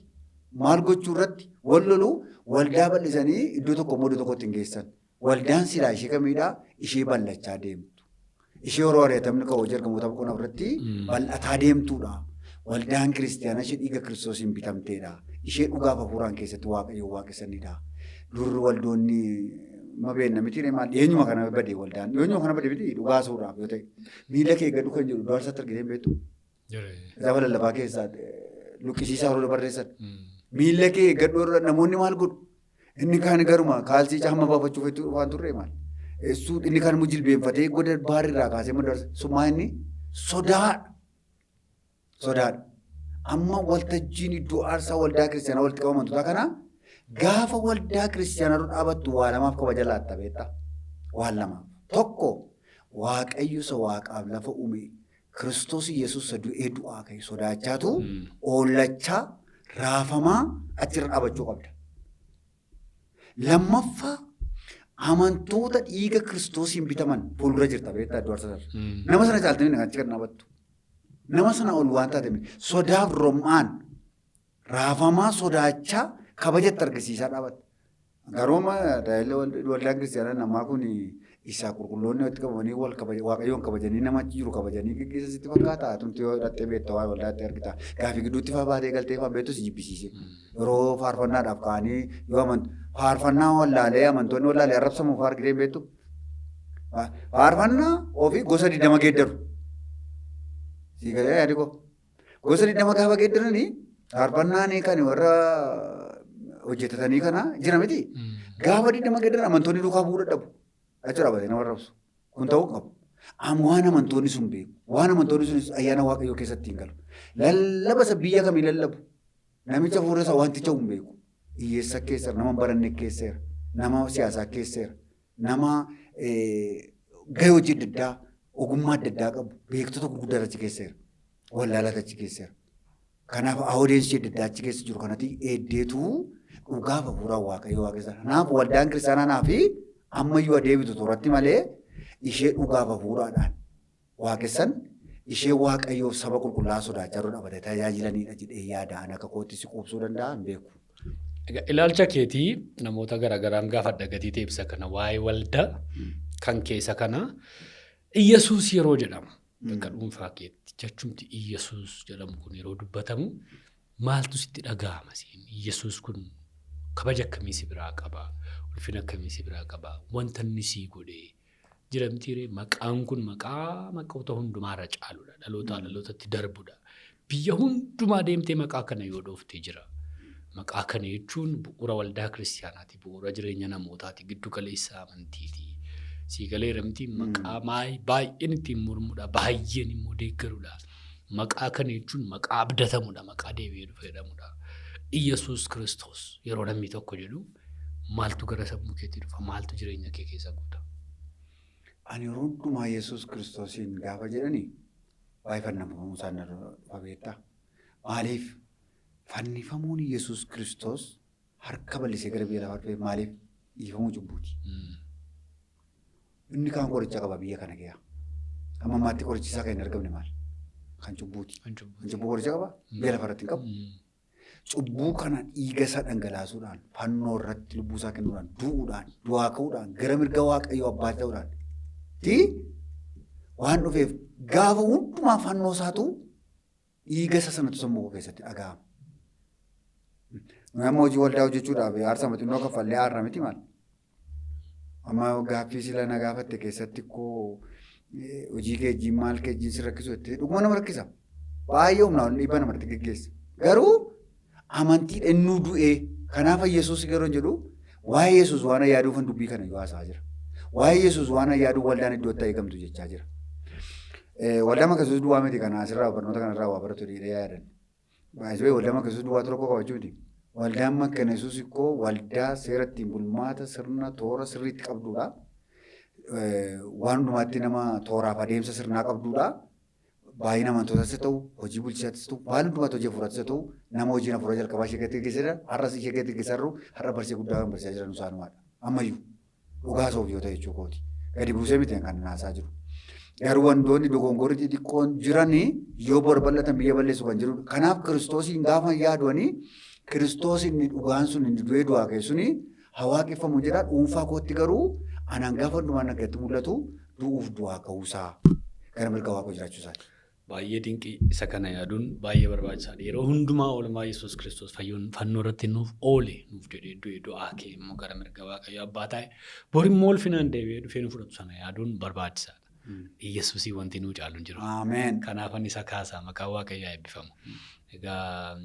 Speaker 1: maal gochuu irratti wal lolu waldaa bal'isanii iddoo tokko immoo iddoo tokkotti hin geessan. Waldaan silaa ishee kamiidhaa ishee bal'achaa deemtu. Ishee yeroo ari'atamni ka'u hojii ergamoota boqonnaa irratti bal'ataa deemtuudha. Waldaan kiristiyaanaa ishee dhiiga kiristoosiin bitamteedha. Ishee dhugaaf hafuuraan keessatti waaqayyoon waaqessanidha. Durri waldoonni ma beenna miti maal dhiyeenyuma kana bade waldaan dhiyeenyuma kana bade miti dhugaa suuraaf yoo ta'e miila kee gadhu kan jedhu iddoo aarsaatti argitee hin beektu. Kitaaba lallabaa keessaa luqqisiisaa yeroo barreessan. Miila kee eeggadhu yeroo namoonni maal godhu? Inni kaan garuma kaalsii caamma baafachuuf itti dhufaan turre maal? Inni kaan immoo jilbeenfatee goda baarri irraa kaasee madda summaa inni sodaadha. Sodaadha. Amma waltajjiin iddoo aarsaa waldaa kiristaanaa walitti qabamantoota kana gaafa waldaa kiristaanaa dura dhaabattu waa lamaaf kabaja laatta beektaa? Waan lamaaf. Tokko Waaqayyo isa waaqaaf lafa uume Kiristoos Yesuus isa du'ee du'aa ka'e sodaachaatu oollachaa raafamaa achirra dhaabachuu qabda. Lammaffaa amantoota dhiiga Kiristoosiin bitaman fuuldura jirta beektaa iddoo aarsaa sana. Nama sana caaltanii achi kan dhaabattu. Nama sana ol waan taate miti. Sodaaf rom'aan raafamaa sodaachaa kabajatti argisiisaa dhaabatta. Garuu amma tajaajila waldaan kiristaanaa namaa kun isaa qulqulloonni walitti qabamanii wal kabaja waaqayyoon kabajanii nama achi jiru kabajanii geggeessan sitti fakkaata. Atumti yoo dhattee beekta waa'ee waldaatti argita. Gaafii gidduutti faa baatee galtee faa beektu si jibbisiise. Yeroo faarfannaadhaaf ka'anii yoo amantu faarfannaa wallaalee amantoonni wallaalee arrabsamu faa argitee hin beektu. Faarfannaa ofii gosa 20 geeddaru. Sii galee yaadi koo. Gosa 20 gaafa geeddaranii faarfannaan kan warra hojjetatanii kana jira miti. Gaafa 20 geeddaran amantoonni duukaa bu'uu dadhabu. Achi dhaabatee nama arrabsu. Kun ta'uu hin qabu. Amma waan amantoonni sun beeku. Waan amantoonni sun ayyaana Waaqayyoo keessatti hin galu. Lallaba isa biyya kamii lallabu. Namicha fuula isaa wanticha hin beeku. Hiyyeessa keessa nama hin baranne keesseera. Nama siyaasaa keesseera. Nama gahee hojii adda addaa ogummaa adda addaa qabu beektota gurguddaa achi keesseera. Wallaalata achi keesseera. Kanaaf audience adda addaa achi keessa jiru kanatti eeddeetu dhugaaf hafuuraan waaqayyo waaqessa. Kanaaf waldaan kiristaanaa naa fi ammayyuu adeemitu toratti malee ishee dhugaaf hafuuraadhaan waaqessan ishee waaqayyoof saba qulqullaa'aa sodaachaa dura dhaabbatee tajaajilanidha jedhee yaada. Ani akka kootti si quubsuu danda'a hin beeku.
Speaker 2: Egaa ilaalcha keetii namoota garaagaraan gaafadha gatii ta'e ibsa kana waa'ee waldaa kan keessa kana Iyyasuus yeroo jedhamu bakka dhuunfaa keetti jechumti Iyyasuus jedhamu kun yeroo dubbatamu maaltu sitti dhaga'ama siin Iyyasuus kun kabaja akkamii si biraa qaba ulfina akkamii si biraa qaba wanta inni sii godhe jira mitiiree maqaan kun maqaa maqoota hundumaarra caaludha dhalootaa dhalootatti darbudha biyya hundumaa deemtee maqaa kana yoo dhooftee jira maqaa kana jechuun bu'uura waldaa kiristiyaanaati bu'uura jireenya namootaati giddu galeessa amantiiti sii galeera miti maqaa baay'een ittiin mormudha baay'een immoo deeggarudha maqaa kana jechuun maqaa abdatamudha maqaa deebi'ee dhufe jedhamudha Iyyasuus Kiristoos yeroo namni tokko jedhu maaltu gara sammuu keetti dhufa? Maaltu jireenya kee keessa guuta?
Speaker 1: Ani yeroo hundumaa Yesuus Kiristoosiin gaafa jedhani waa'ee fannifamuu isaan na dhufa beektaa? Maaliif fannifamuun Yesuus Kiristoos harka bal'isee gara biyya lafaa dhufee maaliif dhiifamuu cubbuuti? Inni kaan qoricha qaba biyya kana keessa. Amma ammaatti qorichi isaa kan hin argamne maal? Kan cubbuuti.
Speaker 2: Kan cubbuuti.
Speaker 1: Kan cubbuu qoricha qaba? Biyya lafa irratti hin qabu. Cubbuu kana dhiiga isaa dhangalaasuudhaan, fannoo irratti lubbuu isaa kennuudhaan, du'uudhaan, du'aa ka'uudhaan, gara mirga Waaqayyoo abbaa ta'uudhaan ti waan dhufeef gaafa hundumaa fannoo isaatu dhiiga isa sanatu sammuu koo keessatti dhaga'ama. Nuyi amma hojii waldaa hojjechuudhaaf aarsaa xinnoo kaffallee aarra miti maal? Amma gaaffii sila na gaafatte keessatti koo hojii keejjiin maal keejjiin si rakkisu jettee dhuguma nama rakkisa. Baay'ee humnaa ol dhiibbaa namarratti geggeessa. Garuu amantii innuu du'ee kanaaf Yesuus garuu hin jedhu waa'ee Yesuus waan yaaduufan dubbii kana yoo haasa'aa jira. Waa'ee Yesuus waan yaaduuf waldaan iddoo itti eegamtu jechaa jira. Waldaa maqaa Yesuus duwwaa miti kana asirraa barnoota kanarraa waa baratu jedhee yaadan. Baay'ee waldaa maqaa Yesuus duwwaa tokko qabachuu miti. Waldaan maqaa Yesuus ikkoo waldaa seera ittiin bulmaata sirna toora sirriitti qabdudha. Waan hundumaatti nama tooraaf adeemsa sirnaa qabdudha. Baay'ina amantootaas haa ta'u, hojii bulchiisaattis ta'u, waan hundumaatti hojii hafuuraattis haa ta'u, nama hojiin hafuuraa jalqabaa ishee gadi geggeessedha. Har'as ishee gadi geggeessaa jiru, har'a barsiisa guddaa kan barsiisaa jiran isaanumaadha. Ammayyuu dhugaa soof yoo ta'e jechuu kooti. Gadi buusee miti kan haasaa jiru. Garuu wantoonni dogongorri xixiqqoon jiran yoo bor bal'atan biyya balleessu kan jirudha. Kanaaf Kiristoosiin gaafa yaaduani Kiristoos inni dhugaan sun inni du'ee du'aa ka'e suni haa waaqeffamu jedha. Dhuunfaa kootti garuu anaan gaafa hundumaa nagatti mul'atu du'uuf du'aa ka'uusaa gara mirga Waaqoo jiraachuu isaati.
Speaker 2: Baay'ee dinqii isa kana yaaduun baay'ee barbaachisaadha. Yeroo hundumaa oolmaa Yesuus Kiristoos fayyoon fannoo irratti nuuf oole nuuf jedhee du'e du'aa ka'e immoo gara mirga Waaqayyo abbaa taa'e bor immoo ulfinaan deebi'ee dhufee nu fudhatu sana yaaduun barbaachisaadha. Yesuusii wanti nuu caalu hin jiru.
Speaker 1: Ameen.
Speaker 2: Kanaafan isa kaasa maqaan Waaqayyoo haa eebbifamu. Egaa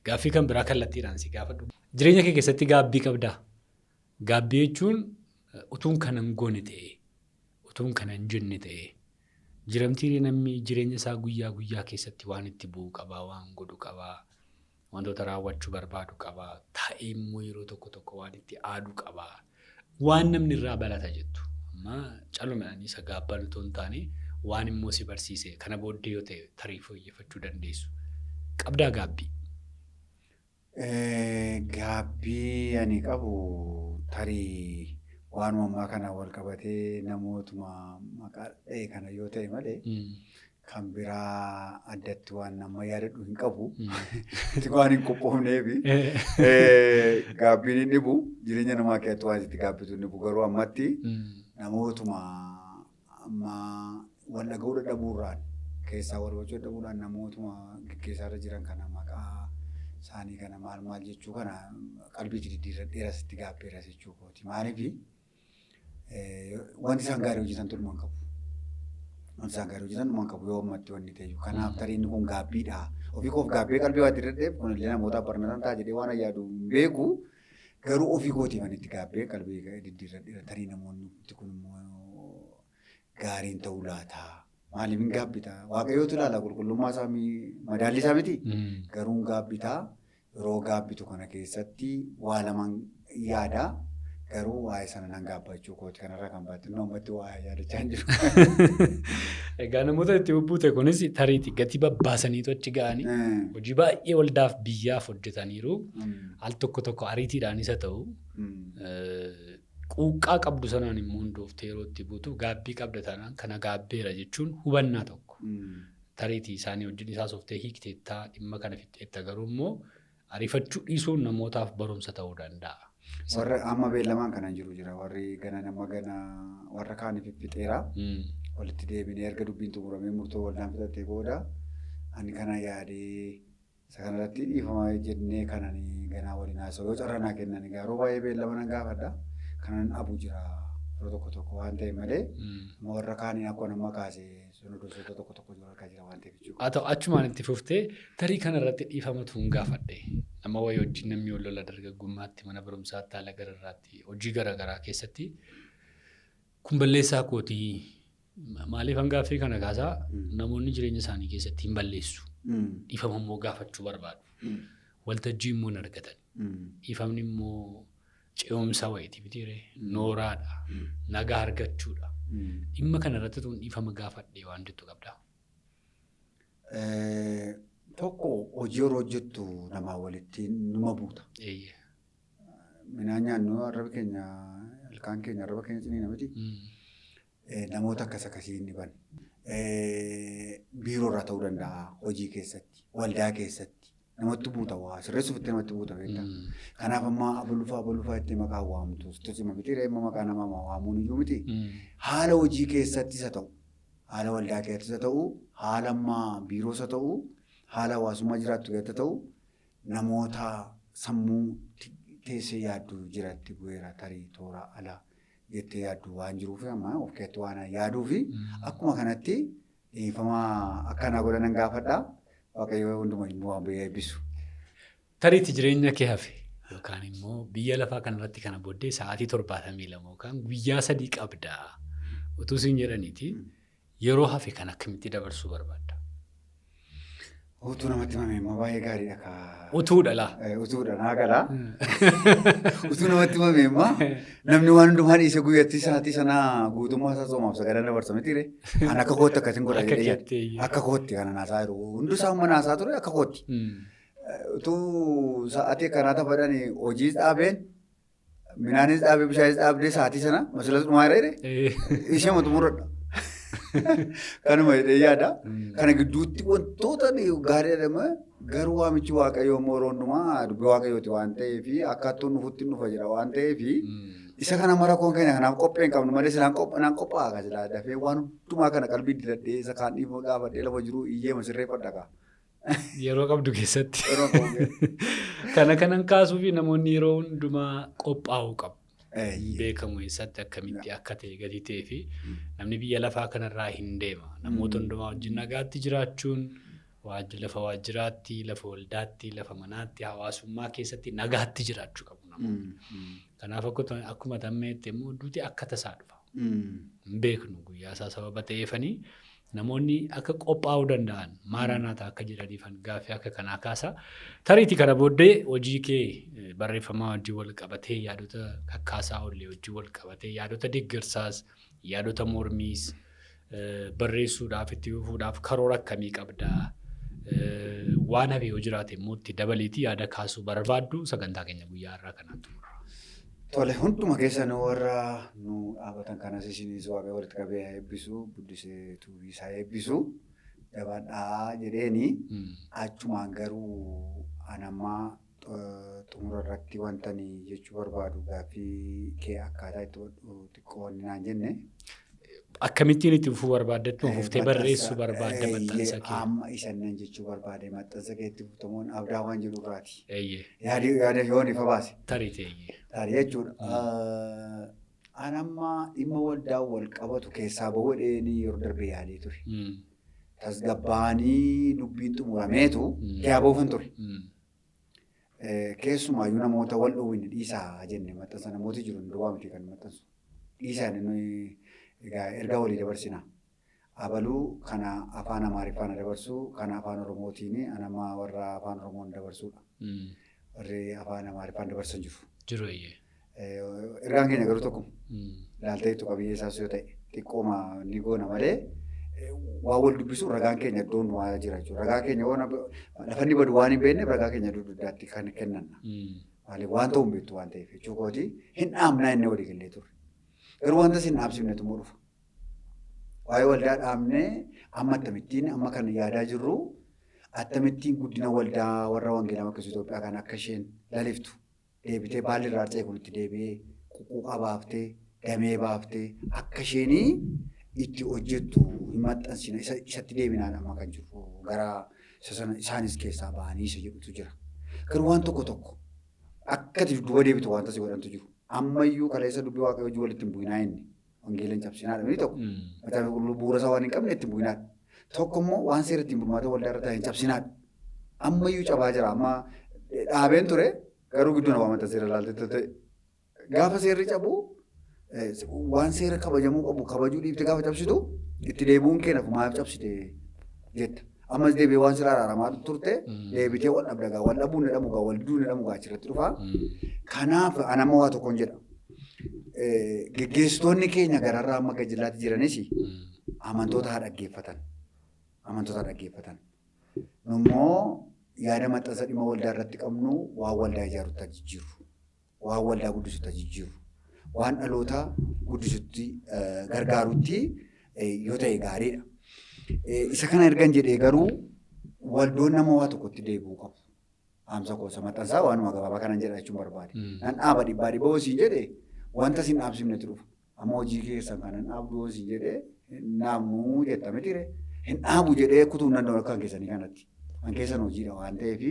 Speaker 2: gaaffii kan biraa kallattiidhaan si gaafadhu. Jireenya kee keessatti gaabbii qabdaa? Gaabbii jechuun utuun kana hin goone ta'ee, utuun kana hin jenne ta'ee, jiramtiiree namni jireenya isaa guyyaa guyyaa keessatti waan itti bu'u qabaa, waan godhu qabaa, wantoota raawwachuu barbaadu qabaa, taa'ee immoo yeroo tokko tokko waan itti aadu qabaa, waan namni irraa barata jettu. Amma callumadhaan isa gaabban otoo hin taane waan immoo si barsiise kana booddee yoo ta'e tarii fooyyeffachuu dandeessu. Qabdaa gaabbii?
Speaker 1: Gaabbii ani qabu tarii waanuma ammaa kana wal qabatee namootuma maqaa dha'e kana yoo ta'e malee kan biraa addatti waan amma yaadadhu hin qabu. Waan hin qophoofneefi. Gaabbiin hin dhibu jireenya namaa keessatti waan itti gaabbitu hin dhibu garuu ammatti namootuma amma wal dhaga'uu dadhabuurraan keessaa wal hubachuu dadhabuudhaan namootuma geggeessaarra jiran kana maqaa isaanii kana maal maal jechuu kana qalbii diddiirradheeras itti gaabbeeras jechuu kooti. Maaliif wanti isaan gaarii hojjetan dhuma hin qabu. Wanti isaan gaarii hojjetan dhuma hin qabu yoo ammatti wanni ta'e. Kanaaf tarii inni kun gaabbiidha. Ofii koof gaabbee qalbii waa diddiirradheef kunillee namootaaf barnootaan ta'a jedhee waan yaadu hin beeku. Garuu ofii kootiif ani itti gaabbee qalbii diddiirradheera. Tarii namoonni kun immoo gaariin ta'uu laata? Maaliif hin gaabbita? Waaqayyootu ilaala qulqullummaa isaa madaalli isaa miti. Garuu hin gaabbita. Yeroo gaabbitu kana keessatti waa lamaan yaada. Garuu waa'ee sana nan gaabbachuu kooti kanarraa kan baatti inni ammatti waa yaadachaa hin jiru.
Speaker 2: Egaa namoota itti bubbuute kunis tariitii gatii babbaasaniitu achi ga'anii hojii baay'ee waldaaf biyyaaf hojjetaniiru. Al tokko tokko ariitiidhaan isa ta'u quuqqaa qabdu sanaan immoo hundooftee yeroo itti buutu gaabbii qabda taanaan kana gaabbeera jechuun hubannaa tokko. Tariitii isaanii wajjin isaa softee hiikteettaa dhimma kana fixxeetta garuu immoo ariifachuu dhiisuun namootaaf barumsa ta'uu danda'a.
Speaker 1: Warra amma beellamaan kanan jiru jira. Warri gana nama gana warra kaaniif fixeera. Walitti deebinee erga dubbiin xumuramee murtoo waldaan fixattee booda ani kana yaadee isa kanarratti dhiifama jennee kanan ganaa waliin haasa'u yoo carraa naa kennan yeroo baay'ee beellama nan gaafadha. Kanan abu jira yeroo tokko tokko waan ta'e malee amma warra kaaniin akkuma nama kaase sonodosoota tokko tokko jiru harkaa jira waan ta'eef jechuudha.
Speaker 2: Haa ta'u achumaan itti fuftee tarii kanarratti dhiifamatu hin gaafadhe. Nama wayii wajjin namni wal lola dargaggummaatti mana barumsaatti haala gararraatti hojii garaagaraa keessatti kun balleessaa kootii maaliif hangaaffii kana kaasaa namoonni jireenya isaanii keessatti hin balleessu. Dhiifama immoo gaafachuu barbaadu. Waltajjii immoo hin argatan. Dhiifamni immoo Ce'umsa wayiiti mitiiree nooraadha. Nagaa argachuudha. Dhimma kana irratti tun dhiifama gaafadhee waan jettu qabdaa?
Speaker 1: Tokko hojii yeroo hojjettu namaa walitti numa buuta. Midhaan nyaannu arraba keenya ilkaan keenya arraba keenya ciniina miti. Namoota akkas akkasii hin dhiban. Biiroo irraa ta'uu danda'a hojii keessatti, waldaa keessatti namatti buuta waa sirreessuuf itti namatti buuta beektaa. Kanaaf amma abalufaa abalufaa itti maqaa waamtu sitti cima miti reemma maqaa namaa waamuun iyyuu miti. Haala hojii keessattis haa ta'u, haala waldaa keessattis haa ta'u, haala amma biiroos haa ta'u, haala hawaasummaa jiraattu keessatti haa ta'u, namoota sammuu teessee yaaddu jiratti bu'eera tarii toora ala jettee yaaddu waan jiruuf amma of keessatti waan yaaduufi akkuma kanatti dhiifama akkanaa godhanan gaafadha. Waaqayyo hunduma immoo waan biyya eebbisu.
Speaker 2: Tariitti jireenya kee hafe yookaan immoo biyya lafaa kanarratti kana booddee sa'aatii 72 yookaan guyyaa 3 qabda utuu siin jedhaniiti yeroo hafe kan akkamitti dabarsuu barbaadda?
Speaker 1: Utuu namatti himame immoo baay'ee gaariidha kaa.
Speaker 2: Utuudha laa.
Speaker 1: Utuudha naa gala. Utuu namatti himame immoo namni waan hundumaa dhiise guyyattii sa'aatii sana guutummaa isaa soomaaf sagadan dabarsa miti ree. An akka kootti akkasiin godha
Speaker 2: Akka
Speaker 1: jedhee yaada.
Speaker 2: keetti eeyyee.
Speaker 1: Akka kootti kana naasaa jiru. Hundi isaa amma naasaa ture akka kootti. Utuu sa'aatii akkanaa taphatan hojiis dhaabeen Midhaanis dhaabee bishaanis dhaabdee sa'aatii sana masilas dhumaa jira jedhee ishee matu muradha. Kanuma jedhee yaada. Kana gidduutti wantoota gaarii jedhama garuu waamichi waaqayyoo immoo yeroo hundumaa dubbii waaqayyooti waan ta'eef akkaattuun dhufutti hin dhufa jira waan ta'eef isa kana mara koon keenya kanaaf qophee hin qabnu malee silaan naan qophaa'a kan silaa dafee waan hundumaa kana qalbii diradhee isa kaan dhiifama gaafadhee lafa jiru iyyee masirreeffadha kaa.
Speaker 2: Yeroo qabdu keessatti.
Speaker 1: Yeroo qabu keessatti.
Speaker 2: Kana kanan kaasuu fi namoonni yeroo hundumaa qophaa'uu qabu.
Speaker 1: Eeyyee.
Speaker 2: Beekamu eessatti akkamitti akka ta'e gatii ta'ee fi namni biyya lafaa kanarraa hin deema. Namoota hundumaa wajjin nagaatti jiraachuun lafa waajjiraatti, lafa waldaatti, lafa manaatti, hawaasummaa keessatti nagaatti jiraachuu qabu namoonni. Kanaaf akkuma tammeetti immoo duuti akka tasaa dhufa. Hin beeknu guyyaa isaa sababa ta'eefanii namoonni akka qophaa'uu danda'an maaraanaataa akka jedhaniifan gaaffii akka kanaa kaasa. Tariitii kana booddee hojii kee barreeffamaa wajjin wal qabatee yaadota kakkaasaa oollee wajjin wal qabatee yaadota deeggarsaas yaadota mormiis barreessuudhaaf itti fufuudhaaf karoora akkamii qabdaa? Waan hafe yoo jiraate immoo itti dabaliitii yaada kaasuu barbaaddu sagantaa keenya guyyaa har'aa kanaan xumurra.
Speaker 1: Tole hunduma keessan warra nu dhaabatan kanas isinis waaqayyo walitti qabee haa eebbisu guddisee tuubii isaa eebbisu jabaadhaa jedheeni achumaan garuu an amma xumura irratti wanta ani jechuu barbaadu gaaffii kee akkaataa itti hodhu xiqqoo wanni naan jenne.
Speaker 2: Akkamittiin itti fufuu barbaadda? Ittuma fuftee barreessuu barbaadda maxxansa kee?
Speaker 1: Amma isa nan jechuu barbaade maxxansa kee itti fuftamuun abdaa waan jedhu irraati.
Speaker 2: Eeyyee.
Speaker 1: Yaada yaada yoon ifa baase.
Speaker 2: Tarii ta'eyyee.
Speaker 1: Tarii jechuudha. An amma dhimma waldaa wal qabatu keessaa bahuu jedheen yeroo darbe yaadee ture. Tasgabbaa'anii dubbiin xumurameetu keessaa bahuufan ture. Keessumaayyuu namoota wal dhowwine dhiisaa jenne maxxansa namooti jiru hin duwwaa miti kan maxxansu. Dhiisaa jenne nuyi egaa ergaa walii dabarsina. Abaluu kana afaan Amaariffaan dabarsu kana afaan Oromootiin an amma warra afaan Oromoon dabarsuudha. Warri afaan Amaariffaan dabarsan jiru.
Speaker 2: Jiru eeyyee.
Speaker 1: Ergaan keenya garuu tokkuma. Ilaaltee qabiyyee isaas yoo ta'e xiqqooma ni goona malee waan wal dubbisu ragaan keenya iddoo hundumaa jira jechuudha. Ragaa keenya waan lafa inni badu waan hin beekneef ragaa keenya iddoo duddaatti kan kennanna. Maaliif waan ta'u hin beektu waan ta'eef jechuu kooti hin dhaamnaa inni walii gallee turre. Garuu wanta isin dhaamsifnetu immoo dhufa. Waa'ee waldaa dhaabnee amma akkamittiin amma kan yaadaa jirru akkamittiin guddina waldaa warra wangeelaa Makkeessuu Itoophiyaa kan akka isheen laliftu deebitee baalli irraa harca'e kun itti deebi'ee quqquuqaa baaftee damee baaftee akka isheen itti hojjettu hin maxxansina isatti deebinaan amma kan jiru gara isa sana isaanis keessaa ba'anii isa jedhutu jira. Garuu waan tokko tokko akka ati dudduuba deebitu wanta si godhantu jiru. Ammayyuu kaleessa dubbii waaqayyoo wajjin walitti hin bu'inaa inni. Wangeela hin cabsinaadha inni tokko. Macaafa qulqulluu bu'uura isaa waan hin qabne itti hin bu'inaadha. Tokko immoo waan seera ittiin bulmaata waldaa irra taa'e hin cabsinaadha. Ammayyuu cabaa jira. Amma dhaabeen ture garuu gidduu na waamata seera ilaalte ta'e. Gaafa seerri cabu waan seera kabajamuu qabu kabajuu dhiifte gaafa cabsitu itti deebi'uun kee nafu maaf cabsite jetta. Ammas deebi'ee waan sirraa araaramaa turte deebitee wal dhabda gaa wal dhabuun ni dhabu gaa wal diduu ni dhabu gaa achirratti dhufa. Kanaaf an amma waa tokkoon jedha. Geggeessitoonni keenya gararraa amma gajillaatti jiranis amantoota haa dhaggeeffatan. Amantoota haa dhaggeeffatan. Nummoo yaada maxxansa dhimma waldaa irratti qabnu waan waldaa ijaarutti haa jijjiirru. Waan waldaa guddisutti haa jijjiirru. Waan dhaloota guddisutti gargaarutti yoo ta'e gaariidha. Isa kana ergan jedhee garuu waldoon nama waa tokkotti deebi'uu qabu. Dhaamsa koo isa maxxansaa waanuma gabaabaa kanan jedha jechuun barbaade. Nan dhaaba dhibbaa dhibba hoo siin jedhe wanta sin dhaabsifnetu dhufa. Amma hojii keessan kanan dhaabdu hoo siin jedhe hin dhaabnu jetta mitiire. Hin dhaabu jedhee kutuu hin danda'u akka kan keessanii kanatti. Kan keessan hojiidha waan ta'eef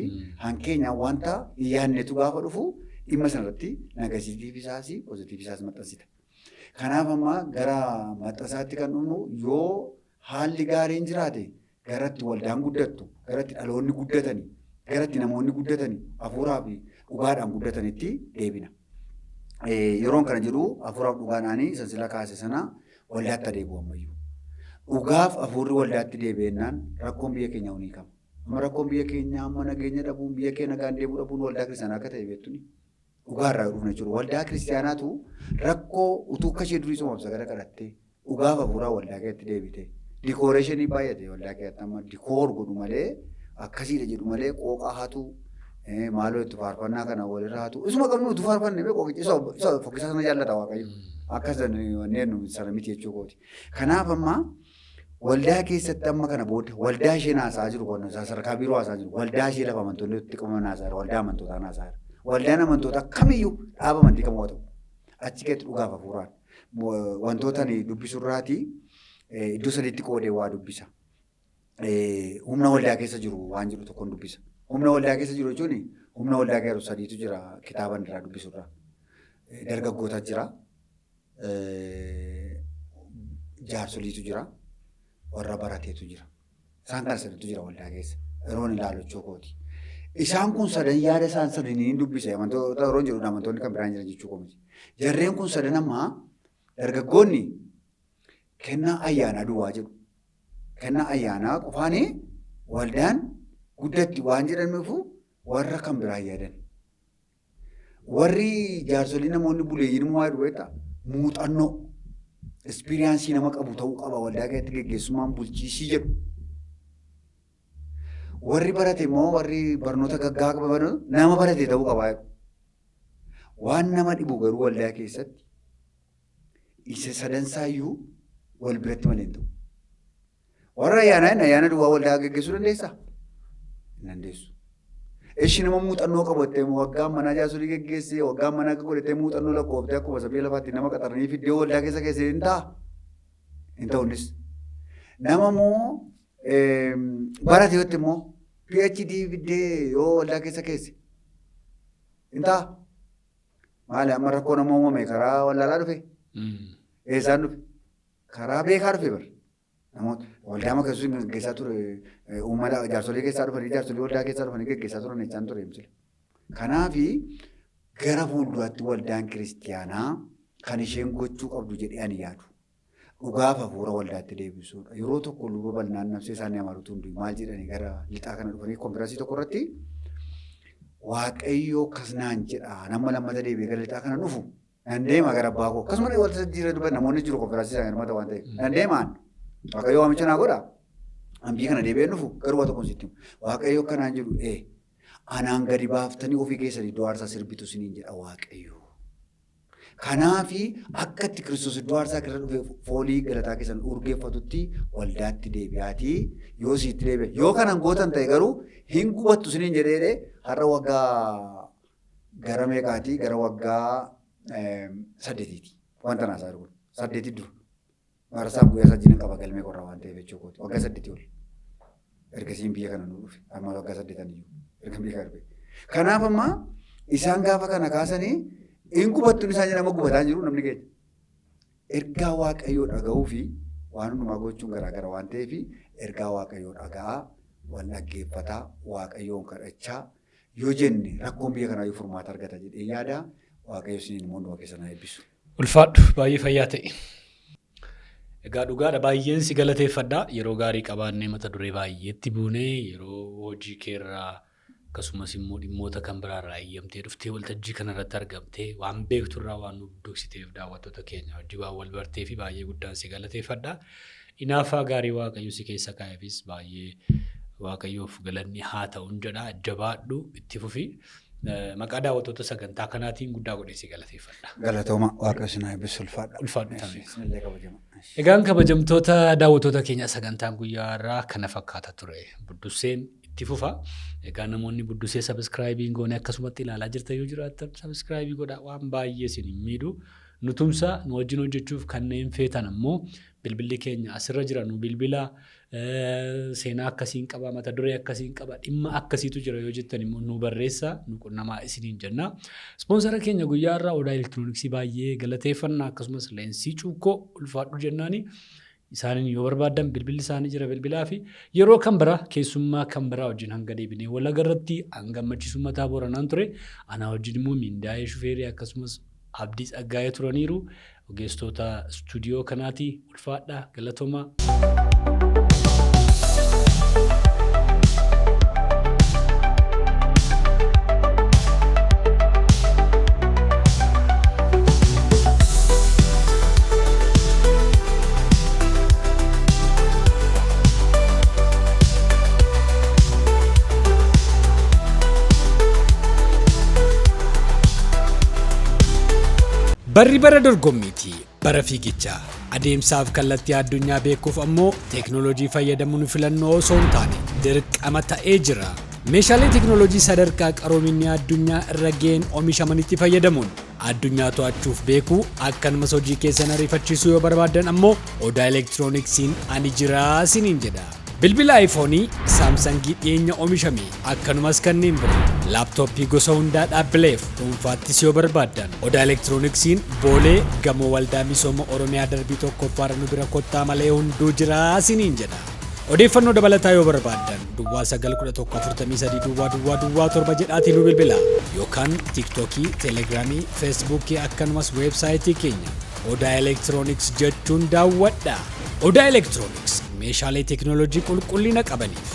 Speaker 1: kan keenya wanta hin yaadnetu gaafa dhufu dhimma sanarratti negatiivii isaas pozitiivii isaas maxxansita. Kanaaf amma gara maxxansaatti kan dhufnu yoo haalli gaariin jiraate garatti waldaan guddattu, garatti dhaloonni guddatani, garatti namoonni guddatani, hafuuraa fi dhugaadhaan guddatanitti deebina. Yeroon kana jedhu hafuuraaf dhugaadhaanii isa sila kaase sana waldaatti adeemu ammayyuu. Dhugaaf hafuurri waldaatti deebi'ennaan rakkoon biyya keenyaa ni hiikama. Amma rakkoon biyya keenyaa amma nageenya dhabuun biyya keenya nagaan deebi'uu dhabuun waldaa kiristaanaa akka ta'e beektuni. Dhugaarraa dhufna jechuudha. Waldaa kiristaanaatu rakkoo utuu akka ishee durii soomaaf sagada kadhattee dhugaaf hafuuraa waldaa keessatti deebite. Dikooreeshinii baay'ate waldaa keessatti amma dikoor godhu malee akkasiidha jedhu malee qooqaa hatu maaloo itti faarfannaa kana walirra hatu. Isuma qabnu utuu faarfanne bee qooqicha isa fokkisaa sana jaallata Waaqayyo. Akkas wanneen sana miti jechuu kooti. Kanaaf amma waldaa keessatti amma kana booda waldaa isheen haasa'aa jiru kun sadarkaa biiroo haasa'aa jiru waldaa ishee lafa amantoonni itti qabaman haasa'aa jira waldaa amantootaa haasa'aa jira. Waldaan amantootaa kamiyyuu dhaaba amantii kamuu haa ta'u achi keessatti dhugaaf hafuuraan wantoota ani dubbisurraatii iddoo sadiitti qoodee waa dubbisa. Humna waldaa keessa jiru waan jedhu tokkoon dubbisa. Humna waldaa keessa jiru jechuun humna waldaa keessa sadiitu jira kitaaban irraa dubbisurraa. Dargaggoota jira. Jaarsoliitu jira. Warra barateetu jira. Isaan kana sadiitu jira waldaa keessa. Yeroon ilaalu jechuu kooti. Isaan kun sadan yaada isaan sadanii dubbise amantoota yeroo jedhu amantoonni kan biraan jiran jechuu koo miti. Jarreen kun sadan amma dargaggoonni kennaa ayyaanaa duwwaa jedhu. Kennaa ayyaanaa qofaanii waldaan guddatti waan jedhameefu warra kan biraa yaadan. Warri jaarsolii namoonni buleeyyiin immoo maal jedhu beektaa? Muuxannoo, ispiriyaansii nama qabu ta'uu qaba waldaa keessatti geggeessummaan bulchiisii jedhu. Warri barate immoo warri barnoota gaggaa qaban nama barate ta'uu qaba jedhu. Waan nama dhibu garuu waldaa keessatti isa sadansaayyuu wal biratti malee hin ta'u. Warra ayyaanaa hin ayyaana duwwaa waldaa geggeessuu dandeessaa? Hin dandeessu. Ishi nama muuxannoo qabu jettee waggaa manaa jaarsolii geggeessee waggaa manaa akka godhattee muuxannoo lakkooftee akkuma isa biyya lafaatti nama qaxaranii fiddee waldaa keessa keessee hin ta'a? Hin ta'u innis. Nama immoo barate yoo immoo PhD fiddee yoo waldaa keessa keesse hin ta'a? Maali amma rakkoo nama uumame karaa wallaalaa dhufe? Eessaan dhufe? Karaa beekaa dhufe bar. Namoota waldaa maka Yesuus geggeessaa ture uummata jaarsolii keessaa dhufanii jaarsolii waldaa keessaa dhufanii geggeessaa turan jechaan ture misila. Kanaafi gara fuulduraatti waldaan kiristiyaanaa kan isheen gochuu qabdu jedhee ani yaadu. Dhugaaf hafuura waldaatti deebisuudha. Yeroo tokko luba bal'inaan nafsee isaanii amarutu hundi maal jedhanii gara lixaa kana dhufanii konfiraansii tokko irratti Waaqayyo akkas naan jedha nama lammata deebi'ee gara lixaa kana dhufu Nan deema gara abbaa koo. Akkasuma wanta jira dubbatan namoonni jiru konfiraansii sana hirmaata waan ta'eef. Nan deemaan. Waaqayyo waamicha naa godha. An biyya kana deebi'ee dhufu garuu waa tokkoon sitti himu. Waaqayyo akka naan jedhu ee anaan gadi baaftanii ofii keessanii iddoo aarsaa sirbitu isiniin jedha Waaqayyo. Kanaafi akka itti Kiristoos iddoo aarsaa keessa dhufe foolii galataa keessan urgeeffatutti waldaatti deebi'aatii yoo siitti deebi'e. Yoo kanan gootan ta'e garuu hin gubattu isiniin jedhee har'a waggaa gara meeqaati? Gara waggaa saddeetiiti. Wanta naasaa jiru kun. Saddeetii dura. Barasaaf guyyaa sajjiin qaba galmee qorraa waan ta'eef jechuu kooti. Waggaa saddeetii ol. Ergasiin biyya kana nu dhufe. Amma waggaa saddeetan iyyuu. Erga biyya kana dhufe. Kanaaf amma isaan gaafa kana kaasanii hin gubattuun isaan jedhama gubataa jiru namni keenya. Ergaa Waaqayyoo dhaga'uu fi waan hundumaa gochuun garaagara waan ta'eef ergaa Waaqayyoo dhaga'aa, wal dhaggeeffataa, Waaqayyoon kadhachaa yoo jenne rakkoon biyya kanaa yoo furmaata argata jedhee yaada. Waaqayyo isiniin immoo hunduma keessan haa eebbisu.
Speaker 2: Ulfaadhu baay'ee fayyaa ta'e. Egaa dhugaadha, baay'een si galateeffadha. Yeroo gaarii qabaannee mata duree baay'eetti buunee, yeroo hojii keerraa akkasumas immoo dhimmoota kan biraarraa eeyyamtee dhuftee waltajjii kanarratti argamtee waan beekturraa waan nu duksiteef, daawwattoota keenya hojii waan wal bartee fi baay'ee guddaan si galateeffadha. Inaaffaa gaarii Waaqayyo si keessa kaa'eefis baay'ee Waaqayyoof galanni haa ta'uun jedha. Jabaadhu, itti fufi. Maqaa daawwattoota sagantaa kanaatiin guddaa godhee si galateeffadha.
Speaker 1: Galatooma, Waaqayyo isin haa eebbisu, ulfaadha.
Speaker 2: Ulfaadhu taa'e.
Speaker 1: Isinillee kabajama.
Speaker 2: Egaan kabajamtoota daawwattoota keenya, sagantaan guyyaa har'aa kana fakkaata ture. Budduseen itti fufa. Egaa namoonni Buddusee subscribe hin goone akkasumatti ilaalaa jirtan yoo jiraattan, subscribe godhaa, waan baay'ee isin hin miidhu. Nu tumsa. Nu wajjin hojjechuuf kanneen feetan ammoo bilbilli keenya asirra jira, nu bilbila. Seenaa akkasiin qaba, mata duree akkasiin qaba, dhimma akkasiitu jira yoo jettan immoo nu barreessaa, nu qunnamaa isiniin jenna. Ispoonsara keenya guyyaa irraa Odaa Elektirooniksii baay'ee galateeffanna, akkasumas Leensii Cuukkoo ulfaadhu jennaani. Isaaniin yoo barbaaddan bilbilli isaanii jira, bilbilaa fi yeroo kan biraa keessummaa kan biraa wajjin hanga deebinee wal agarratti, an Gammachiisuu Mataa Booranaan ture. Anaa wajjin immoo Mindaa'ee Shufeerii akkasumas Abdii Tsaggaayee turaniiru. Ogeessitoota istuudiyoo kanaati, ulfaadha, galatoomaa. Barri bara dorgommiiti. Bara fiigichaa. Adeemsaaf kallattii addunyaa beekuuf ammoo teeknooloojii fayyadamuun filannoo osoo hin taane dirqama ta'ee jira. Meeshaalee teeknooloojii sadarkaa qaroominni addunyaa irra ga'een oomishamanitti fayyadamuun addunyaa to'achuuf beekuu, akkanumas hojii keessan ariifachiisuu yoo barbaaddan ammoo Odaa Elektirooniksiin ani jiraa isiniin jedha. Bilbila Aayifoonii, Saamsangii dhiyeenya oomishame, akkanumas kanneen biroo, laaptooppii gosa hundaa dhaabbileef dhuunfaattis yoo barbaaddan Odaa Elektirooniksiin Boolee, gamoo Waldaa Misooma Oromiyaa darbii tokkoffaarra nu bira kottaa malee hunduu jiraa isiniin jedha. Odeeffannoo dabalataa yoo barbaaddan 0911 43 00 07 jedhaatii nu bilbila, yookaan Tiiktookii, Teelegiraamii, Feesbuukii akkanumas weebsaayitii keenya Odaa Elektirooniks jechuun daawwadha. Odaa Elektirooniks meeshaalee teeknooloojii qulqullina qabaniif.